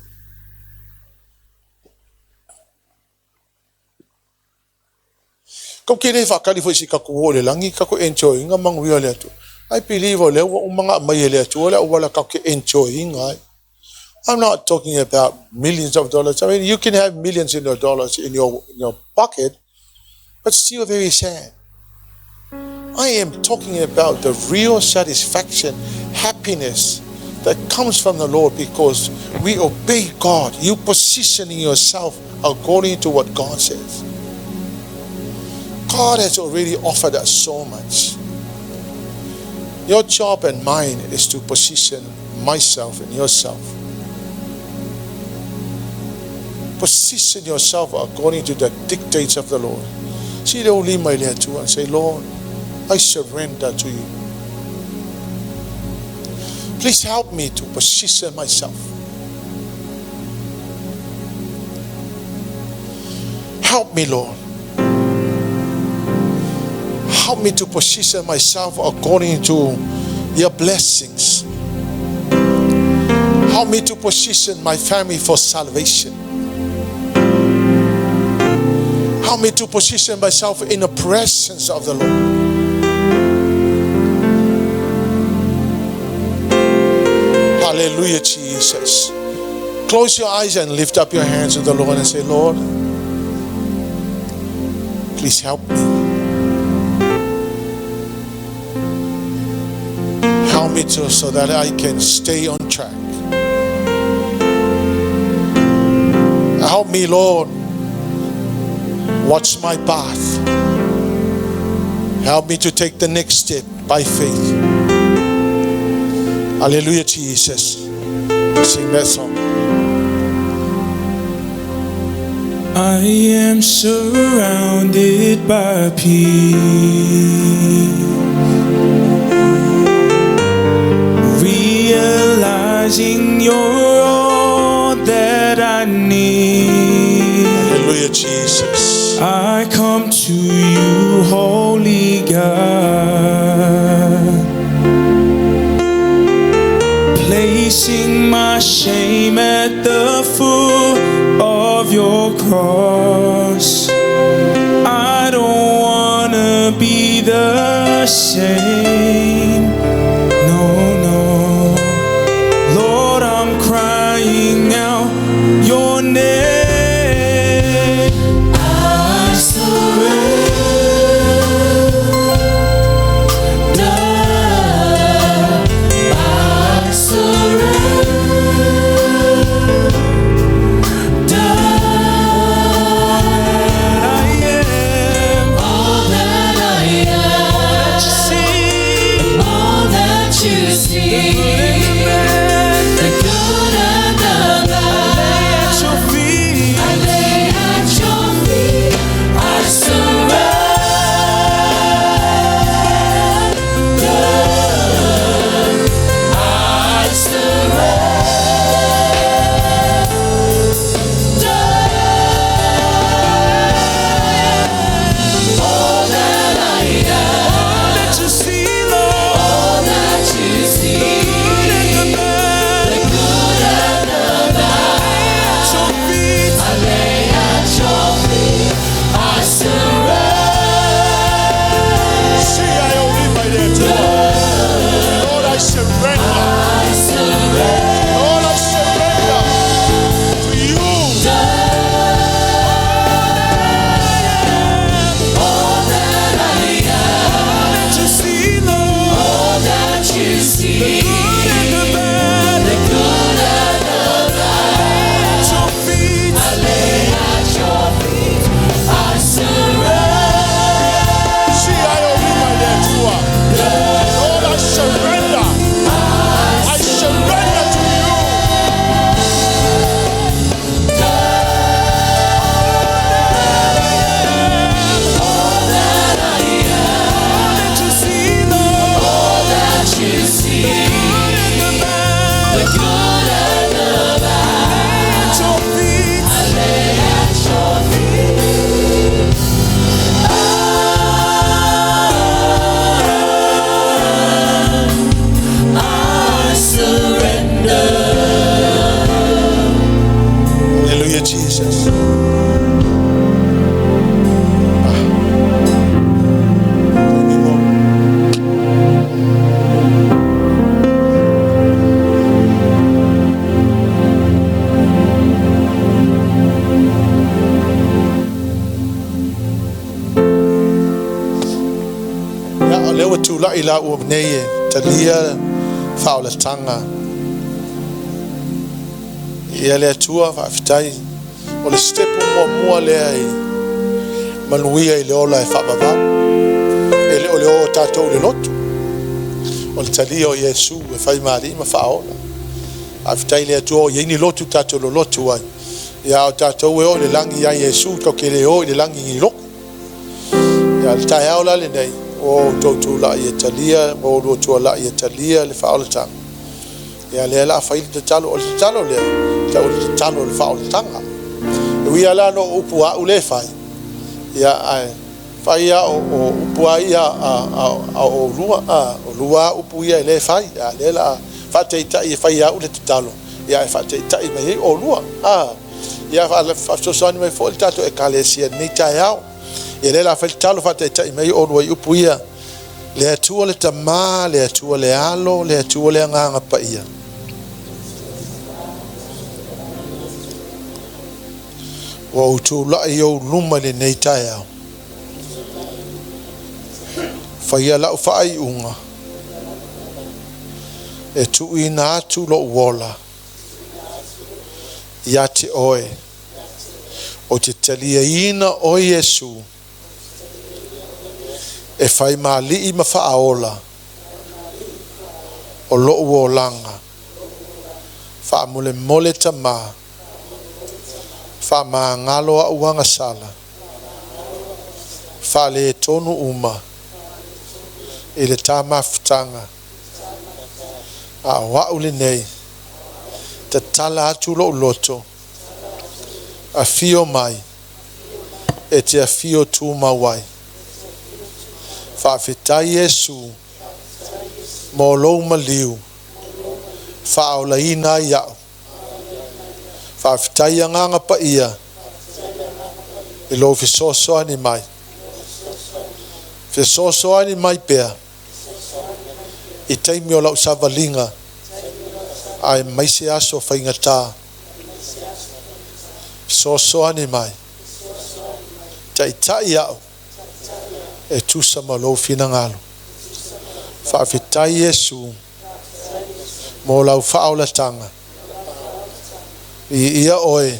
Kau ke le whakari fo isi kaku o le langi, kaku enjoy inga manguia le atua. I believe o le ua umanga mai le atua le wala kaku enjoy inga. I'm not talking about millions of dollars. I mean, you can have millions of dollars in your pocket, but still very sad. I am talking about the real satisfaction, happiness that comes from the Lord because we obey God. You positioning yourself according to what God says. God has already offered us so much. Your job and mine is to position myself and yourself. Position yourself according to the dictates of the Lord. See the only my and say, Lord, I surrender to you. Please help me to position myself. Help me, Lord. Help me to position myself according to your blessings. Help me to position my family for salvation. Help me to position myself in the presence of the Lord. Hallelujah, Jesus. Close your eyes and lift up your hands to the Lord and say, Lord, please help me. Help me to so that I can stay on track. Help me, Lord. Watch my path. Help me to take the next step by faith. Hallelujah, Jesus. Sing that song. I am surrounded by peace, realizing you're all that I need. Hallelujah, Jesus. I come to you, holy God, placing my shame at the foot of your cross. I don't wanna be the same. No, no. Lord, I'm crying out your name. I surrender. I surrender. I am all that I am. All that you see, the good and the bad. I lay at your feet. I surrender. I surrender. All that I am, all that you see, Lord, all that you see, the good and the bad. I lay at your feet. I surrender. See, I only my dear to Lord, I surrender. I surrender. Lord, I surrender to you. All that I am, all that you see, Lord, all that you see, the good and the bad, the good and the bad. At your feet, I lay at your feet. I surrender. See, I only my dear to Lord, I surrender. I surrender to you. All that I am, all that you see, Lord, all that you see, the good and the bad. At your feet, I lay at your feet. I surrender. Hallelujah, Jesus. Thank you, Lord. Ia, o lea ua tula'i la ua nei e talia faaolataga ia le Atua faafetai o le stepu muamua lea i manuia i le ola e faavavau e le o le o tatou i le lotu o le talia o Iesu e fai ma alii ma faaola faafetai le Atua o iai ni lotu tatou lolotu ai ia o tatou e o i le lagi ia Iesu tatou ke le o i le lagi ni loko ia le taeao la lenei o tou tula'i e talia ma o lua tuala'i e talia le faaolataga ia lea la fai le tatalo o le tatalo lea tau le tatalo o le faaolataga e ui ala no upu a'u le fai ia ae Fai ia o upu lava ia a oulua, o lua lava upu ia e le fai, a lea o le a faataitai e fai e au le tatalo, ae faataitai mai ai oulua. Ia faafesoasoani mai foi le tatou Ekalesia i lenei taeao. Ia lea o le a fai le tatalo faataitai mai ai oulua i upu ia. Le Atua le Tama, le Atua le Alo, le Atua le Agaga Paia. Ua ou tulai i ou luma i lenei taeao. Faia lau faaiuga e tuuina atu lou ola ia te oe. Ou te taliaina oe Iesu e fai ma Alii ma Faaola o lou olaga. Faamolemole Tama, faamagalo au agasala, faaletonu uma i le ta mafutaga, a o au lenei, tatala atu lou loto, afio mai, e te afio tumau ai. Faafetai Iesu mo lou maliu, faaolaina ai au. Faafetai Agaga Paia i lou fesoasoani mai. Fesoasoani mai pea i taimi o lau savaliga aemaise aso faigata. Fesoasoani mai, taitai au e tusa ma lou finagalo. Faafetai Iesu mo lau faaolataga. Viia oe.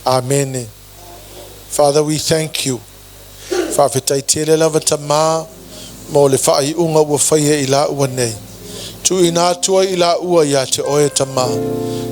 Amene. Father, we thank you. Faafetai tele lava Tama mo le faaiuga ua faia i laua nei. Tuuina atu ai i laua ia te oe Tama.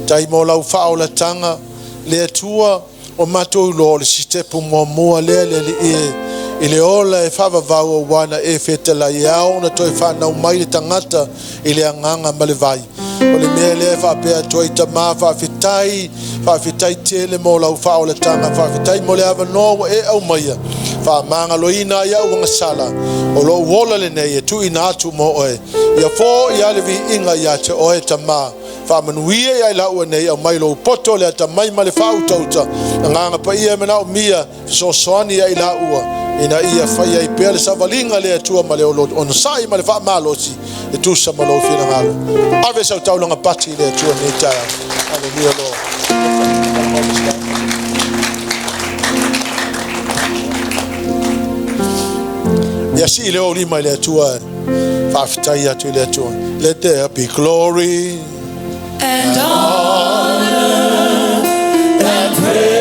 Tai mo lau faaolataga le Atua o matou iloa o le sitepu muamua lea le Alii e i le ola e faavavau aua na e fetalai e ao ona toe fanau mai le tagata i le agaga ma le vai. O le mea lea e faapea atu ai Tama, faafetai, faafetai tele mo lau faaolataga, faafetai mo le avanoa ua e aumaia, faamagaloina ai au agasala, o lou ola lenei e tuuina atu mo oe. Ia fo'i lava le viiga ia te oe Tama. Faamanuia ia i laua nei, aumai lou poto le atamai ma le faautauta, Agaga Paia e manaomia, fesoasoani ia i laua, ina ia fai ai pea le savaliga le Atua ma le onosai ma le faamalosi e tusa ma lou finagalo. Ave sau taulaga pati i le Atua i lenei taeao. Hallelujah, Lord. Ia sii le ou lima i le Atua, faafetai atu i le Atua. Let there be glory and honor and praises.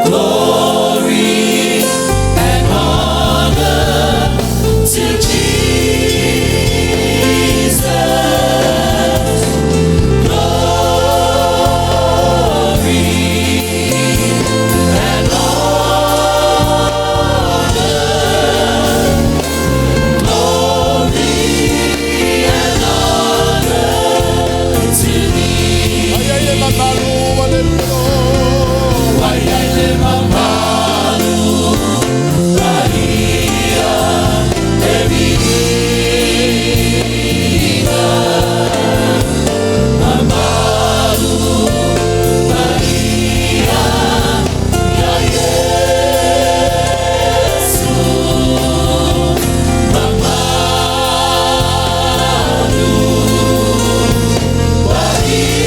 Glory and honor to Jesus. Glory and honor. Glory and honor to thee. Ai ai le mamalu, hallelujah. Ai ai le mamalu, paia e viiga. Mamalu, paia ia Iesu. Mamalu, paia.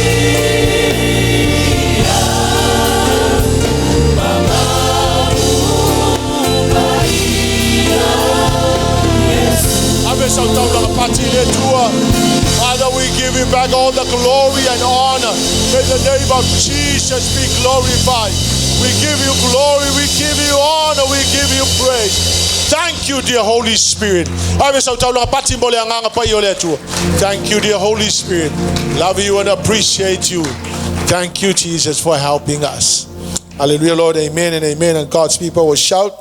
Mamalu, paia Iesu. Ave sau taulaga pati i le Atua. Father, we give you back all the glory and honor. May the name of Jesus be glorified. We give you glory, we give you honor, we give you praise. Thank you, dear Holy Spirit. Ave sau taulaga pati mo le Agaga Paia o le Atua. Thank you, dear Holy Spirit. Love you and appreciate you. Thank you, Jesus, for helping us. Hallelujah, Lord. Amen and amen. And God's people will shout.